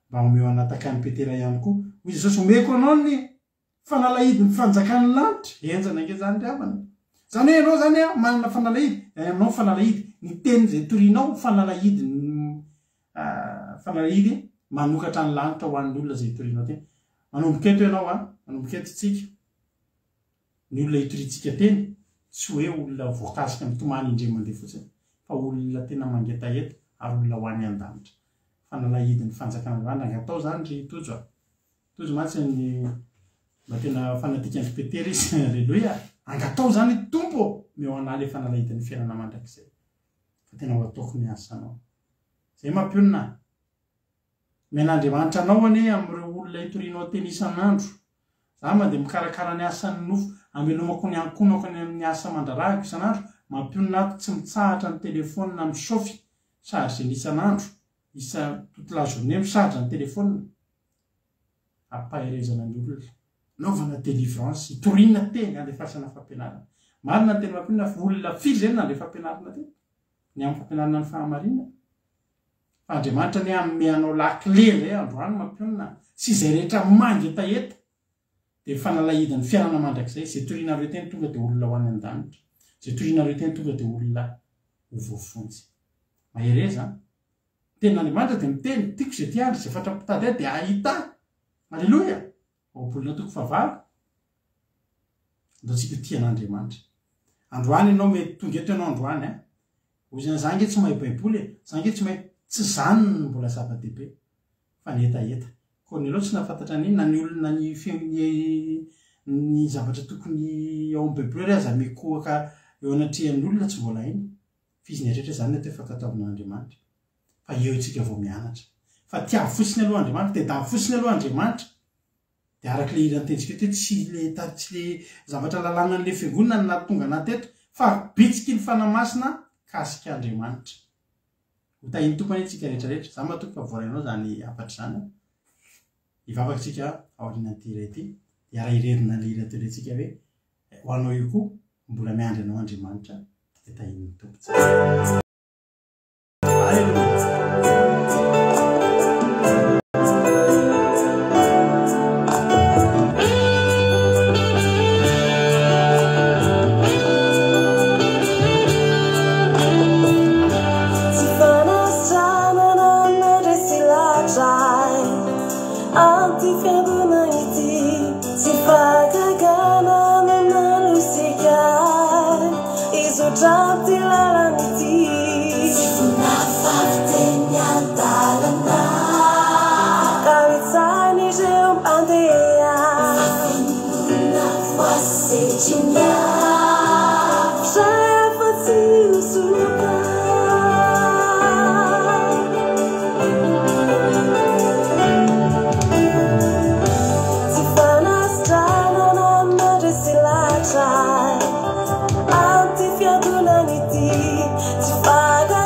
Mba omeo anatakan'i Petera ihany koa. Hoy Jesosy, omeko anao ny Fanalahidin'ny fanjakan'ny lanitra. Henjana ange izany ry havana e. Izany hoe ianao izany manana fanalahidy, any aminao ny fanalahidy, ny teny izay torianao fanalahidy fanalahidy manokatra ny lanitra ho an'ny olona izay itorianao teny. Manomboka eto ianao an, manomboka eto tsika, ny olona itoriantsika teny tsy hoe olona voakasika mitomany indray mandeha fotsiny fa olona tena mangetaheta ary olona ho any an-danitra. Fanalahidin'ny fanjakan'Andriamanitra angatao izany ry Tojo a! Tojo mantsy ny mba tena fanatique an-dry Petera izy, Aleloia! Angatao izany Tompo ô! Omeo anah le fanalahidin'ny fiainana mandrakizay fa tena ho ataoko ny asanao. Zay mampionona a! Omen'Andriamanitra anao anie amin'ireo olona itorianao teny isan'andro. Za mandeha mikarakara ny asan'ny nofo, amelomako ny ankohonako any amin'ny asa aman-drarahiko isan'andro, mampionona ato tsy mitsahatra ny telephone misaofy, chargena isan'andro, isa toute la journée mi-charge ny telephone. Ampaherezana ny olona, anaovana délivrance, itoriana teny, andefasana fampianarana. Marina ny teny mampionona fa olona firy izay no nandre fampianarana teto? Ny amin'ny fampianarana ny fahamarinana. Fa Andriamanitra anie hanome anao lakile indray androany mampionona sy izay rehetra mangetaheta dia fanalahidin'ny fiainana mandrakizay, izay torianareo teny tonga dia olona ho any an-danitra, izay torianareo teny tonga dia olona ho voafonjy. Mahereza an! Ny tenin'Andriamanitra dia miteny, tiako izay tia andry, izay fatra-pitady ahy dia hahita ahy. Aleloia! Ohabolana toko fahavalo, Andao tsika ho tia an'Andriamanitra. Androany ianao mety tonga eto ianao androany an. Hoy izy, za ange tsy mahay baiboly e, za ange tsy mahay, tsy izany no mbola zava-dehibe fa ny hetaheta. Kornelio tsy nahafantatra an'iny na ny olona ny ny ny zavatra tokony ao amin'ny baiboly ary aza mikohaka eo anatrehan'ny olona tsy mbola hainy. Fa izy nieritreritra izany ny atao hoe fankatoavana an'Andriamanitra. Fa eo isika vao mianatra. Fa tiavo fotsiny aloha Andriamanitra, tedavo fotsiny aloha Andriamanitra. Dia araka ilay hira nitentsika teo, tsy ilay tsy ilay zavatra lalànan'ilay fiangonana no nahatonga anah teto, fa bitsiky ny Fanahy Masina kasika Andriamanitra. Ho tahin'ny Tompo anie tsika rehetra rehetra. Za matoky fa voarainao izany hafatra izany. Hivavaka tsika aorianan'ity hira ity. Hiara-hirerina ilay hira teo ilay tsika hoe ho anao io koa mbola miandry anao Andriamanitra dia tahin'ny Tompo tsika. Aleloia. Tsy fanasitranana nandresy lahatra ahy amin'ity fiangonana ity. Tsy fahagagana no nanosika ahy hizotra amin'ity lalana ity. Tsy vonafavy teny an-dalana. Ka hitsahin'ireo mpandeha. Fa finoana voasetrin'ny afo. Zay afa-tsy hosoka. Tsy fanasitranana nandresy lahatra ahy amin'ity fiangonana ity. Tsy fahagagana.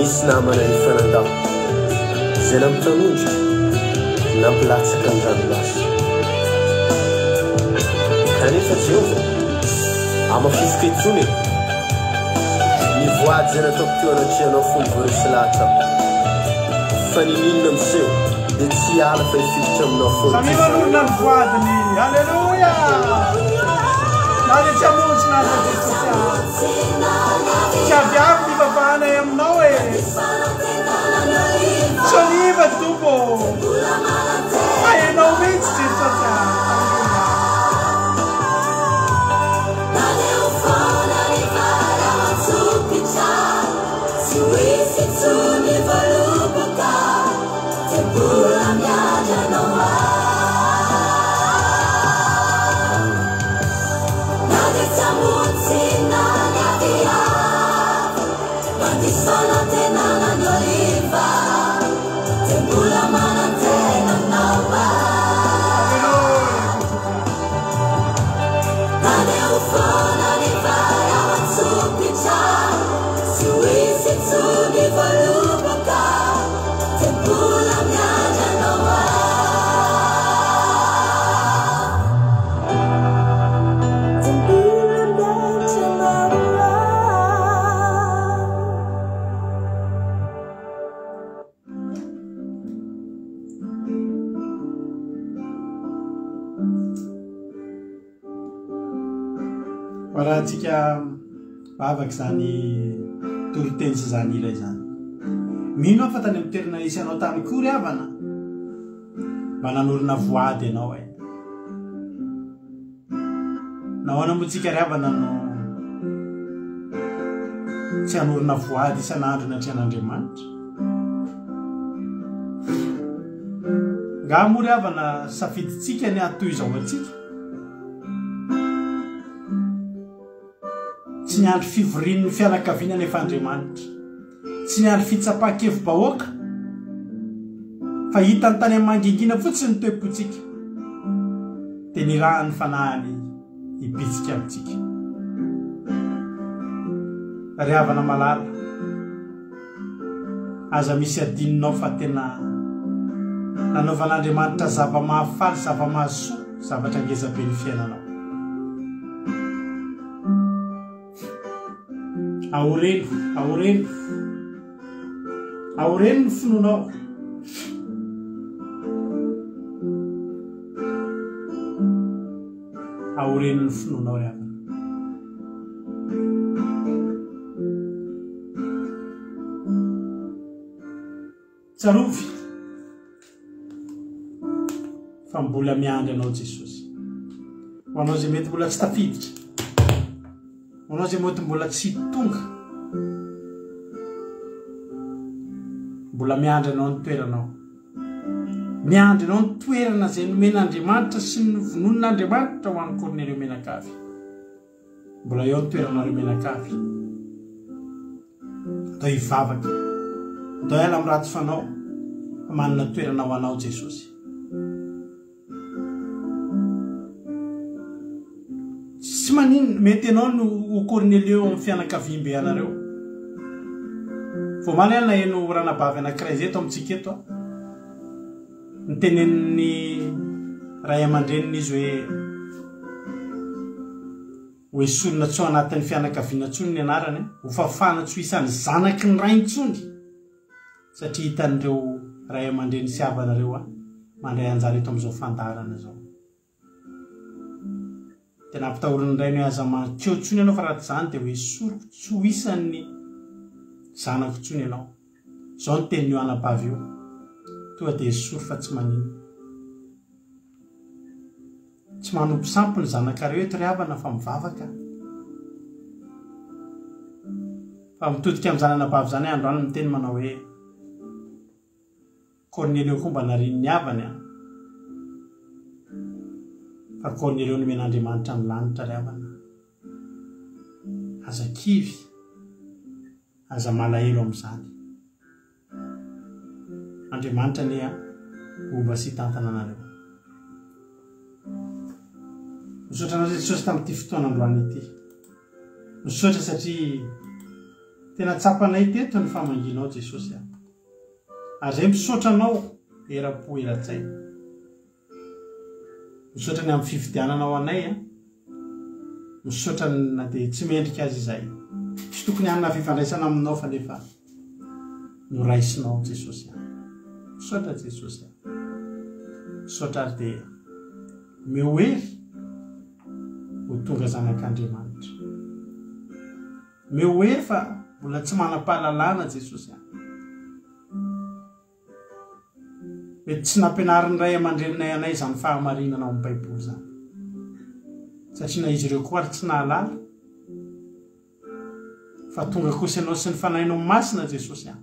Nisy namana efa nandao, izay nampitanondrika, nampilatsaka ny ranomaso. Kanefa Jehovah, hamafisiko intsony e! Ny voady izay nataoko teo anatrehanao fony vao resy lahatra aho. Fa ninoninona miseho, dia tsy hiala fa hifikitra aminao foana Samia manorina ny voadiny. Alléluia! Na dia tsy hamonjy na aza Jesosy ah. Tsy avy avy ny ivavahanay aminao e. Tsy oliva Tompo ô. Fa ianao mihitsy Jesosy ah. Alléluia. Arahantsika vavaka izany toriteny sy izany hira izany. Mino aho fa tany amin'ny toerana nisy anao tany koa ry havana, mba nanorina voady ianao e. Nahoana moa tsika ry havana no tsy hanorina voady isan'andro anatrehan'Andriamanitra? Nga moa ry havana safidintsika ny hatoy izao antsika? Tsy niandry fivorian'ny fianakaviana anefa Andriamanitra. Tsy niandry fitsapan-kevi-bahoaka fa hitany tany amin'ny mangingina fotsiny ny toe-pontsika dia nirahan'ny Fanahiny hibitsika amintsika. Ry havana malala, aza misy adinonao fa tena nanaovan'Andriamanitra zava-mahafaly, zava-mahasoa, zavatra ngezabe ny fiainanao. Aoreno, aoreno, aoreno ny finoanao. Aoreno ny finoanao ry havana. Tsarovy fa mbola miandry anao Jesosy. Ho anao izay mety mbola tsy tafiditra, ho anao izay mety mbola tsy tonga, mbola miandry anao ny toeranao. Miandry anao ny toerana izay nomen'Andriamanitra sy novononin'Andriamanitra ho an'i Kornelio Menakavy. Mbola eo ny toeranareo mianakavy. Andao hivavaka. Andao hiala amin'ny ratsy fanao fa manana toerana ho anao Jesosy. Tsy maninona, mety ianao no ho Cornelio eo amin'ny fianakaviambe anareo. Vao omaly aho naheno ranabavy anankiray izay eto amintsika eto. Nitenenin'ny ray aman-dreniny izy hoe ho esorina tsy ao anatin'ny fianakaviana intsony ny anarany, ho fafana tsy ho isan'ny zanaky ny ray intsony, satria hitan'ireo ray aman-dreny sy havana ireo mandray anjara eto amin'izao fandaharana izao. Dia nampitahorin'ny rainy hoe aza mankeo intsony ianao fa raha tsy izany dia ho esoriko tsy ho isan'ny zanako intsony ianao. Izao ny tenin'io anabavy io, tonga dia esory fa tsy maninona. Tsy manompo sampy ny zanakareo eto ry havana fa mivavaka. Fa mitodika amin'izany anabavy izany aho androany miteny manao hoe Kornelio koa mba narian'ny havany an! Fa Kornelio nomen'Andriamanitra ny lanitra ry havana. Aza kivy, aza malahelo amin'izany. Andriamanitra anie homba sy hitantana anareo. Misaotra anareo Jesosy tamin'ity fotoana androany ity. Misaotra satria. Tena tsapanay teto ny famangianao Jesosy a. Ary zay misaotra anao eram-po eran-tsaina. Misaotra ny amin'ny fifidiananao anay a. Misaotra na dia tsy mendrika aza izahay. Tsy tokony hanana fifandraisana aminao fa nefa noraisinao Jesosy a. Misaotra Jesosy a. Misaotra ary dia omeo hery ho tonga zanak'Andriamanitra. Omeo hery fa mbola tsy manam-pahalalana Jesosy a. Mety tsy nampianarin'ny ray aman-dreninay anay izany fahamarinana ao amin'ny Baiboly izany. Satria na izy ireo koa ary tsy nahalala. Fa tonga kosa ianao sy ny Fanahinao Masina Jesosy a.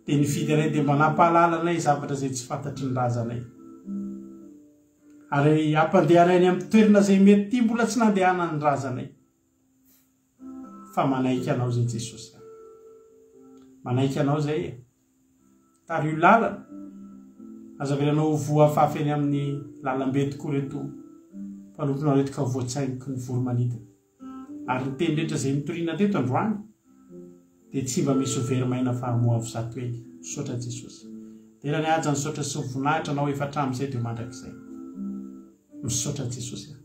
Dia nifidy anay dia mba nampahalala anay zavatra izay tsy fantatry ny razanay. Ary hampandehanay any amin'ny toerana izay mety ity mbola tsy nandehanan'ny razanay. Fa manaiky anao izay Jesosy a. Manaiky anao izay e. Tariho lalana. Aza avelanao ho voa afafy eny amin'ny lalambe tokoa ireto mpanomponao ireto ka ho voatsaingoky ny voro-manidina. Ary ny teny rehetra izay notorina teto androany dia tsy mba misy ho very maina fa hamoha avo zato heny. Misaotra Jesosy. Dera ny haja ny saotra sy ny voninahitra anao efa hatramin'izay dia ho mandrakizay. Misaotra Jesosy a.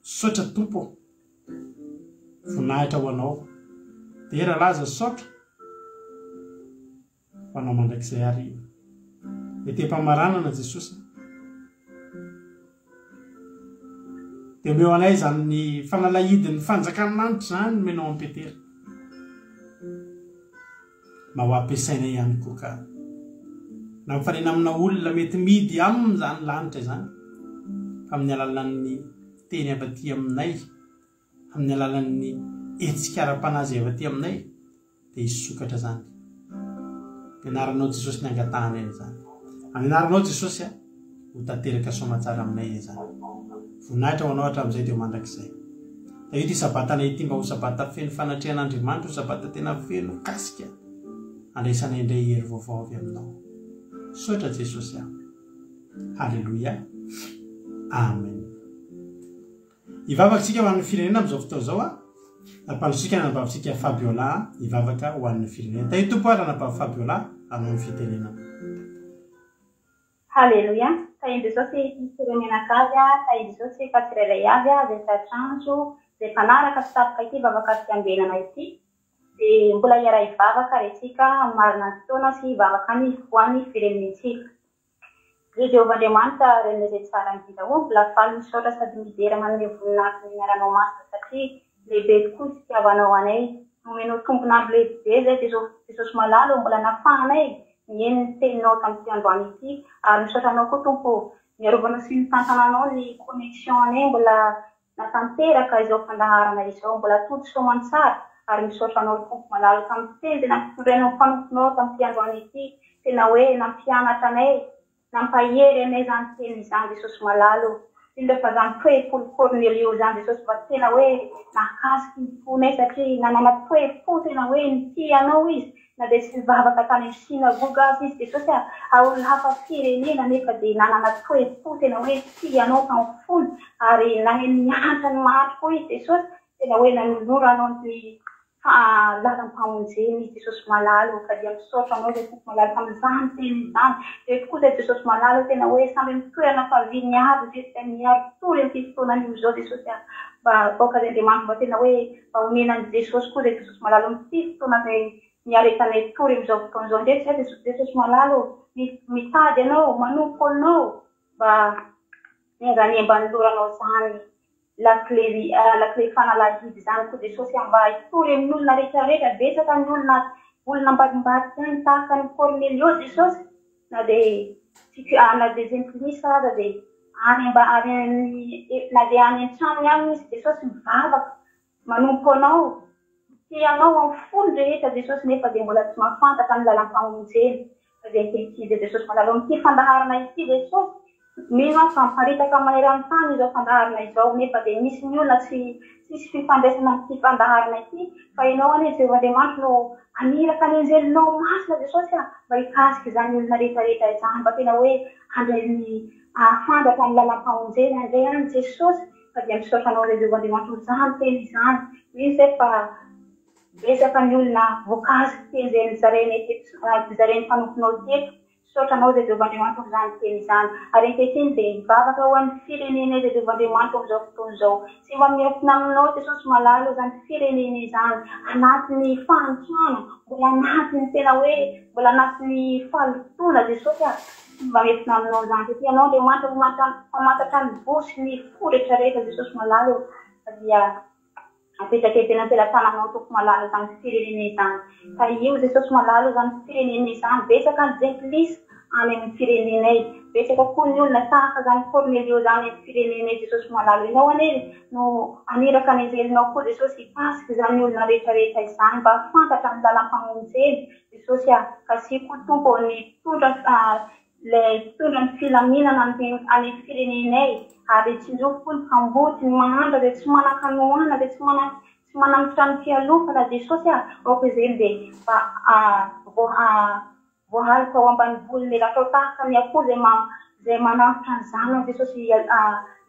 Misaotra Tompo ô. Voninahitra ho Anao. Dera laza saotra ho Anao mandrakizay ary ety am-pamaranana Jesosy a. Dia omeo anay izany fanalahidin'ny fanjakan'ny lanitra izany nomenao an'i Petera. Mba ho ampiasaina ihany koa ka. Na mifanena amina olona mety mihidy aminy izany lanitra izany, fa amin'ny alalan'ny teny avy aty aminay, amin'ny alalan'ny hetsika ara-panahy izay avy aty aminay, dia hisokatra izany. Ny anaranao Jesosy ny angatahanay an'izany. Amin'ny anaranao Jesosy a, ho tanteraka soamatsara aminay izany. Voninahitra ho anao hatramin'izay dia ho mandrakizay. Tahio ity Sabatanay ity mba ho Sabata feno fanatrehan'Andriamanitra, ho Sabata tena feno kasika handraisanay indray hery vaovao avy aminao. Misaotra Jesosy a. Haleloia. Amen. Hivavaka isika ho an'ny firenena amin'izao fotoana izao a. Ampandrotsika ny anabavintsika Fabiola hivavaka ho an'ny firenena. Tahio Tompo ary anabavy Fabiola hanao ny fitenenana. Haleloia! Tahin'i Jesosy ny firenena ankavy a, tahin'i Jesosy fa tsirairay avy a, izay tratr'antso, izay mpanaraka tsy tapaka ity vavaka fiambenana ity, dia mbola hiara-hivavaka ary isika hamarina ny fotoana sy hivavaka ny ho an'ny firenentsika. Ry Jehovah Andriamanitra, Reninay izay tsara indrindra o, mbola faly misaotra sady midera manome voninahitra ny anaranao masina satria lehibe tokoa ny fitiavanao anay, nomenao tompon'andro lehibe izay Jesosy malala ô, mbola nafahanay Nihaino ny teninao tamin'ity androany ity ary misaotra anao koa Tompo ô niarovanao sy nitantananao ny connexion anay mbola natanteraka izao fandaharana izao mbola tody soamantsara ary misaotra anao Tompo malala tamin'ny teny izay nampitondrainao mpanomponao tamin'ity androany ity tena hoe nampianatra anay Nampahery anay izany teny izany Jesosy malala o! Indrindra fa izany toe-pon'i Kornelio izany Jesosy mba tena hoe nahakasika ny fonay satria nanana toe-po tena hoe nitia Anao izy na dia tsy nivavaka tany amin'ny synagoga aza izy Jesosy a! Ary olona hafa firenena nefa dia nanana toe-po tena hoe tia Anao tamin'ny fony ary nahay niantra ny maty koa izy Jesosy tena hoe nanoloranao ny Fa lalam-pamonjena i Jesosy malala ô, ka dia misaotra anao izay Tompo malala tamin'izany teny izany. Dia tokoa izay Jesosy malala ô, tena hoe samy amin'ny toerana faviany avy izay izay miari-tory amin'ity fotoana anio izao Jesosy a. Mba aoka izay Andriamanitra mba tena hoe mba honenan'i Jesosy koa izay Jesosy malala amin'ity fotoana izay niaretanay tory amin'izao fotoana izao. Ndreto izay Jesosy malala ô, mitady Anao, manompo Anao, mba enganie mba anoloranao izany Lakile lakile fanalahidy izany koa Jesosy a mba hitory amin'ny olona rehetra rehetra betsaka ny olona olona ambadimbadika any tahaka an'i Kornelio Jesosy na dia tsy na dia jentilisa aza dia any amba any na dia any an-tranony any izy Jesosy mivavaka manompo anao Tia anao amin'ny fony rehetra Jesosy nefa dia mbola tsy mahafantatra ny lalam-pamonjena. Fa izay ankehitriny dia Jesosy mandalo amin'ity fandaharana ity Jesosy. Mino aho fa miparitaka maneran-tany izao fandaharana izao nefa dia misy ny olona tsy tsisy fifandraisana amin'ity fandaharana ity fa Ianao anie Jehovah Andriamanitro no haniraka ny anjelinao masina Jesosy a mba hikasika izany olona rehetra rehetra izany mba tena hoe handray ny hahafantatra ny lalam-pamonjena handray an'i Jesosy Fa dia misaotra anao Jehovah Andriamanitra ho izany teny izany. Mino izay fa Betsaka ny olona voakasika teny izay nozarainay teto, nozarain'ny mpanomponao teto. Misaotra Anao izay Jehovah Andriamanitra amin'izany teny izany. Ary ankehitriny dia mivavaka ho an'ny firenenay izay Jehovah Andriamanitra amin'izao fotoana izao. Tsy mba miafina Aminao Jesosy malala izany firenena izany. Anatin'ny fahantrana, mbola anatin'ny tena hoe mbola anatin'ny fahalotoana Jesosy a. Tsy mba miafina Aminao izany satria Ianao Andriamanitra mpamantatra ny voa sy ny fo rehetra rehetra Jesosy malala ô. Fa dia. Apetraka ety am-pelatananao Tompo malala izany firenena izany. Tahio Jesosy malala izany firenena izany. Betsaka ny jentilisa any amin'ny firenenay. Betsaka koa ny olona tahaka izany Kornelio izany amin'ny firenenay Jesosy malala. Ianao anie no haniraka ny anjelinao koa Jesosy hikasika izany olona rehetra rehetra izany mba hahafantatra ny lalam-pamonjena Jesosy ah. Kasiho koa Tompo ny mpitondra Ilay mpitondra ny filaminana any amin'ny firenenay ary tsinjovy koa ny kamboty, ny mahantra izay tsy manan-kanohana, izay tsy manan tsy manan-trano fialofana, Jesosy ah, aoka izay dia mba voahaloka ao ambanivohon'ny elatrao tahaka ny akoho izay ma izay manampotra ny zanany, Jesosy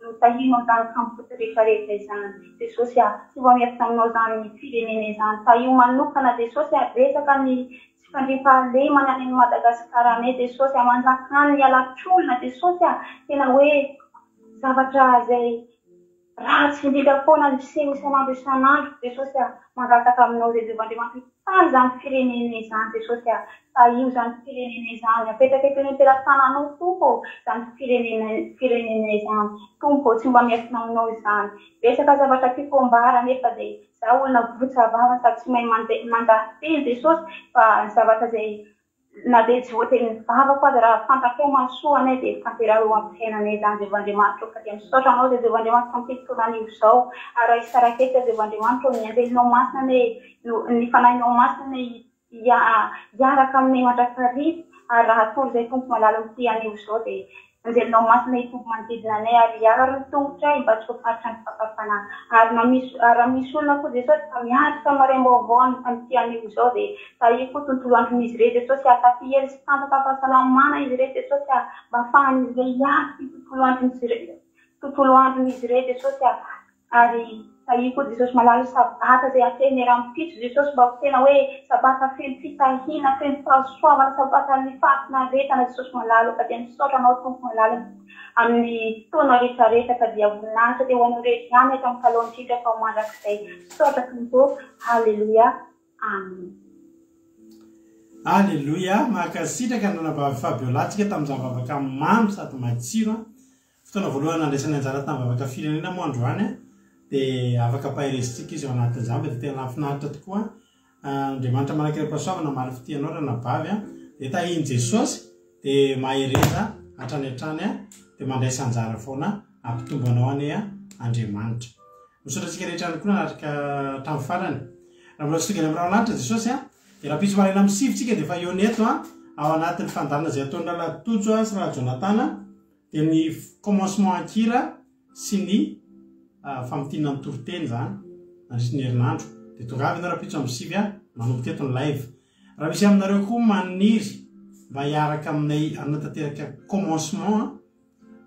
notahianao izany kamboty rehetra rehetra izany, Jesosy ah, tsy mba miafina aminao izany firenena izany, tahio manokana Jesosy ah, betsaka ny Tsy fandriampahalemana any Madagascar anay Jesosy a manjakany ny halatr'olona Jesosy a tena hoe zavatra izay ratsy indrindra foana ny miseho isan'andro isan'andro Jesosy a mangataka aminao izay Jehovah Andriamanitra hitahy izany firenena izany Jesosy a tahio izany firenena izany apetraka eto eny am-pelatananao Tompo ô izany firenena firenena izany Tompo ô tsy mba miafina aminao izany betsaka zavatra tiako ambara nefa dia Za olona votsa vava sady tsy mahay mandaha-teny Jesosy fa ny zavatra izay na dia tsy voatery ny vavako aza raha fantatrao mahasoa anay dia tanteraho eo amin'ny fiainanay izany Jehovah Andriamanitra ô ka dia misaotra anao izay Jehovah Andriamanitra tamin'ity fotoana anio izao ary raha hisaraka eto Jehovah Andriamanitra ô ny anjelinao masina anie no ny fanahinao masina anie hiaraka aminay mandrakariva ary raha atoro izay Tompo malala amin'ity anio izao dia Anjelinao masina hitombo manodidina anay ary hiaro ny tongotray mba tsy ho faritra ny fakam-panahy ary na misy ary raha misy olona koa Jesosy ka miatrika maraim-baovao amin'ity anio izao dia tahio koa tontolo andron'izy ireo Jesosy hahatafy hery sy tanjaka fahasalamana izy ireo Jesosy a mba ahafahan'izy ireo hiatrika io tontolo andron'izy ireo tontolo andron'izy ireo Jesosy a Ary tahio koa Jesosy malala io sabata izay atrehiny rahampitso Jesosy mba ho tena hoe sabata feno fitahiana feno fahasoavana sabatan'ny fahafinaretana Jesosy malala ô ka dia misaotra anao Tompo malala amin'ny fotoana rehetra rehetra ka dia voninahitra dia ho anao rehetra ihany hatramin'ny taloha indrindra fa ho mandrakizay misaotra Tompo ô Haleloia Amen. Aleloia! Mankasitraka ny ranabavy Fabiola tsika tamin'izany vavaka mamy sady matsiro an! Fotoana voalohany nandraisany anjara tamin'ny vavaka firenena moa androany dia afaka ampaherezintsika izy ao anatin'izany fa dia tena nahafinaritra tokoa. Andriamanitra manan-kerim-pahasoavana hamaly fitia anao ranabavy a. Dia tahian'i Jesosy dia mahereza hatrany hatrany dia mandraisa anjara foana hampitombo anao anie Andriamanitra. Misaotra antsika rehetra ihany koa nanatrika hatramin'ny farany. Raha mbola tsy tonga any amin'ny rahona lanitra Jesosy a, dia rahampitso maraina amin'ny sivy tsika dia efa eo ny eto a, ao anatin'ny fandaharana izay ataon'i Rahalahy Tojo sy Rahalahy Jonathan. Dia ny commencement an-kira sy ny famintinana ny toriteny izany nandritry ny herinandro. Dia tongava ianao rahampitso amin'ny 9 a, manomboka eto ny live. Raha misy aminareo koa maniry mba hiaraka aminay hanatanteraka commencement an,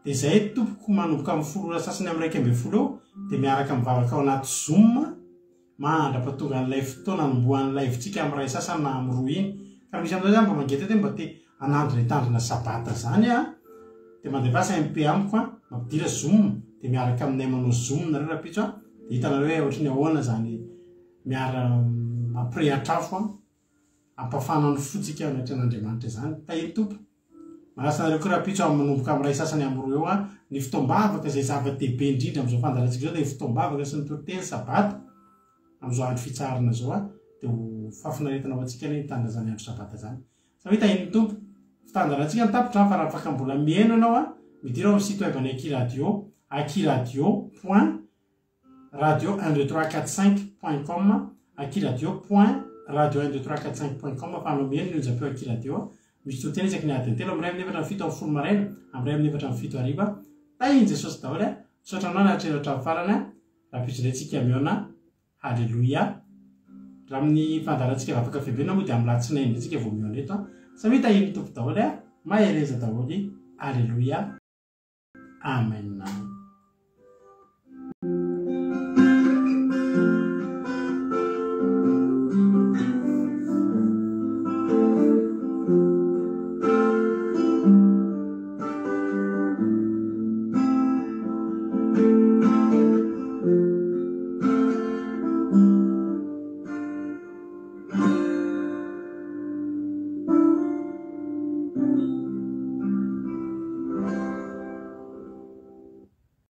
dia izay tompoko manomboka amin'ny folo ora sasany amin'ny 11 eo dia miaraka mivavaka ao anaty zoom Mandra-pahatonga an'ilay fotoana hanombohan'ny live-tsika amin'ny iray sasany na amin'ny roa iny. Ka raha misy aminareo zany mba mangetaheta hoe mba te hanandrina hitandrina sabata zany an, dia mandefasa MP amiko an, mampidira zoom, dia miaraka aminay manao zoom nareo rahampitso an, dia hitanareo hoe ohatry ny ahoana zany miara mampirehatra afo an, hampafana ny fontsika anatrehan'Andriamanitra izany. Tahin'ny Tompo. Manasa anareo koa rahampitso amin'ny manomboka amin'ny iray sasany amin'ny roa eo an, ny fotoam-bavaka izay zava-dehibe indrindra amin'izao fandaharantsika izao dia ny fotoam-bavaka sy ny toriteny sabata amin'izao andro fitsaharana izao an, dia ho fahafinaretana ho antsika anie hitandrina izany andro sabata izany. Samy tahin'ny Tompo. Fitandaharantsika ny tapitra an, fa raha afaka mbola mihaino ianao an, midira ao amin'ny site web an'ny Aky Radio, akiradio point radio un deux trois quatre cinq point com akiradio point radio un deux trois quatre cinq point com afahanao mihaino ny onjam-peo akiradio misy toriteny isaky ny adiny telo amin'ny iray amin'ny efatra amin'ny fito amin'ny folo maraina amin'ny iray amin'ny efatra amin'ny fito hariva tahin'i Jesosy daholo a misaotra anao nahatrehina hatramin'ny farany a rahampitso indray tsika mihaona haleloia raha amin'ny fandaharantsika vavaka fiambenana moa dia amin'ny latsinainy indray tsika vao mihaona eto a samia tahin'ny Tompo daholo a mahereza daholo haleloia Amen.